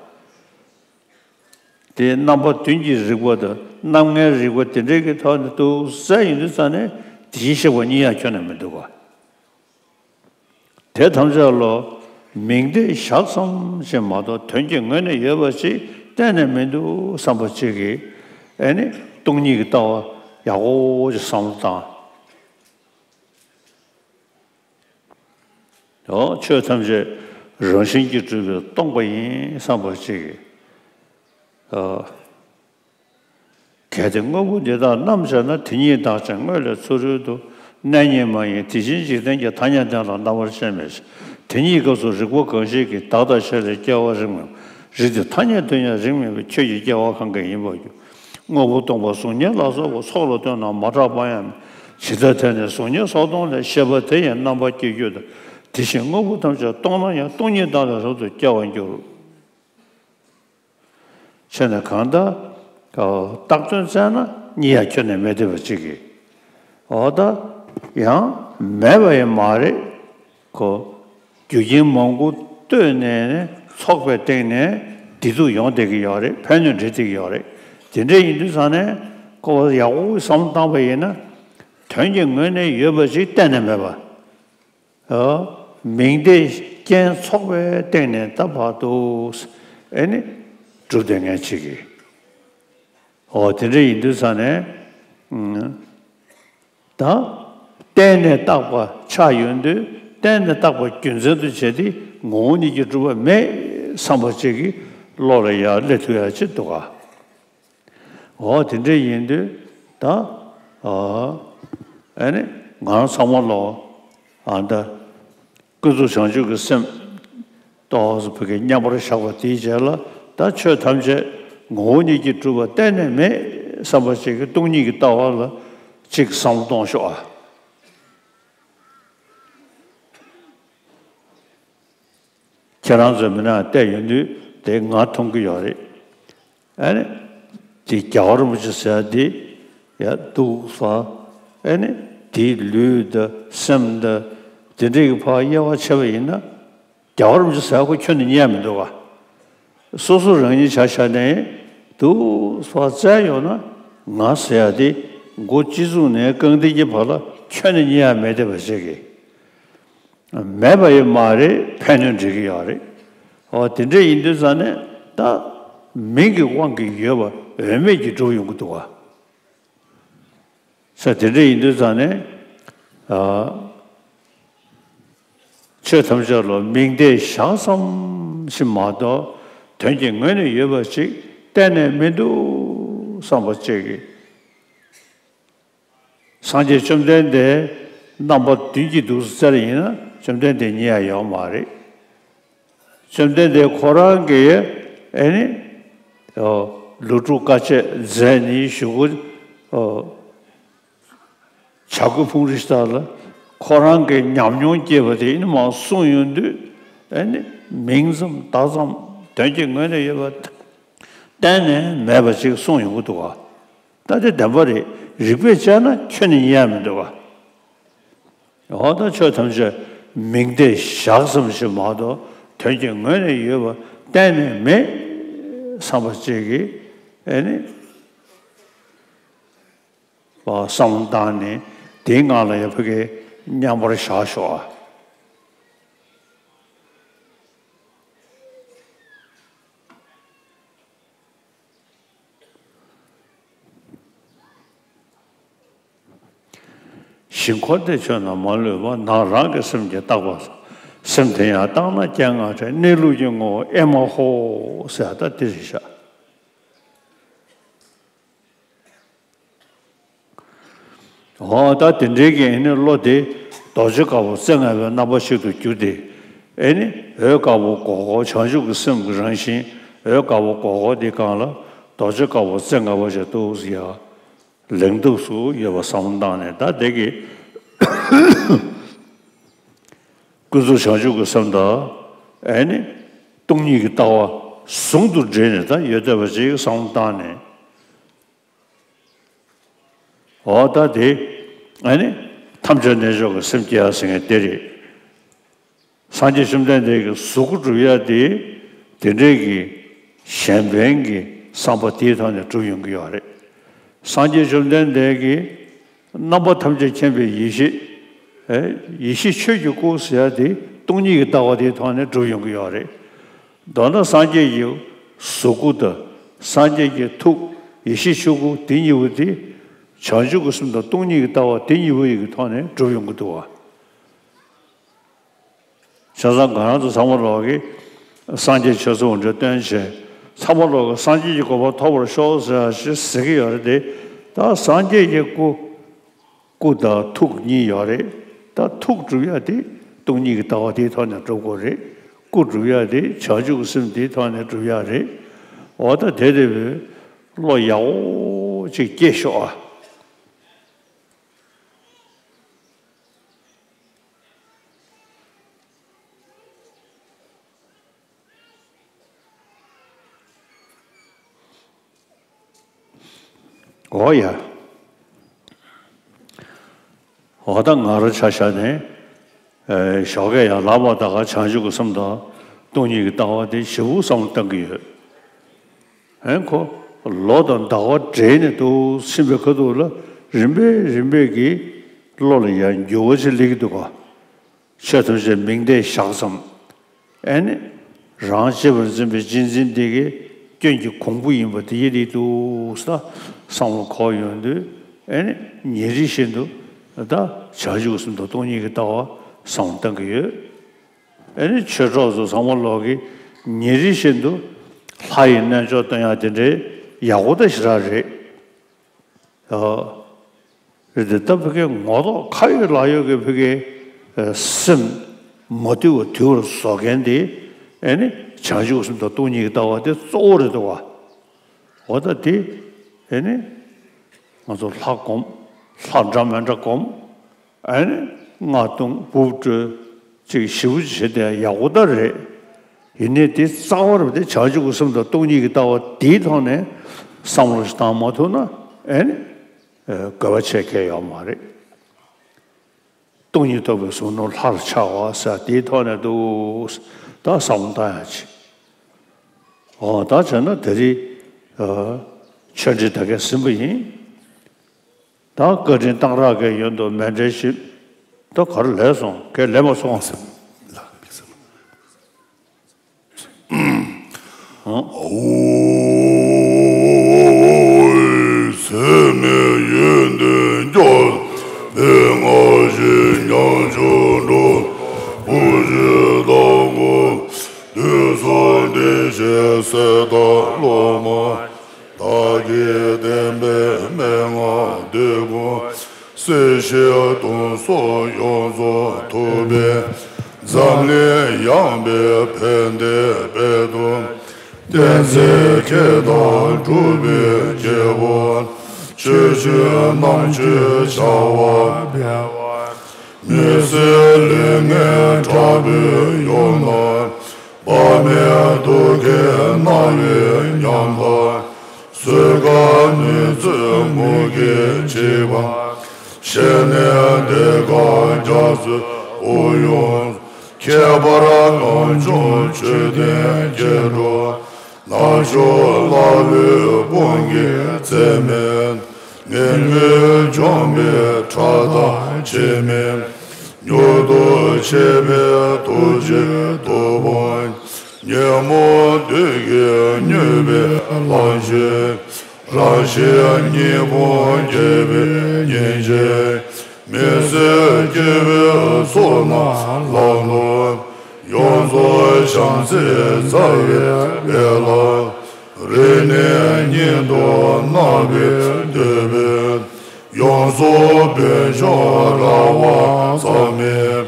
དེ་རྣམ་པ་བདུན་གྱི་རིག་པ་དང་རྣམ་ལྔའི་རིག་པ་དེ་འདྲའི་གི་ཐོག་ནས་འདུག་ཟེར་ཡོང་དུས་ཙང་ནས་དེ་བཞིན་གཤེགས་པ་གཉིས་ཡང་ཁྱོན་ནས་མི་འདུག་ག། དེ་ཐམས་ཅད་ལོ་མིང་བརྡས་བཞག་ཙམ་ཞིག་མ་གཏོགས་དོན་གྱི་ངོས་ནས་ཡོད་པ་ཞིག་གཏན་ནས་མི་འདུག་བསམ་པ་ཅིག་གིས་ཨེ་ནི་སྟོང་ཉིད་ཀྱི་ལྟ་བ་ཡག་པོ་ཞིག་བསམ་བློ་བཏང་། འོ། ཆོས་ཐམས་ཅད་རང་བཞིན་གྱིས་གྲུབ་པས་སྟོང་པ་ཡིན་བསམ་པ་ཅིག་གིས། ཨ། གལ་ཏེ་དངོས་པོ་འདི་དག་རྣམ་དཔྱད་ན། དེ་ཉིད་བདག་ཅན་དངོས་ལས་ཚུ་རོལ་དུ། གནས་རྙེད་མ་ཡིན་དེ་བཞིན་འཇིག་རྟེན་གྱི། ཐ་སྙད་དོན་དང་རྣམ་པར་ཤེས་མེད་ཅིང་། དེ་ཉིད་སྐབས་སུ་རིག་པ་གང་ཞིག་གིས། བདག་དང་གཞན་ལས་སྐྱེ་བ་རིགས་མེད་པ། རིགས་དེ་ཐ་སྙད་དོན་ཡང་རིགས་མེད་པས། ཁྱོད་ཀྱི་སྐྱེ་བ་གང་གང་ཡིན་པར་འགྱུར། དངོས་པོ་སྟོང་པ་གཟུགས་བརྙན་ལ་སོགས་པ། ཚོགས་ལ་ལྟོས་ན་མ་གྲགས་པ་ཡང་མེད། ཇི་ལྟར་དེ་ནི་གཟུགས་བརྙན་སོགས་སྟོང་ལས། ཤེས་པ་དེ་ཡང་རྣམ་པར་སྐྱེ་འགྱུར་ཏེ། དེ་བཞིན་དངོས་པོ་ཐམས་ཅད་སྟོང་ན་ཡང་། སྟོང་ཉིད་བདག་ལས་རབ་ཏུ་སྐྱེ་བར་འགྱུར། བྱས་ནས་གང་ལྟར་རྟགས་དོན་བཙལ་ན་གཉིས་ཡང་ཁྱོན་ནས་མེད་བསྡད་པ་ཅིག་གིས། འོ་ད་ཡང་མེད་པ་ཡང་མ་རེད་ཁོ། རྒྱུ་རྐྱེན་མང་པོ་ལྟོས་ནས་ཚོགས་པའི་སྟེང་ནས་བདེ་སྡུག་ཡོང་བསྡད་ཀྱི་ཡོད་རེད། ཕན་གནོད་འདྲེས་བསྡད་ཀྱི་ཡོད་རེད། དེ་འདྲ་ཡིན་དུས་ཙང་ནས་ཁོ་ཡག་པོ་བསམ་བློ་བཏང་པ་ཡིན་ན། དོན་གྱི་ངོས་ནས་ཡོད་པ་ཞིག་གཏན་ནས་མེད་པ། ཨ། མིང་བརྡས་རྐྱེན་ཚོགས་པའི་སྟེང་ནས་ད་བར་དུ་ཨེ་ནི་གྲུབ་བསྡད་མཁན་ཅིག་གིས། འོ་དེ་འདྲ་ཡིན་དུས་ཙང་ནས། ཨང་། ད་བརྟེན་ནས་བཏགས་པ་ཆགས་ཡོང་དུས་བརྟེན་ནས་བཏགས་པ་རྒྱུ་མཚན་དུ་བྱས་ཏེ་ངོ་བོ་ཉིད་ཀྱིས་གྲུབ་པ་མེད་བསམ་པ་ཅིག་གིས་བློ་ལ་ཡར་སླེབས་ཐུབ་ཡག་ཅིག་འདུག་ག། འོ་དེ་འདྲ་ཡིན་དུས་ད། ཨ། ཨ་ནི། ང་རང་ཚང་མ་ལོ་ཨ་ད་ཀུན་རྫོབ་བྱང་ཆུབ་ཀྱི་སེམས་ཏོག་ཙམ་བོད་སྐད་མཉམ་པར་བཞག་པ་དེའི་རྗེས་ལ། ད་ཆོས་ཐམས་ཅད་ངོ་བོ་ཉིད་ཀྱིས་གྲུབ་པ་གཏན་ནས་མེད་བསམ་པ་ཅིག་གི་སྟོང་ཉིད་ཀྱི་ལྟ་བ་ལ་ཅིག་བསམ་བློ་གཏོང་ཤོག་ཨ། ཁྱེད་རང་ཚོས་མི་ནང་བལྟས་ཡོང་དུས་དེ་ང་མཐོང་གི་ཡོད་རེད། ཨ་ནི་དེ་རྒྱལ་བ་རིན་པོ་ཆེ་ཟེར་ཡ་དེ་ཡ་འདུག་ས། ཨ་ནི་དེའི་ལུས་དང་སེམས་དང་དེ་འདྲའི་གི་ཕར་དབྱེ་བ་ཕྱེ་བ་ཡིན་ན། རྒྱལ་བ་རིན་པོ་ཆེ་ཟེར་ཡ་ཁོ་ཁྱོན་ནས་རྙེད་ཡ་མི་འདུག་ག། སོ་སོ་རང་ཉིད་ཆ་བཞག་ནས་འདུག་ས་བཙལ་ཡོང་ན། ང་ཟེར་ཡ་དེ་མགོ་སྤྱི་གཙུག་ནས་རྐང་མཐིལ་གྱི་བར་ལ་ཁྱོན་ནས་རྙེད་ཡ་མེད་བསྡད་པ་ཞིག་གི། མེད་པ་ཡིན་མ་རེད། ཕན་གནོད་འགྲིག་གི་ཡོད་རེད། འོ་དེ་འདྲ་ཡིན་དུས་ཙང་ནས་ད་མིང་གི་དབང་གིས་ཡོད་པ་འོས་མེད་ཀྱི་སྒྲུབ་ཡོང་གི་འདུག་ག། ས་དེ་འདྲ་ཡིན་དུས་ཙང་ནས་ཨ། ཆོས་ཐམས་ཅད་ལ་མིང་བརྡས་བཞག་ཙམ་ཞིག་མ་གཏོགས་དོན་གྱི་ངོས་ནས་ཡོད་པ་ཅིག་གཏན་ནས་མི་འདུག་བསམ་པ་ཅིག་གིས། སངས་རྒྱས་བཅོམ་ལྡན་འདས་རྣམ་པ་བདུན་གྱི་འདུག་ཟེར་ཡིན་ན་བཅོམ་ལྡན་འདས་རྙེད་ཡ་ཡོད་མ་རེད། བཅོམ་ལྡན་འདས་ཁོ་རང་གིས་ཨེ་ནི་ལོ་དྲུག་དཀའ་སྤྱད་མཛད་ནས་གཞུག་གུ་བྱ་རྒོད་ཕུང་རི་ཤི་ཏ་ལ་ཁོ་རང་གི་ཉམས་མྱོང་སྐྱེས་པ་དེ་ཨེ་ནི་མར་གསུངས་ཡོང་དུས་ཨེ་ནི་མིང་ཙམ་བརྡ་ཙམ་དོན་གྱི་ངོས་ནས་ཡོད་པ་གཏན་ནས་མེད་པ་ཅིག་གསུངས་ཡོང་གི་འདུག་ག། ད་དེ་བདེན་པ་རེད། རིགས་པས་དཔྱད་ན་ཁྱོན་ནས་རྙེད་ཡ་མི་འདུག་ག། འོ་ད་ཆོས་ཐམས་ཅད་མིང་བརྡས་བཞག་ཙམ་ཞིག་མ་གཏོགས་དོན་གྱི་ངོས་ནས་ཡོད་པ་གཏན་ནས་མེད་བསམ་པ་ཅིག་གིས་ཨེ་ནི་བསམ་བློ་བཏང་ནས་དེའི་ངང་ལ་ཡ་ཕ་གི་མཉམ་པར་བཞག་ཤོག་ཨ། ཞིང་འཁོར་འདས་ཆོས་རྣམས་མ་ལུས་པ། ནང་རང་གི་སེམས་ཀྱིས་བརྟག་པ་སོགས། སེམས་དེ་ཡང་བརྟགས་ན་རྐྱེན་ལྔ་བྲལ། གནས་ལུགས་ཀྱི་ངོ་བོ་ཨེ་མ་ཧོ་ཟེར་ད་དེ་རེད་ཤག། འོ་ད་དེ་འདྲའི་གི་ཨེ་ནི་བློ་དེ་རྡོ་རྗེ་དཀར་པོ་རྩེ་ལྔ་པའི་རྣམ་པ་ཞིག་ཏུ་གྱུར་ཏེ། ཨེ་ནི་འོད་དཀར་པོ་སྒོར་སྒོར་བྱང་ཆུབ་ཀྱི་སེམས་ཀྱི་རང་བཞིན་འོད་དཀར་པོ་སྒོར་སྒོར་དེ་སྒང་ལ་རྡོ་རྗེ་དཀར་པོ་རྩེ་ལྔ་པ་ཞིག་ཏུ་ཡ་ལེགས་འདུག་སུ་ཡོད་པ་བསམ་བློ་བཏང་ནས། ད་དེ་གི་ཀུན་རྫོབ་བྱང་ཆུབ་ཀྱི་སེམས་དང་ཨེ་ནི་སྟོང་ཉིད་ཀྱི་ལྟ་བ་ཟུང་དུ་འབྲེལ་ནས་ད་ཡོད་བསྡད་པ་ཅིག་བསམ་བློ་བཏང་ནས། འོ་ད་དེ་ཨ་ནི་ཐམས་ཅད་རྣལ་འབྱོར་གྱི་སེམས་བསྐྱེད་ཡ་ཟེར་མཁན་དེ་རེད། སངས་རྒྱས་བཅོམ་ལྡན་འདས་ཀྱི་གཟུགས་སྐུ་སྒྲུབ་ཡ་དེ་དེ་འདྲའི་གི་གཞན་ཕན་གྱི་བསམ་པ་དེའི་ཐོག་ནས་སྒྲུབ་ཡོང་གི་ཡོད་རེད། སངས་རྒྱས་བཅོམ་ལྡན་འདས་ཀྱི་རྣམ་པ་ཐམས་ཅད་མཁྱེན་པའི་ཡེ་ཤེས། ཨེ། ཡེ་ཤེས་ཆོས་ཀྱི་སྐུ་ཟེར་ཡ་དེ་སྟོང་ཉིད་ཀྱི་ལྟ་བ་དེའི་ཐོག་ནས་སྒྲུབ་ཡོང་གི་ཡོད་རེད། མདོར་ན་སངས་རྒྱས་ཀྱི་གཟུགས་སྐུ་དང་སངས་རྒྱས་ཀྱི་ཐུགས་ཡེ་ཤེས་ཆོས་སྐུ་དེ་གཉིས་པོ་དེ་བྱང་ཆུབ་ཀྱི་སེམས་དང་སྟོང་ཉིད་ཀྱི་ལྟ་བ་དེ་གཉིས་པོ་ཡི་གི་ཐོག་ནས་སྒྲུབ་ཡོང་གི་འདུག་བ། བྱས་ཙང་ང་རང་ཚོ་ཚང་མ་ལོག་གིས་སངས་རྒྱས་ཆོས་ཚོགས་འདྲ་བཏོན་བྱས་ཚང་མ་ལོག་གིས་སངས་རྒྱས་ཀྱི་གོ་འཕང་ཐོབ་པར་ཤོག་ཟེར་ཞེས་ཟེར་གྱི་ཡོད་རེད་དེ། ད་སངས་རྒྱས་ཀྱི་སྐུ། སྐུ་དང་ཐུགས་གཉིས་ཡོད་རེད། ད་ཐུགས་སྒྲུབ་ཡ་དེ་སྟོང་ཉིད་ཀྱི་ལྟ་བ་དེའི་ཐོག་ནས་སྒྲུབ་དགོས་རེད། སྐུ་སྒྲུབ་ཡ་དེ་བྱང་ཆུབ་ཀྱི་སེམས་དེའི་ཐོག་ནས་སྒྲུབ་ཡ་རེད། འོ་ད་དེ་དེ་བས་བློ་ཡག་པོ་ཅིག་སྐྱེས་ཤོག་ཨ། འོ་ཡ། འོ་ད་ང་རང་ཆ་བཞག་ནས། ཨེ། ཞོགས་ཀས་ཡང་ལངས་པ་ད་ག་བྱང་ཆུབ་ཀྱི་སེམས་དང་སྟོང་ཉིད་ཀྱི་ལྟ་བ་དེ་ཞེ་པོ་བསམ་བློ་བཏང་གི་ཡོད། ཨེ། ཁོ་ལོ་དང་ཟླ་བ་འདྲེས་ནས་འདུག་ཕྱིན་པའི་ཁ་ཐུག་ལ་རིམ་པས་རིམ་པས་ཀྱིས་བློ་ལ་ཡང་འགྱུར་བ་ཅིག་སླེབས་ཀྱི་འདུག་ག། ཆོས་ཐམས་ཅད་མིང་བརྡས་བཞག་ཙམ། ཨེ་ནི། རང་གཅེས་པར་འཛིན་པའི་གཅེས་འཛིན་དེ་གའི་སྐྱོན་གྱི་གོང་བུ་ཡིན་པ་དེ་ཡི་རིགས་འདུག་ས། བསམ་བློ་འཁོར་ཡོང་དུས་ཨེ་ནི་ཉིན་རེ་བཞིན་དུ་ད་བྱང་ཆུབ་སེམས་དང་སྟོང་ཉིད་ཀྱི་ལྟ་བ་བསམ་བློ་བཏང་གི་ཡོད། ཨེ་ནི་ཆོས་གྲོགས་ཚོ་ཚང་མ་ལོག་གིས་ཉིན་རེ་བཞིན་དུ་ལྷ་ཡི་རྣལ་འབྱོར་སྟོན་ཡག་དེ་འདྲའི་ཡག་པོ་ད་ཞེ་དྲག་རེད། ཨ། རེད་དེ། ད་ཕ་གིའི་ངོ་ཐོག་ཁ་ཡོད་ལག་ཡོད་ཀྱི་ཕ་གིའི་སེམས་མ་དུལ་བ་དུལ་བར་བཟོ་མཁན་དེ། ཨེ་ནི་བྱང་ཆུབ་སེམས་དང་སྟོང་ཉིད་ཀྱི་ལྟ་བ་དེ་གཙོ་བོ་རེད་འདུག་བ། འོ་ད་དེ་ཨེ་ནི་ང་ཚོ་ལྷ་སྒོམ། ལྷ་འདྲ་མི་འདྲ་སྒོམ། ཨེ་ནི་སྔགས་བཏུང་འབུབ་སྤྲོད་ཅིག་ཞེ་པོ་བྱེད་དེ་ཡག་པོ་ད་རེད། ཡིན་ནའི་དེ་རྩ་བ་རེད་དེ། བྱང་ཆུབ་ཀྱི་སེམས་དང་སྟོང་ཉིད་ཀྱི་ལྟ་བ་དེའི་ཐོག་ནས་བསམ་བློ་ཞིག་བཏང་མ་ཐུབ་ན། ཨེ་ནི་དགོས་པ་ཆེ་གལ་ཡོད་མ་རེད། སྟོང་ཉིད་རྟོགས་པའི་གཟུགས་སྣང་ལྷར་འཆར་བ་ཟེར་དེའི་ཐོག་ནས་འདུག། ད་བསམ་བློ་བཏང་ཡག་ཅིག། འོ་ད་བྱས་ན་དེ་རིང་ཆོས་འབྲེལ་ད་གས་ཟིན་པ་ཡིན། ད་བཀའ་དྲིན་གཏང་རག་གི་ཡོན་དུ་མཎྜལ་ཞུས། ད་ག་རེ་ལས་སོང་། གས་ལས་མ་སོང་ཟེར། ལགས་མི་ཟེར། ཨོ། སེམས་ཡོན་ཏན་སྐྱོབ་པའི་སྔགས་ཀྱི་ཉམས་སུ་འགྲོ། བུ་ཞིག་དང་པོ་དུས་གསུམ་བདེ་གཤེགས་སྲས་དང་སློབ་མ། བདག་གིས་བསྟན་པའི་མན་ངག་འདི་ཀུན། སྲིད་ཞིའི་དུག་གསུམ་ཡོངས་སུ་འཐུང་བའི། འཛམ་གླིང་ཡངས་པའི་ཕན་བདེའི་དཔལ་དུ། བསྟན་འཛིན་མཁས་དང་གྲུབ་པའི་སྐྱེས་བུ། ཆོས་སྤྱོད་རྣམ་དཔྱོད་བྱ་བ་སྤེལ་བ། མི་བཟོད་ལས་ངན་དྲག་པོས་གཡོགས་ན། དཔག་མེད་དུ་ཁྱེར་སྣང་བའི་ཉམ་ཐག། གཟུགས་ཁམས་ནུས་ཚོད་མུ་གེས་འཇིག་པ། ཞི་གནས་བདེ་ཁམས་རྒྱ་མཚོའི་དབུགས་དབྱུང་། ཁྱད་པར་རང་བྱུང་མཆོད་རྟེན་སྐྱེ་འགྲོ། ནག་ཕྱོགས་ཀླ་ཀློའི་དཔུང་གིས་འཛད་མེད། ངན་སྐུལ་འཇོམས་པའི་ཕྲག་དོག་འཆི་མེད། མྱུར་དུ་མཆེད་པའི་ཐུགས་རྗེའི་ཐུབ་དབང་། ཉོན་མོངས་བདུད་ཀྱིས་མྱོས་པའི་ལམ་ཞིག། རང་གཞན་གཉིས་ཕུང་རྒྱལ་བའི་སྙིང་རྗེ། མི་བཟོད་སྐྱེ་བོའི་ཚོགས་རྣམས་ལ་ཐོབ། ཡོངས་རྫོགས་བྱང་སེམས་རྩ་བའི་དཔལ་ལ། རིང་ནས་ཉིད་དུ་སྣང་བའི་འདོད་པས། ཡོངས་སུ་བོད་ལྗོངས་ར་བ་རྩ་མེད།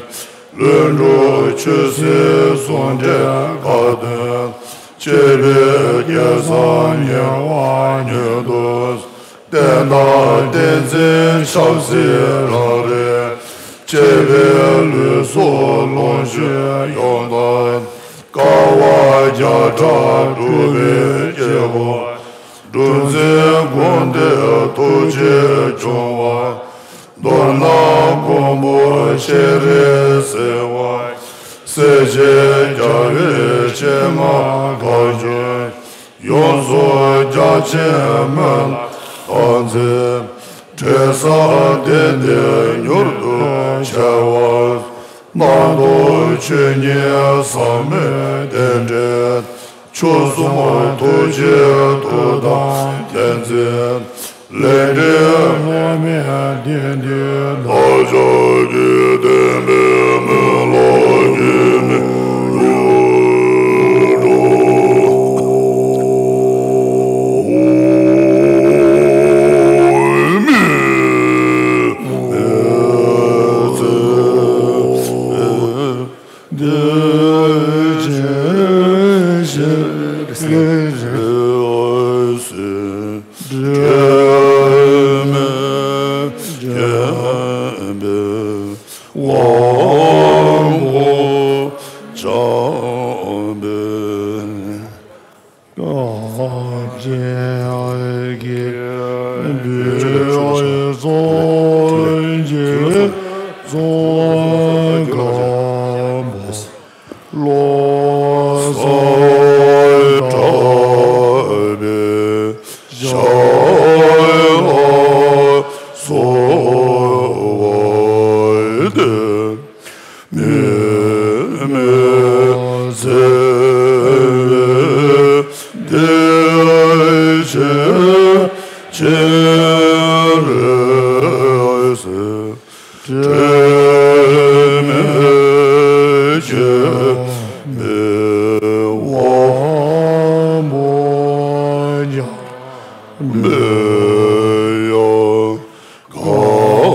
ལྷུན་གྲུབ་ཆོས་སྲིད་ཟུང་འབྲེལ་ཁ་ཏོན། གཅེས་པའི་སྐལ་བཟང་ཉེ་བར་མྱུར་དུ། བསྟན་དང་བསྟན་འཛིན་ཆབ་སྲིད་རང་རེ། གཅེས་པའི་ལུས་སྲོག་ལོངས་སྤྱོད་ཡོངས་དག། དཀའ་བ་བརྒྱ་ཕྲག་སྒྲུབ་པའི་སྐྱེས་བུ། འགྲོ་འཛིན་ཀུན་འདུས་ཐུགས་རྗེ་སྐྱོང་བ། མདོར་ན་མགོན་པོ་སྤྱན་རས་གཟིགས་དབང་། སྲས་བཅས་རྒྱལ་བའི་སྤྱན་སྔར་དགའ་སྐྱོང་། ཡོངས་སུ་རྒྱ་ཆེན་སྨོན་ལམ་བཏབ་མཛད། འབྲེལ་ཟབ་གདན་འདིར་མྱུར་དུ་འཆར་བར། རྣམ་རྟོག་ཆོས་ཉིད་ཟབ་མོའི་རྟེན་འབྲེལ། མཆོག་གསུམ་ཐུགས་རྗེའི་མཐུ་དང་བསྟན་འཛིན། ལས་འབྲས་ལྷད་མེད་བདེན་བདུན་བདག་ཅག་གི་བསྟན་པའི་སྨོན་ལམ་གྱི་མེ་འབར་འགྲོ།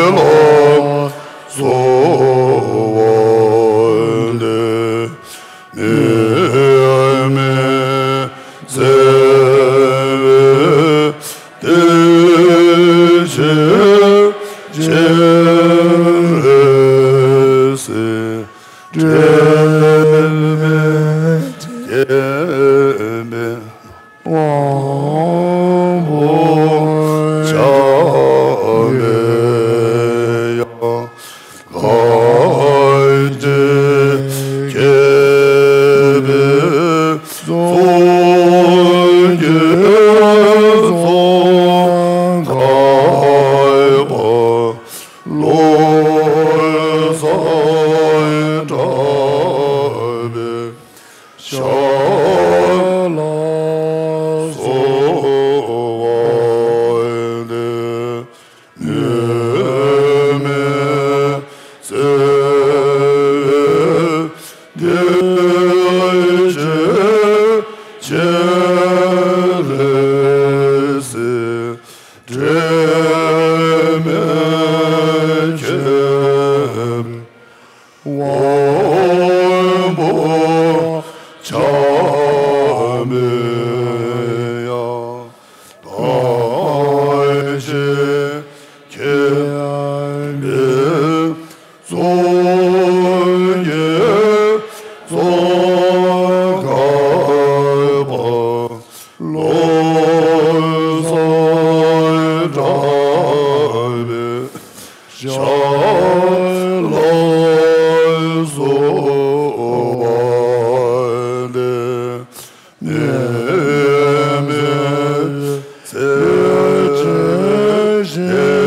ལ་སོགས་པ་འདི་ནི་མི་ཚེ་བའི་དེ་ཕྱིར་སྤྱན་རས་གཟིགས་དྲན་མེད་མཁྱེན་པའི་དབང་པོ་ཆགས་པའི་ཡང་གང་ཅི་མཁྱེན་པའི་ཚོགས་ཀྱི་ཚོགས་མཁས་པ། བློ་བཟང་གྲགས་པའི་ཞལ་ལ་གསོལ་བ་འདེབས། ནུས་མེད་ཚེ་འདི་ཕྱིར་སྤྱན་རས་གཟིགས་དྲན་མེད་མཁྱེན་པའི་དབང་པོ་ཆགས་པའི་ཡང་གང་ཅི་མཁྱེན་པའི་ཚོགས་ཀྱི་ཚོགས་མཁས་པ། བློ་བཟང་གྲགས་པའི་ཞལ་ལ་གསོལ་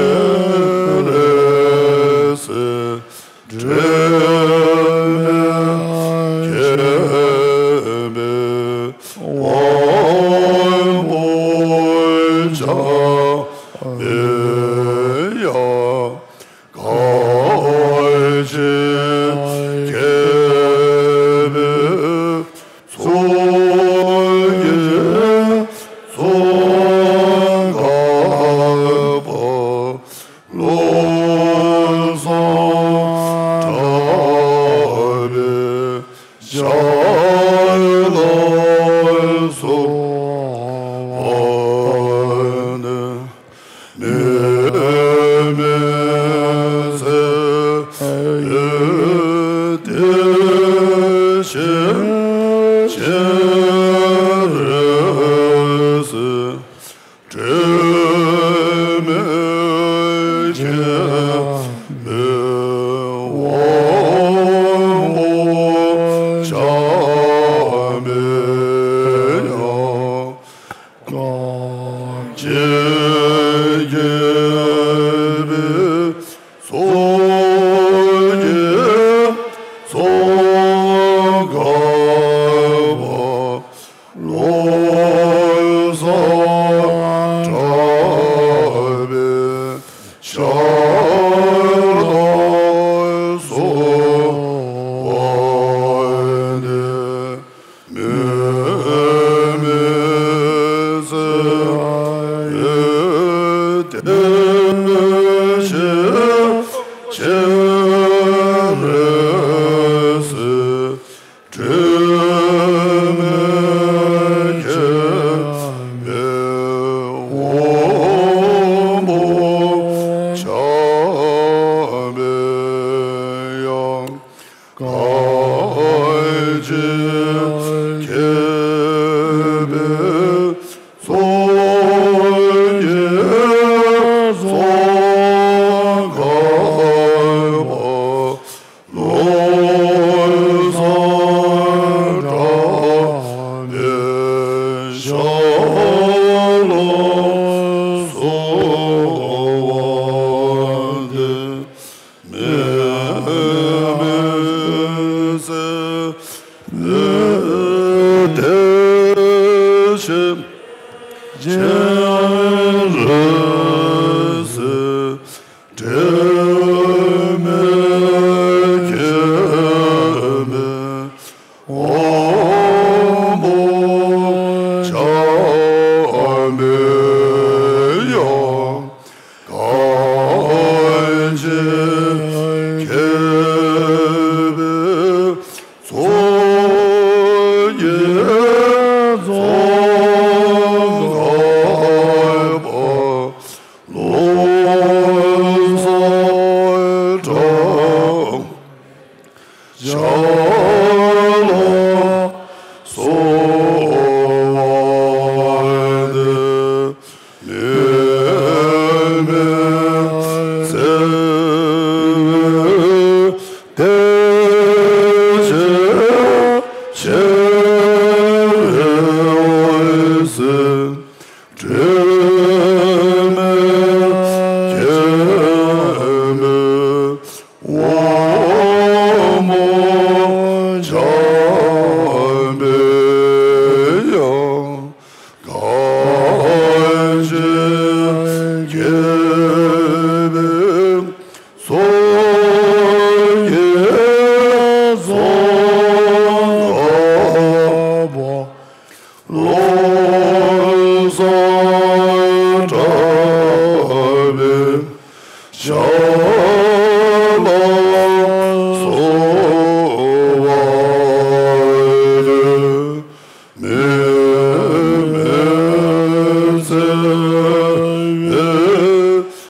བ་འདེབས། ནུས་མེད་ཚེ་འདི་ཕྱིར་སྤྱན་རས་གཟིགས་དྲན་མེད་མཁྱེན་པའི་དབང་པོ་ཆགས་པའི་ཡང་གང་ཅི་མཁྱེན་པའི་ཚོགས་ཀྱི་ཚོགས་མཁས་པ། བློ་བཟང་གྲགས་པའི་ཞལ་ལ་གསོལ་བ་འདེབས། ནུས་མེད་ཚེ་འདི་ཕྱིར་སྤྱན་རས་གཟིགས་དྲན་མེད་མཁྱེན་པའི་དབང་པོ་ཆགས་པའི་ཡང་གང་ཅི་མཁྱེན་པའི་ཚོགས་ཀྱི་ཚོགས་མཁས་པ། བློ་བཟང་གྲགས་པའི་ཞལ་ལ་གསོལ་བ་འདེབས། ནུས་མེད་ཚེ་འདི་ཕྱིར་སྤྱན་རས་གཟིགས་དྲན་མེད་མཁྱེན་པའི་དབང་པོ་ཆགས་པའི་ཡང་གང་ཅི་མཁྱེན་པའི་ཚོགས་ཀྱི་ཚོགས་མཁས་པ། བློ་བཟང་གྲགས་པའི་ཞལ་ལ་གསོལ་བ་འདེབས། ནུས་མེད་ཚེ་འདི་ཕྱིར་སྤྱན་རས་གཟིགས་དྲན་